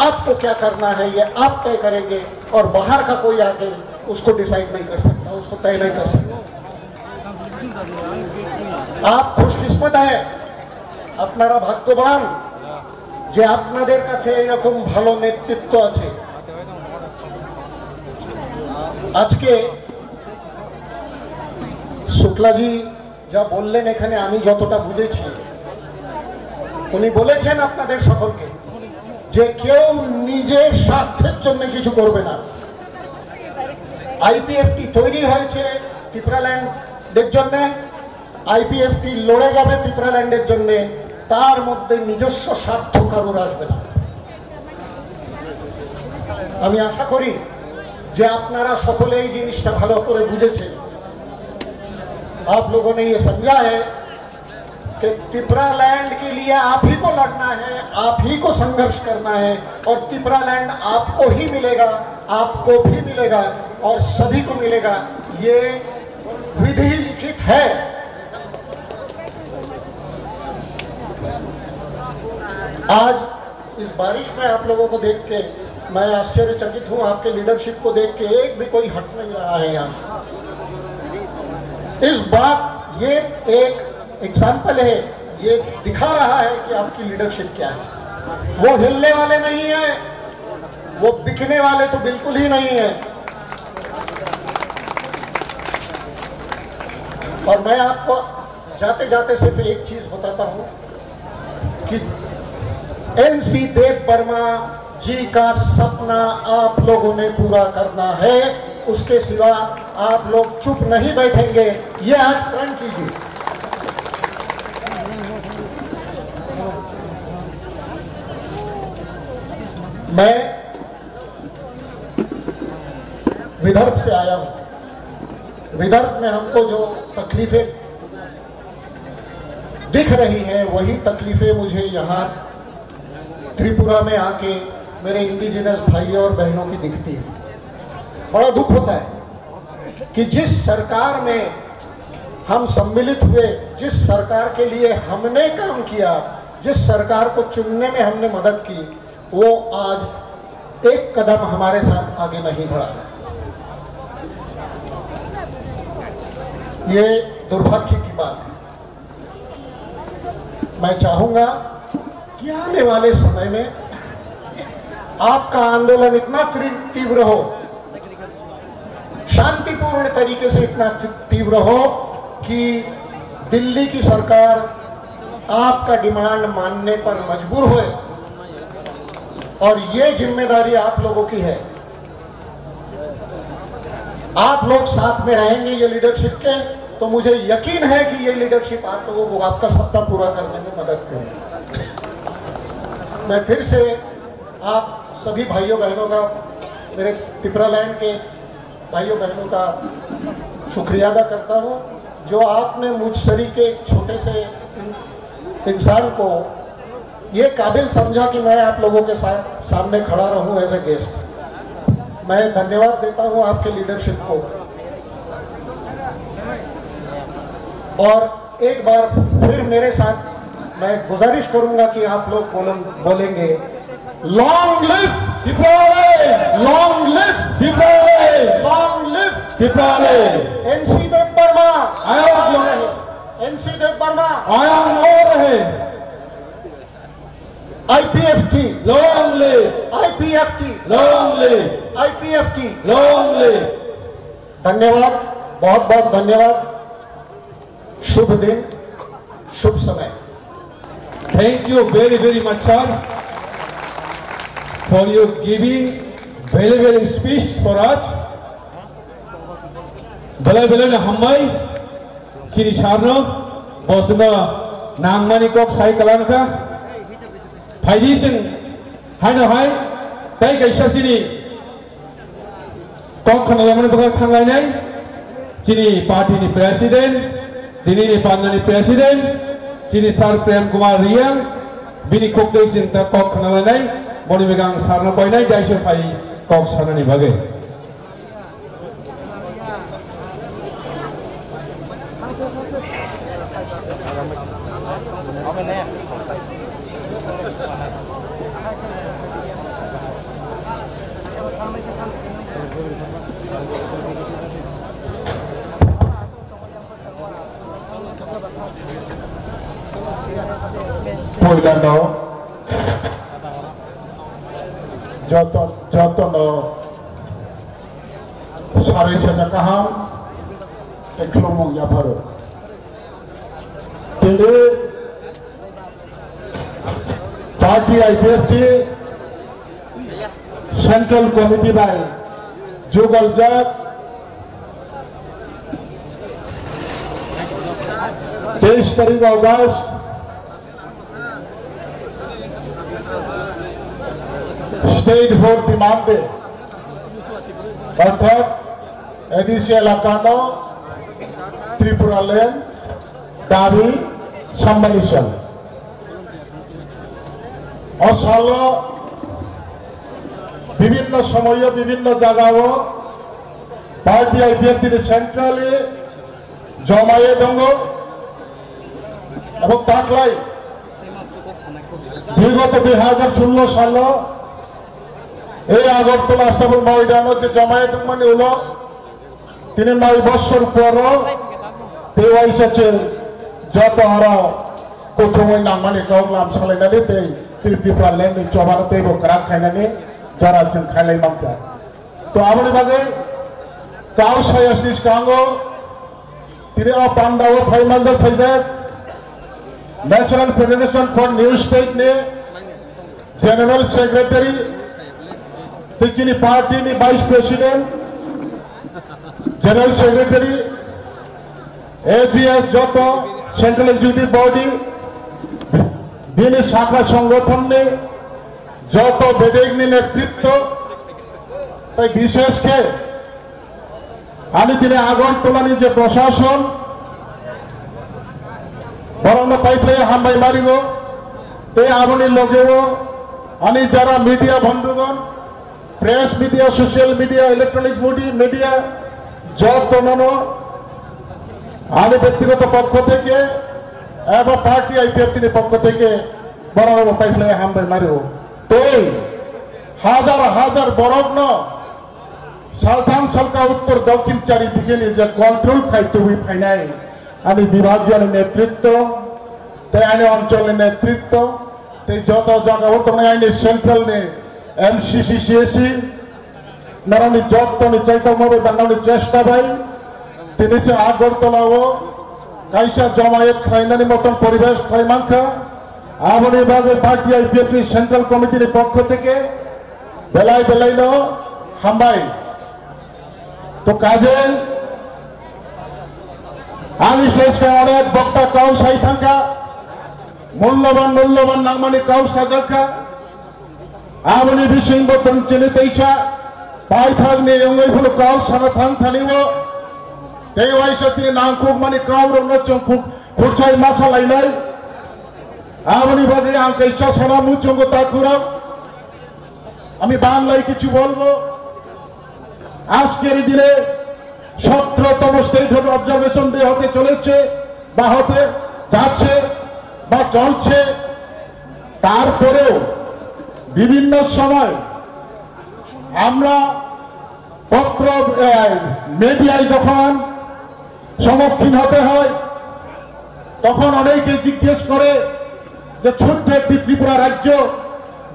आपको क्या करना है ये आप तय करेंगे, और बाहर का कोई आके उसको डिसाइड नहीं कर सकता, उसको तय नहीं कर सकता। आप खुशकिस्मत है, আপনারা ভাগ্যবান যে আপনাদের কাছে এরকম ভালো নেতৃত্ব আছে। আজকে শুক্লাজি যা বললেন, এখানে আমি যতটা বুঝেছি, উনি বলেছেন আপনাদের সকলকে যে কেউ নিজের স্বার্থের জন্য কিছু করবে না। আইপিএফটি তৈরি হয়েছে টিপ্রাল্যান্ডের জন্য, আইপিএফটি লড়ে যাবে টিপ্রাল্যান্ডের জন্য, তার মধ্যে নিজস্ব স্বার্থ কারোর আসবে না। আমি আশা করি যে আপনারা সকলে এই জিনিসটা ভালো করে বুঝেছেন। आप लोगों ने ये समझा है कि टिप्रालैंड के लिए आप ही को लड़ना है, आप ही को संघर्ष करना है, और टिप्रालैंड आपको ही मिलेगा, आपको भी मिलेगा और सभी को मिलेगा। ये विधि लिखित है। आज इस बारिश में आप लोगों को देख के मैं आश्चर्यचकित हूँ, आपके लीडरशिप को देख के। एक भी कोई हट नहीं रहा है यहाँ से। इस बात, ये एक एग्जाम्पल है, ये दिखा रहा है कि आपकी लीडरशिप क्या है। वो हिलने वाले नहीं है, वो बिकने वाले तो बिल्कुल ही नहीं है। और मैं आपको जाते जाते सिर्फ एक चीज बताता हूँ, कि एनसी देव वर्मा जी का सपना आप लोगों ने पूरा करना है, उसके सिवा आप लोग चुप नहीं बैठेंगे, ये आज प्रण कीजिए। मैं विदर्भ से आया हूँ। विदर्भ में हमको जो तकलीफें दिख रही हैं, वही तकलीफें मुझे यहाँ त्रिपुरा में आके मेरे इंडिजिनस भाइयों और बहनों की दिखती हैं। बड़ा दुख होता है कि जिस सरकार में हम सम्मिलित हुए, जिस सरकार के लिए हमने काम किया, जिस सरकार को चुनने में हमने मदद की, वो आज एक कदम हमारे साथ आगे नहीं बढ़ा। ये दुर्भाग्य की बात है। मैं चाहूंगा कि आने वाले समय में आपका आंदोलन इतना त्री-, तीव्र हो, शांतिपूर्ण तरीके से इतना ती-, तीव्र हो कि दिल्ली की सरकार आपका डिमांड मानने पर मजबूर होए, और ये जिम्मेदारी आप लोगों की है। आप लोग साथ में रहेंगे ये लीडरशिप के, तो मुझे यकीन है कि ये लीडरशिप आप लोगों को आपका सपना पूरा करने में मदद करेगी। मैं फिर से आप सभी भाइयों बहनों का, मेरे तिपरा लैंड के भाइयों बहनों का शुक्रिया अदा करता हूँ, जो आपने मुझ सरीके एक छोटे से इंसान को ये काबिल समझा कि मैं आप लोगों के साथ सामने खड़ा रहूं एज ए गेस्ट। मैं धन्यवाद देता हूं आपके लीडरशिप को। और एक बार फिर मेरे साथ मैं गुजारिश करूंगा कि आप लोग बोलें, बोलेंगे, "Long live Tipraland! Long live Tipraland! Long live Tipraland! N C Debbarma! आयाम रहे! N C Debbarma! आयाम रहे!" I P F T! Long live! I P F T! Long live! I P F T! Long live! धन्यवाद, बहुत बहुत धन्यवाद। शुभ दिन, शुभ समय। Thank you very, very much, sir, for your giving valuable speech for us. Belai belai no hambai chini sir no, bo chwngno nangmani kok sai kwlangkha. Phaidi chwng haino hai tai kaisa chini kok khna lamani bwkhak thanglainai chini party ni president, dinini pandani president, chini sir Prem Kumar Reang, bini khuktwi chwng ta kok khna lainai, boni bwkhak ang sir no koinai daiso phai kok sanani bagwi. Poilano joto, jotono sarwi saka kaham tei khulumung yapharo. Tini party I P F T Central Committee bai jugaljak teis tarik August State Hood Demand Day, orthat A D C elakano Tripura Land Dabi Sambalishan. O salo bibhinno somoyo bibhinno jagao party I P F T ni centrally jomaye tongo. Ebong taklai bigoto dui hajar sullo salo ei Agartala Astabul moidano je jomaye tongmani ulo tini noi bosor poro tei waisa se joto aro kuthumui nangmani kok lam salainani tei Tripura land ni chobano teibo kwrak khainani jora chwng khailai mankha. To aboni bagwi kau sayasni swkango tini o pandao phai manjak phaijak National Federation for New State ni General Secretary, tei chini party ni Vice President, General Secretary, A G S joto Central Executive Body, bini sakha songothon ni joto bedek ni netritto, tei bishesh khe ani tini Agartala ni je prosason, borokno paiphlai hambai marigo, tei aboni logeo ani jara media bondhugon, press media, social media, electronic media, media, jotonono ani bektigoto pokkho theke eba party I P F T ni pokkho theke borokno paiphlai hambai marigo. Tei hajar hajar borokno salthang salka uttor dokhin chari dige ni je control khai tubui phainai ani bibhagiyo ni netritto tei ani onchol ni netritto tei joto jaga o tongnai ani central ni M C C, C A C, norokni joto ni chaitokma bai bannani chesta bai tini che Agartala o kaisa jomayet khlainani moton poribesh khlai mankha. Aboni bagwi party I P F T central committee ni pokkho theke belai belai no hambai. To kaje ani sejka onek bokta kau sai thangkha, mulloban mulloban nangmani kau sajakha. Aboni bisingo tong chini teisa paithak ni yongoi phano kau sana thang thani o. Tei waisa tini nangkuk mani kau rokno chong khuk khurchai masa lainai. Aboni bagwi ang kaisa sana muchungo takhurok. আমি বাংলায় কিছু বলবো। আজকের দিনে সতেরোতম state observation day হতে চলেছে বা হতে যাচ্ছে বা চলছে। তারপরেও বিভিন্ন সময় আমরা পত্র, আহ, মিডিয়ায় যখন সম্মুখীন হতে হয়, তখন অনেকে জিজ্ঞেস করে যে ছোট্ট একটি ত্রিপুরা রাজ্য,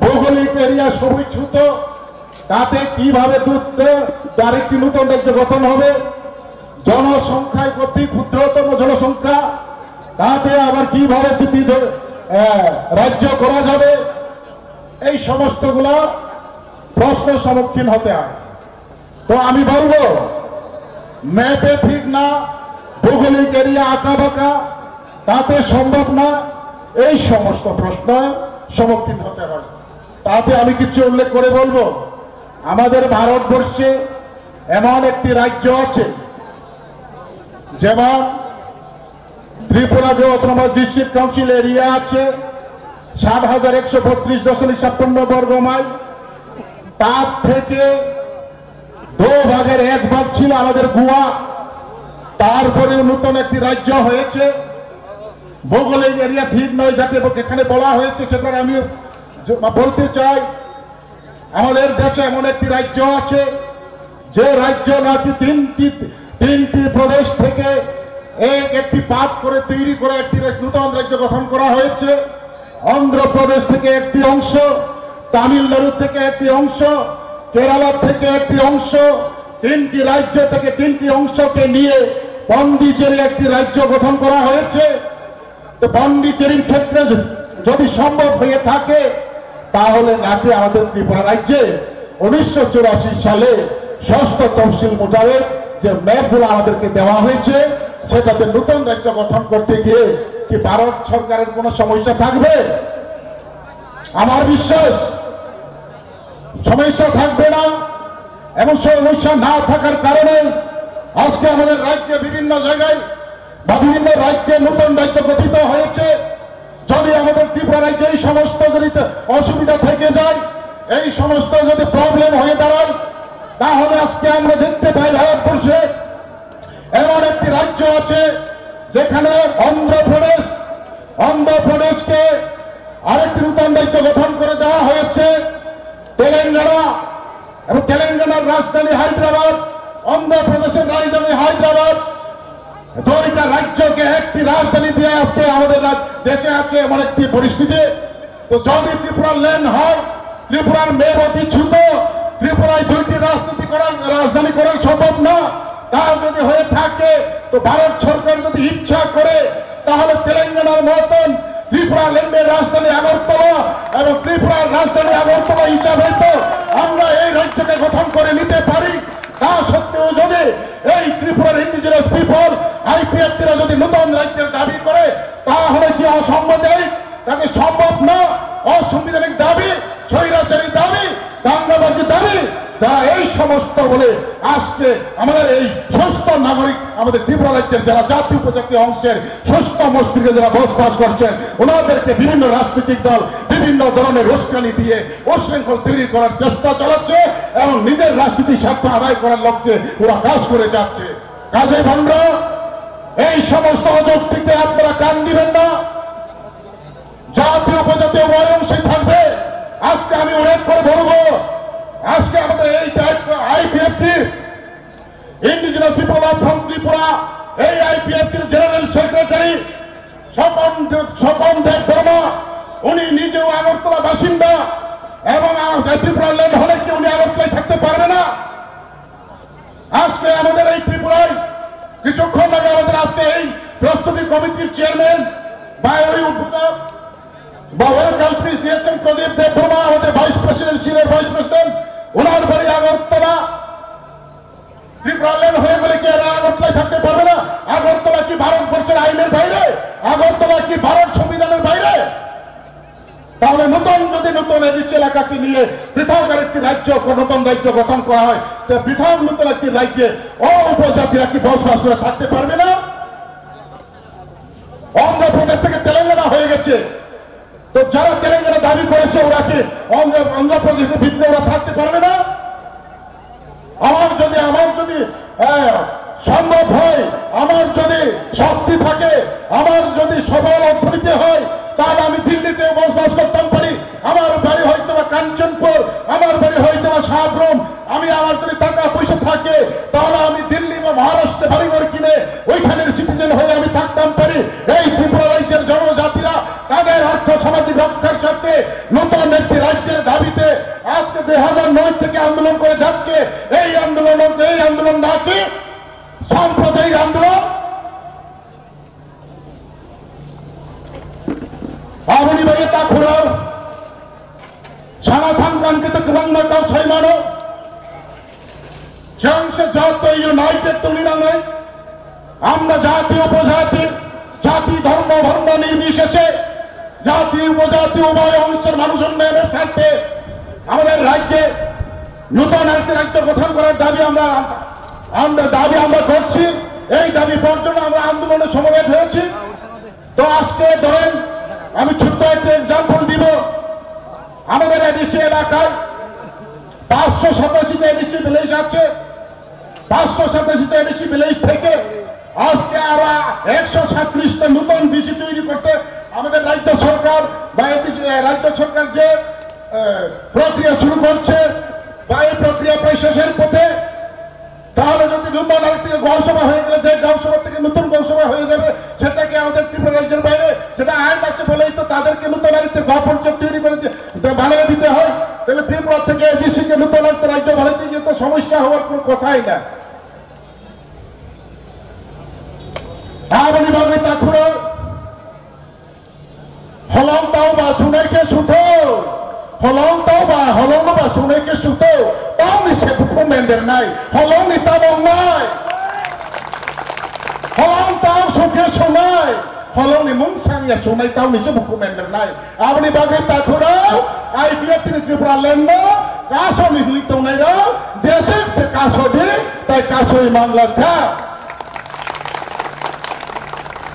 ভৌগোলিক এরিয়া সবই ছোট, তাতে কিভাবে দুধ দে-, তার একটি নতুন রাজ্য গঠন হবে? জনসংখ্যায় অতি ক্ষুদ্রতম জনসংখ্যা, তাতে আবার কিভাবে দুটি ধ-, আহ, রাজ্য করা যাবে? এই সমস্তগুলা প্রশ্ন সম্মুখীন হতে হয়। তো আমি বলবো, ম্যাপে ঠিক না, ভৌগোলিক এরিয়া আঁকা বাঁকা, তাতে সম্ভব না, এই সমস্ত প্রশ্ন সম্মুখীন হতে হয়। তাতে আমি কিছু উল্লেখ করে বলবো, আমাদের ভারতবর্ষে এমন একটি রাজ্য আছে, যেমন ত্রিপুরা যে অটোনমাস ডিস্ট্রিক্ট কাউন্সিল এরিয়া আছে সাত হাজার একশো বত্রিশ দশমিক ছাপ্পান্ন বর্গ মাইল, তার থেকে দু ভাগের এক ভাগ ছিল আমাদের গোয়া, তারপরে নতুন একটি রাজ্য হয়েছে। ভৌগোলিক এরিয়া ঠিক নয়, যাতে ব-, এখানে বলা হয়েছে, সেটার আমি জ-, বলতে চাই, আমাদের দেশে এমন একটি রাজ্য আছে, যে রাজ্য নাকি তিনটি, তিনটি প্রদেশ থেকে এক, একটি পাত করে তৈরি করে একটি রা-, নতুন রাজ্য গঠন করা হয়েছে। অন্ধ্রপ্রদেশ থেকে একটি অংশ, তামিলনাড়ু থেকে একটি অংশ, কেরালা থেকে একটি অংশ, তিনটি রাজ্য থেকে তিনটি অংশকে নিয়ে পন্ডিচেরি একটি রাজ্য গঠন করা হয়েছে। তো পন্ডিচেরির ক্ষেত্রে য-, যদি সম্ভব হয়ে থাকে, তাহলে নাকি আমাদের ত্রিপুরা রাজ্যে উনিশশো চুরাশি সালে ষষ্ঠ তফসিল মোতাবেক যে ম্যাপগুলো আমাদেরকে দেওয়া হয়েছে, সেটাতে নতুন রাজ্য গঠন করতে গিয়ে কি ভারত সরকারের কোনো সমস্যা থাকবে? আমার বিশ্বাস সমস্যা থাকবে না। এবং সমস্যা না থাকার কারণে আজকে আমাদের রাজ্যে বিভিন্ন জায়গায় বা বিভিন্ন রাজ্যে নতুন রাজ্য গঠিত হয়েছে। যদি আমাদের ত্রিপুরা রাজ্যে এই সমস্ত যদি অসুবিধা থেকে যায়, এই সমস্ত যদি প্রবলেম হয়ে দাঁড়ায়, তাহলে আজকে আমরা দেখতে পাই ভারতবর্ষে এমন একটি রাজ্য আছে যেখানে অন্ধ্রপ্রদেশ, অন্ধ্রপ্রদেশকে আরেকটি নতুন রাজ্য গঠন করে দেওয়া হয়েছে তেলেঙ্গানা, এবং তেলেঙ্গানার রাজধানী হায়দ্রাবাদ, অন্ধ্রপ্রদেশের রাজধানী হায়দ্রাবাদ। দুইটা রাজ্যকে একটি রাজধানী দিয়ে আজকে আমাদের রাজ-, দেশে আছে এমন একটি পরিস্থিতি। তো যদি ত্রিপুরার ল্যান্ড হয়, ত্রিপুরার ম্যাপ অতি ছোট, ত্রিপুরায় দুইটি রাজনীতি করার, রাজধানী করার সম্ভব না। তা যদি হয়ে থাকে, তো ভারত সরকার যদি ইচ্ছা করে, তাহলে তেলেঙ্গানার মতন ত্রিপুরা ল্যান্ডের রাজধানী আগরতলা এবং ত্রিপুরার রাজধানী আগরতলা হিসাবে তো আমরা এই রাজ্যকে গঠন করে নিতে পারি। তা সত্ত্বেও যদি এই ত্রিপুরার ইন্ডিজিনাস পিপল, আইপিএফটিরা যদি নতুন রাজ্যের দাবি করে, তাহলে কি অসাংবিধানিক? তাকে সম্ভব না। অসাংবিধানিক দাবি, স্বৈরাচারী দাবি, দাঙ্গাবাজি দাবি, যারা এই সমস্ত বলে আজকে আমাদের এই সুস্থ নাগরিক, আমাদের ত্রিপুরা রাজ্যের যারা জাতি উপজাতি অংশের সুস্থ মস্তিষ্কে যারা বসবাস করছেন, ওনাদেরকে বিভিন্ন রাজনৈতিক দল বিভিন্ন ধরনের উস্কানি দিয়ে উশৃঙ্খল তৈরি করার চেষ্টা চালাচ্ছে এবং নিজের রাজনৈতিক স্বার্থ আদায় করার লক্ষ্যে ওরা কাজ করে যাচ্ছে। কাজেই ভাইরা, এই সমস্ত অযৌক্তিকে আপনারা কান দিবেন না। জাতি উপজাতি উভয় অংশে থাকবে। আজকে আমি উল্লেখ করে বলবো, আজকে আমাদের এই IPFT, indigenous people of front Tripura, এই আইপিএফটির জেনারেল সেক্রেটারি স্বপন দে-, স্বপন দেব বর্মা, উনি নিজেও আগরতলা বাসিন্দা এবং আ-, ত্রিপুরা ল্যান্ড হলে কি উনি আগরতলায় থাকতে পারবে না? আজকে আমাদের এই ত্রিপুরায় কিছুক্ষণ আগে আমাদের আজকে এই প্রস্তুতি কমিটির চেয়ারম্যান বা ওই উদ্বোধক বা ওয়েলকাম স্পিচ দিয়েছেন প্রদীপ দেববর্মা, আমাদের vice president, senior vice president. ওনার বাড়ি আগরতলা। ত্রিপুরা ল্যান্ড হয়ে গেলে কি এরা আগরতলায় থাকতে পারবে না? আগরতলা কি ভারতবর্ষের আইনের বাইরে? আগরতলা কি ভারত সংবিধানের বাইরে? তাহলে নতুন, যদি নতুন এডিসি এলাকাকে নিয়ে পৃথক আরেকটি রাজ্য, নতুন রাজ্য গঠন করা হয়, তো পৃথক নতুন একটি রাজ্যে অউপজাতিরা কি বসবাস করে থাকতে পারবে না? অন্ধ্রপ্রদেশ থেকে তেলেঙ্গানা হয়ে গেছে, তো যারা তেলেঙ্গানা দাবি করেছে ওরা কি অন্ধ্র, অন্ধ্রপ্রদেশের ভিতরে ওরা থাকতে পারবে না? আমার যদি, আমার যদি, আহ, সম্ভব হয়, আমার যদি শক্তি থাকে, আমার যদি সবল অর্থনীতি হয়, তাহলে আমি দিল্লিতে বসবাস করতাম পারি। আমার বাড়ি হয়তো বা কাঞ্চনপুর, আমার বাড়ি হয়তো বা সাবরুম। আমি, আমার যদি টাকা পয়সা থাকে, তাহলে আমি দিল্লি বা মহারাষ্ট্রে বাড়িঘর কিনে ওইখানের সিটিজেন হয়ে আমি থাকতাম পারি। এই ত্রিপুরা রাজ্যের জনজাতিরা তাদের অর্থ সামাজিক রক্ষার স্বার্থে নতুন একটি রাজ্যের দাবিতে আজকে দুই হাজার নয় থেকে আন্দোলন করে যাচ্ছে। এই আন্দোলন, এই আন্দোলন নাকি সাম্প্রদায়িক আন্দোলন? Aboni bagwi takhurok sana thang kang khe kwbangma kok sai mano. Chwng se joto united tongwi nangnai. আমরা জাতি উপজাতি, জাতি ধর্ম বর্ণ নির্বিশেষে জাতি উপজাতি উভয় অংশের মানুষ উন্নয়নের স্বার্থে আমাদের রাজ্যে নতুন একটি রাজ্য গঠন করার দাবি আমরা, আমরা দাবি আমরা করছি। এই দাবি পর্যন্ত আমরা আন্দোলনে সমবেত হয়েছি। তো আজকে ধরেন, আমি ছোট্ট একটা এক্সাম্পল দিব। আমাদের এডিসি এলাকায় পাঁচশো সাতাশিটা এডিসি ভিলেজ আছে। পাঁচশো সাতাশিটা এডিসি ভিলেজ থেকে আজকে আরো একশো সাতত্রিশটা নতুন বিসি তৈরি করতে আমাদের রাজ্য সরকার বা এডিসি, রাজ্য সরকার যে, আহ, প্রক্রিয়া শুরু করছে বা এই প্রক্রিয়া প্রায় শেষের পথে, তাহলে যদি নতুন আরেকটি গৌসভা হয়ে গেলে, যে গৌসভা থেকে নতুন গৌসভা হয়ে যাবে, সেটা কি আমাদের ত্রিপুরা রাজ্যের বাইরে? সেটা আইন আছে বলেই তো তাদেরকে নতুন আরেকটি গা পঞ্চায়েত তৈরি করে দি-, বানিয়ে দিতে হয়। তাহলে ত্রিপুরা থেকে এডিসি কে নতুন আরেকটি রাজ্য বানাতে গিয়ে তো সমস্যা হওয়ার কোনো কথাই না। Aboni bagwi takhurok, holong tau ba sunai khe sutho. Holong tau ba, holong no ba sunai khe sutho. Tau ni se bukhu mender nai. Holong ni tamo nai. Holong tau sukhe sunai. Holong ni mung sang ya sunai tau ni se bukhu mender nai. Aboni bagwi takhurok, I P F T ni Tripura land no kaso ni hwnwi tongnai rok, jesek se kaso di, tai kasoi manglak kha.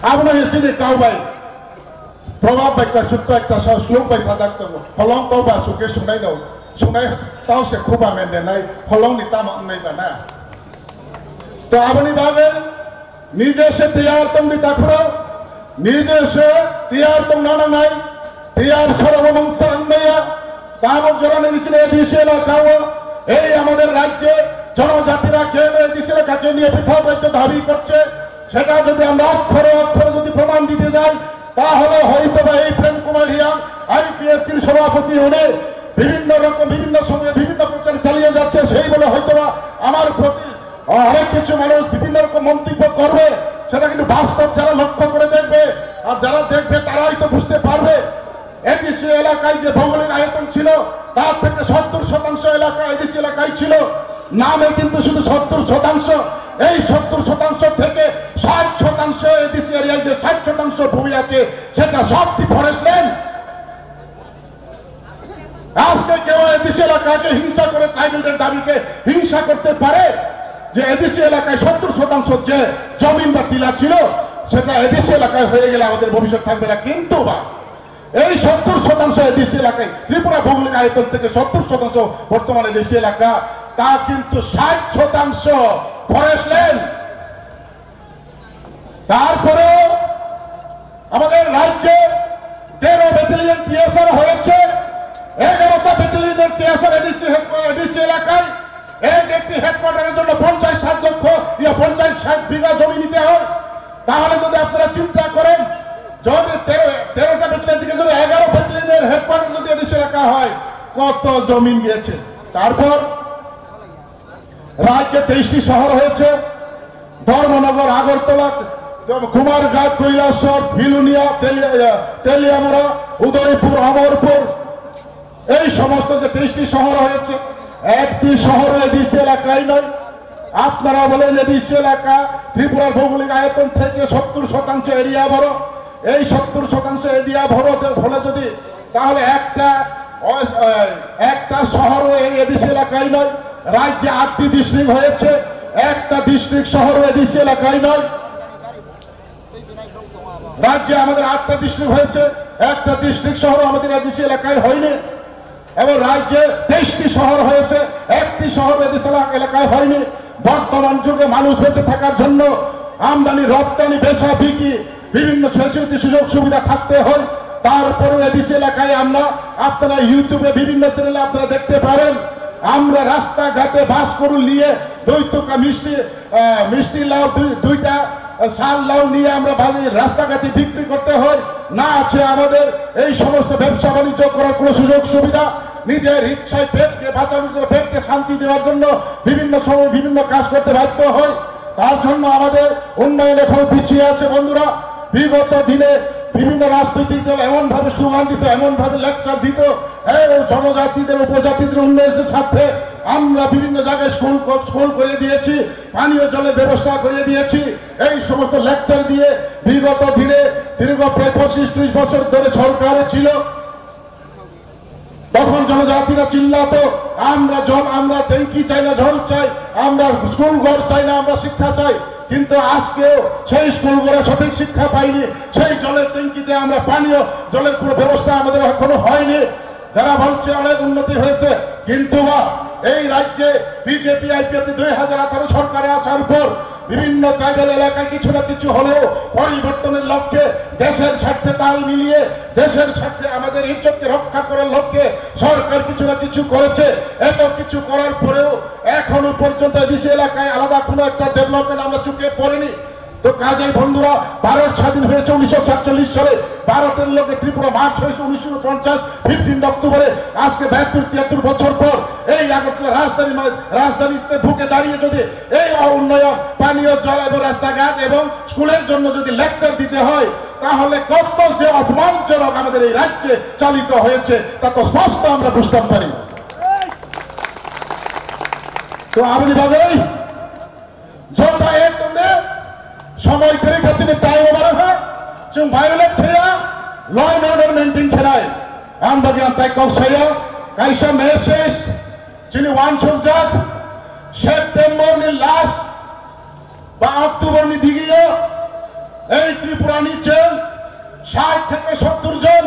Abono he chini kau bai. Probab bai ka chukta ekta sa slok bai sadak tongo. Holong tau ba suke sunai no. Sunai tau se khuba mende nai. Holong ni tama wngnai ba na. To aboni bagwi nije se tiyar tong di takhurok. Nije se tiyar tong na nangnai. Tiyar sara bo mungsa wngmaya. Tabok jorani bichini A D C elakao ei amader rajye jonojatira keno A D C elakake niye prithok rajyo dabi korche. Seta jodi amra okkore okkore jodi proman dite jai, tahole hoytoba ei Prem Kumar Reang, I P F T-r sobhapoti, uni bibhinno rokom, bibhinno somoye bibhinno prochar chaliye jacche, sei bole hoytoba amar proti অনেক কিছু মানুষ বিভিন্ন রকম মন্তব্য করবে, সেটা কিন্তু বাস্তব যারা লক্ষ্য করে দেখবে আর যারা দেখবে তারাই তো বুঝতে পারবে। এলাকায় যে ভৌগোলিক আয়তন ছিল, তার থেকে সত্তর শতাংশ এলাকা এডিসি এলাকায় ছিল। নামে কিন্তু শুধু সত্তর শতাংশ। এই সত্তর শতাংশ থেকে ষাট শতাংশ এডিসি এরিয়ায় যে ষাট শতাংশ ভূমি আছে, সেটা সবটি ফরেস্ট ল্যান্ড। আজকে কেউ এডিসি এলাকাকে হিংসা করে, ট্রাইবেলদের দাবিকে হিংসা করতে পারে যে এডিসি এলাকায় সত্তর শতাংশ যে জমিন বা টিলা ছিল, সেটা এডিসি এলাকায় হয়ে গেলে আমাদের ভবিষ্যৎ থাকবে না। কিন্তু বা এই সত্তর শতাংশ এডিসি এলাকায়, ত্রিপুরা ভৌগোলিক আয়তন থেকে সত্তর শতাংশ বর্তমানে এডিসি এলাকা, তা কিন্তু ষাট শতাংশ ফরেস্ট ল্যান্ড। তারপরেও আমাদের রাজ্যে তেরো ব্যাটালিয়ন টিএসআর হয়েছে, এগারোটা ব্যাটালিয়নের টিএসআর এডিসি, এডিসি এলাকায়, এক একটি হেডকোয়ার্টারের জন্য পঞ্চাশ ষাট লক্ষ, ইয়া, পঞ্চাশ ষাট বিঘা জমি নিতে হয়। তাহলে যদি আপনারা চিন্তা করেন, যদি তেরো, তেরোটা ব্যাটালিয়ন থেকে যদি এগারো ব্যাটালিয়নের হেডকোয়ার্টার যদি এডিসি এলাকা হয়, কত জমিন গিয়েছে? তারপর রাজ্যে তেইশটি শহর হয়েছে, ধর্মনগর, আগরতলা, কুমারঘাট, কৈলাসহর, বিলুনিয়া, তেলিয়া-, তেলিয়ামুড়া, উদয়পুর, অমরপুর, এই সমস্ত যে তেইশটি শহর হয়েছে, একটি শহর এডিসি এলাকায় নয়। আপনারা বলেন এডিসি এলাকা, ত্রিপুরার ভৌগোলিক আয়তন থেকে সত্তর শতাংশ এরিয়া বড়। এই সত্তর শতাংশ এরিয়া বড় ফলে যদি, তাহলে একটা অ-, এ, একটা শহরও এই এডিসি এলাকায় নয়। রাজ্যে আটটি ডিস্ট্রিক্ট হয়েছে, একটা ডিস্ট্রিক্ট শহরও এডিসি এলাকায় নয়। রাজ্যে আমাদের আটটা ডিস্ট্রিক্ট হয়েছে, একটা ডিস্ট্রিক্ট শহরও আমাদের এডিসি এলাকায় হয়নি। এবং রাজ্যে তেইশটি শহর হয়েছে, একটি শহর এডিসি এলা-, এলাকায় হয়নি। বর্তমান যুগে মানুষ বেঁচে থাকার জন্য আমদানি রপ্তানি বেচা বিক্রি বিভিন্ন ফ্যাসিলিটি সুযোগ সুবিধা থাকতে হয়। তারপরেও এডিসি এলাকায় আমরা, আপনারা ইউটিউবে বিভিন্ন চ্যানেলে আপনারা দেখতে পারেন, আমরা রাস্তাঘাটে বাস গরু নিয়ে দুই টুকরা মিষ্টি, আহ, মিষ্টি লাউ দুই, দুইটা, আহ, সার লাউ নিয়ে আমরা বাজারে রাস্তাঘাটে বিক্রি করতে হয়। না আছে আমাদের এই সমস্ত ব্যবসা বাণিজ্য করার কোনো সুযোগ সুবিধা। নিজের ইচ্ছায় পেটকে বাঁচানোর জন্য, পেটকে শান্তি দেওয়ার জন্য বিভিন্ন সময় বিভিন্ন কাজ করতে বাধ্য হয়। তার জন্য আমাদের উন্নয়ন এখনো পিছিয়ে আছে বন্ধুরা। বিগত দিনে বিভিন্ন রাজনৈতিক দল এমনভাবে স্লোগান দিত, এমনভাবে লেকচার দিত, "এই জনজাতিদের, উপজাতিদের উন্নয়নের স্বার্থে আমরা বিভিন্ন জায়গায় স্কুল ক-, স্কুল করে দিয়েছি, পানীয় জলের ব্যবস্থা করে দিয়েছি।" এই সমস্ত লেকচার দিয়ে বিগত দিনে দীর্ঘ প্রায় পঁচিশ ত্রিশ বছর ধরে সরকারে ছিল। তখন জনজাতিরা চিল্লাতো, "আমরা জল, আমরা ট্যাঙ্কি চাই না, জল চাই, আমরা স্কুল ঘর চাই না, আমরা শিক্ষা চাই।" কিন্তু আজকেও সেই স্কুল ঘরে সঠিক শিক্ষা পাইনি, সেই জলের ট্যাঙ্কিতে আমরা পানীয় জলের কোনো ব্যবস্থা আমাদের এখনো হয়নি। যারা বলছে অনেক উন্নতি হয়েছে, কিন্তু বা এই রাজ্যে বিজেপি আইপিএফটি দুই হাজার আঠারো সরকারে আসার পর বিভিন্ন ট্রাইবাল এলাকায় কিছু না কিছু হলেও পরিবর্তনের লক্ষ্যে, দেশের স্বার্থে তাল মিলিয়ে, দেশের স্বার্থে আমাদের ইজ্জতকে রক্ষা করার লক্ষ্যে সরকার কিছু না কিছু করেছে। এত কিছু করার পরেও এখনো পর্যন্ত এডিসি এলাকায় আলাদা কোনো একটা ডেভেলপমেন্ট আমরা চোখে পড়েনি। তো কাজেই বন্ধুরা, ভারত স্বাধীন হয়েছে উনিশশো সাতচল্লিশ সালে, ভারতের লগে ত্রিপুরা মার্চ হয়েছে উনিশশো পঞ্চাশ, ফিফটিন অক্টোবরে। আজকে বাহাত্তর তিয়াত্তর বছর পর এই আগরতলা রাজধানী মা-, রাজধানীতে বুকে দাঁড়িয়ে যদি এই উন্নয়ন, পানীয় জল এবং রাস্তাঘাট এবং স্কুলের জন্য যদি লেকচার দিতে হয়, তাহলে কত যে অপমানজনক আমাদের এই রাজ্যে চালিত হয়েছে, তা তো স্পষ্ট আমরা বুঝতাম পারি। তো আমি ভাবেই Jota ek tongde, samai kwrwi kha chini time over kha, chwng violate khaya, law and order maintain khainai. Ang bagwi ang tai kok sayo, kaisa message chini uansukjak, September ni last ba October ni digio, ei Tripura ni chwng ষাট থেকে সত্তর জন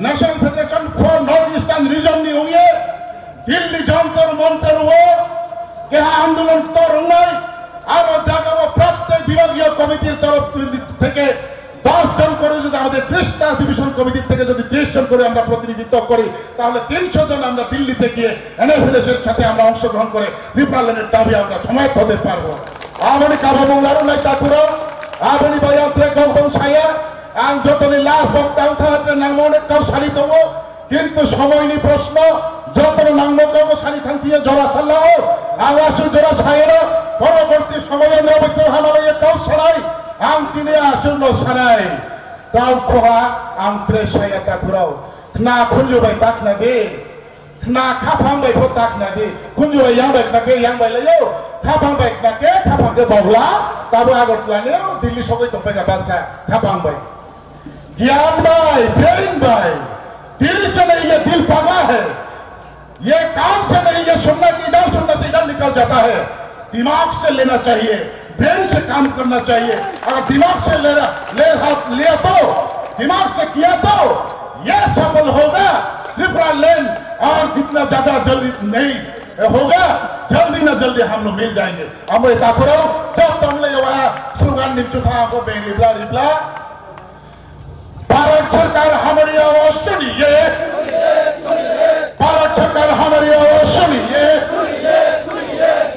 National Federation for North Eastern Region ni wngwi Delhi Jantar Mantar o keha andolon tor wngnai, aro jaga o prottek bibhagiyo committee-r torof theke dos jon kore jodi amader trishta division committee theke jodi trish jon kore amra protinidhitto kori, tahole tinsho jon amra Delhi-te giye এনএফএলএস-এর সাথে আমরা অংশগ্রহণ করে Tipraland-er dabi amra somoyotto hoi parbo. Aboni kabamung larwnai takhurok, aboni bai ang tre kok bang saya, ang jotoni last bokta wngkha, tre nangma onek kok sani tongo, kintu somoini proshno, jotono nangma kokno sani thangthiya jora salao, ang aswk jora sayano, poroborti somoyo norobitro hamalaya kok sanai, ang tini aswkno sanai, kok boha ang tre saya takhurok. Khna khunju bai ta khna di. Khna khaphang bai pho ta khna di. Khunju bai yang bai khna khe yang bai laio. Khaphang bai khna khe khaphang khe bogla. Tabo Agartala ni Delhi sogwi tongpai kha baksa khaphang bai. Gyan bai, brain bai. Dil se nahi, ye dil pagla hai. ये कान से नहीं, ये सुनना, इधर सुनने से इधर निकल जाता है। दिमाग से लेना चाहिए, ब्रेन से काम करना चाहिए। अगर दिमाग से लेना, ले हाथ लिया तो, दिमाग से किया तो, ये सफल होगा त्रिपुरा लैंड। और जितना ज्यादा जल्दी नहीं होगा, जल्दी ना जल्दी हम लोग मिल जाएंगे। Amo ita khoro, jotto wnglaio wa, slogan ni bwtha ko beng ribla ribla. Bharat सरकार हमारी आवाज सुनिए। भारत सरकार हमारी आवाज सुनिए।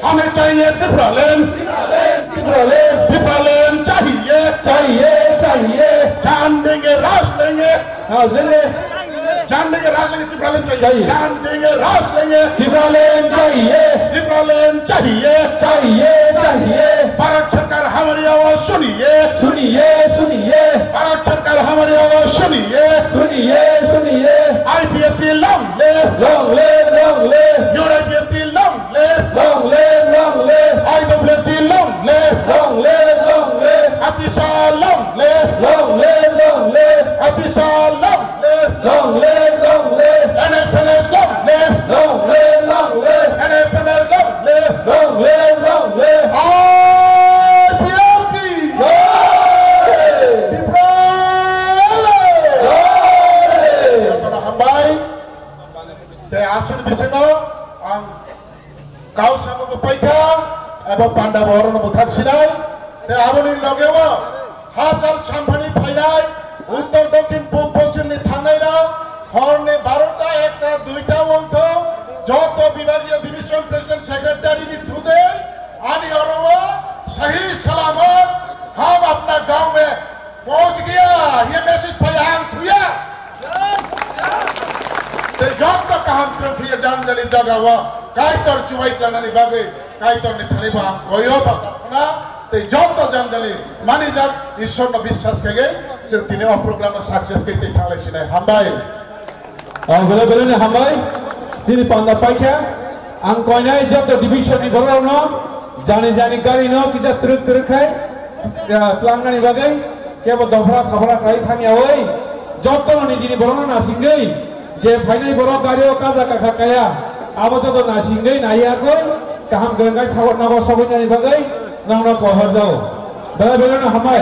हमें चाहिए त्रिपुरा लैंड। त्रिपुरा लैंड। त्रिपुरा लैंड चाहिए। चाहिए, चाहिए। जान देंगे, राज लेंगे। राज लेंगे। जान देंगे, राज लेंगे, त्रिपुरा लैंड चाहिए। चाहिए। जान देंगे, राज लेंगे। त्रिपुरा लैंड चाहिए। त्रिपुरा लैंड चाहिए। चाहिए, चाहिए। भारत सरकार हमारी आवाज सुनिए। सुनिए, सुनिए। भारत सरकार हमारी आवाज सुनिए। सुनिए, सुनिए। IPFT long live। Long live, long live। यूआईपीएफटी long live। Long live, long live। आईडब्ल्यूएफटी long live। Long live, long live। Atisha long live। Long live, long live। Atisha long live। Long live, long live। एनएसएनएस long live। Long live, long live। एनएसएनएस long live। Long live, long live। I P F T. Long live। Tripura. Long live। Jotono hambai. Tei aswk bisingo ang kau samobo paikha, eba panda bo orono bwthak sinai, tei aboni logeo hachal samphani phainai, uttor dokhin pub poschimni thangnairok, horni barota, ekta, duita wngthok, joto bibagiya division president secretary ni through de, ani oro o sahi salamat, hum apna gaon mein पहुंच गया, ये message phai ang thuya. Tei jotto kaham kwrwng khe jani jani jaga o Kaitor chubai tanani bagwi Kaitor ni thani bo ang koyo ba khna tei jotto jani jani manijak Ishwar no biswas khe chwng tini o program no success khe tei thanglai sinai hambai. Ang bele bele ni hambai, chini panda paikha, ang koinai joto division ni borok no, jani jani gari no kisa twrwk twrwk khai, ah, tlangnani bagwi, kebo dofra khafra khai thangya oi, joto no nijini borok no nasingwi, je phainai borok gari o kaja kakha kaya, abo joto nasingwi naiya koi, kaham kwrwng khai thago nogo sogwi nani bagwi, nokno kohor jao. Bele bele no hambai.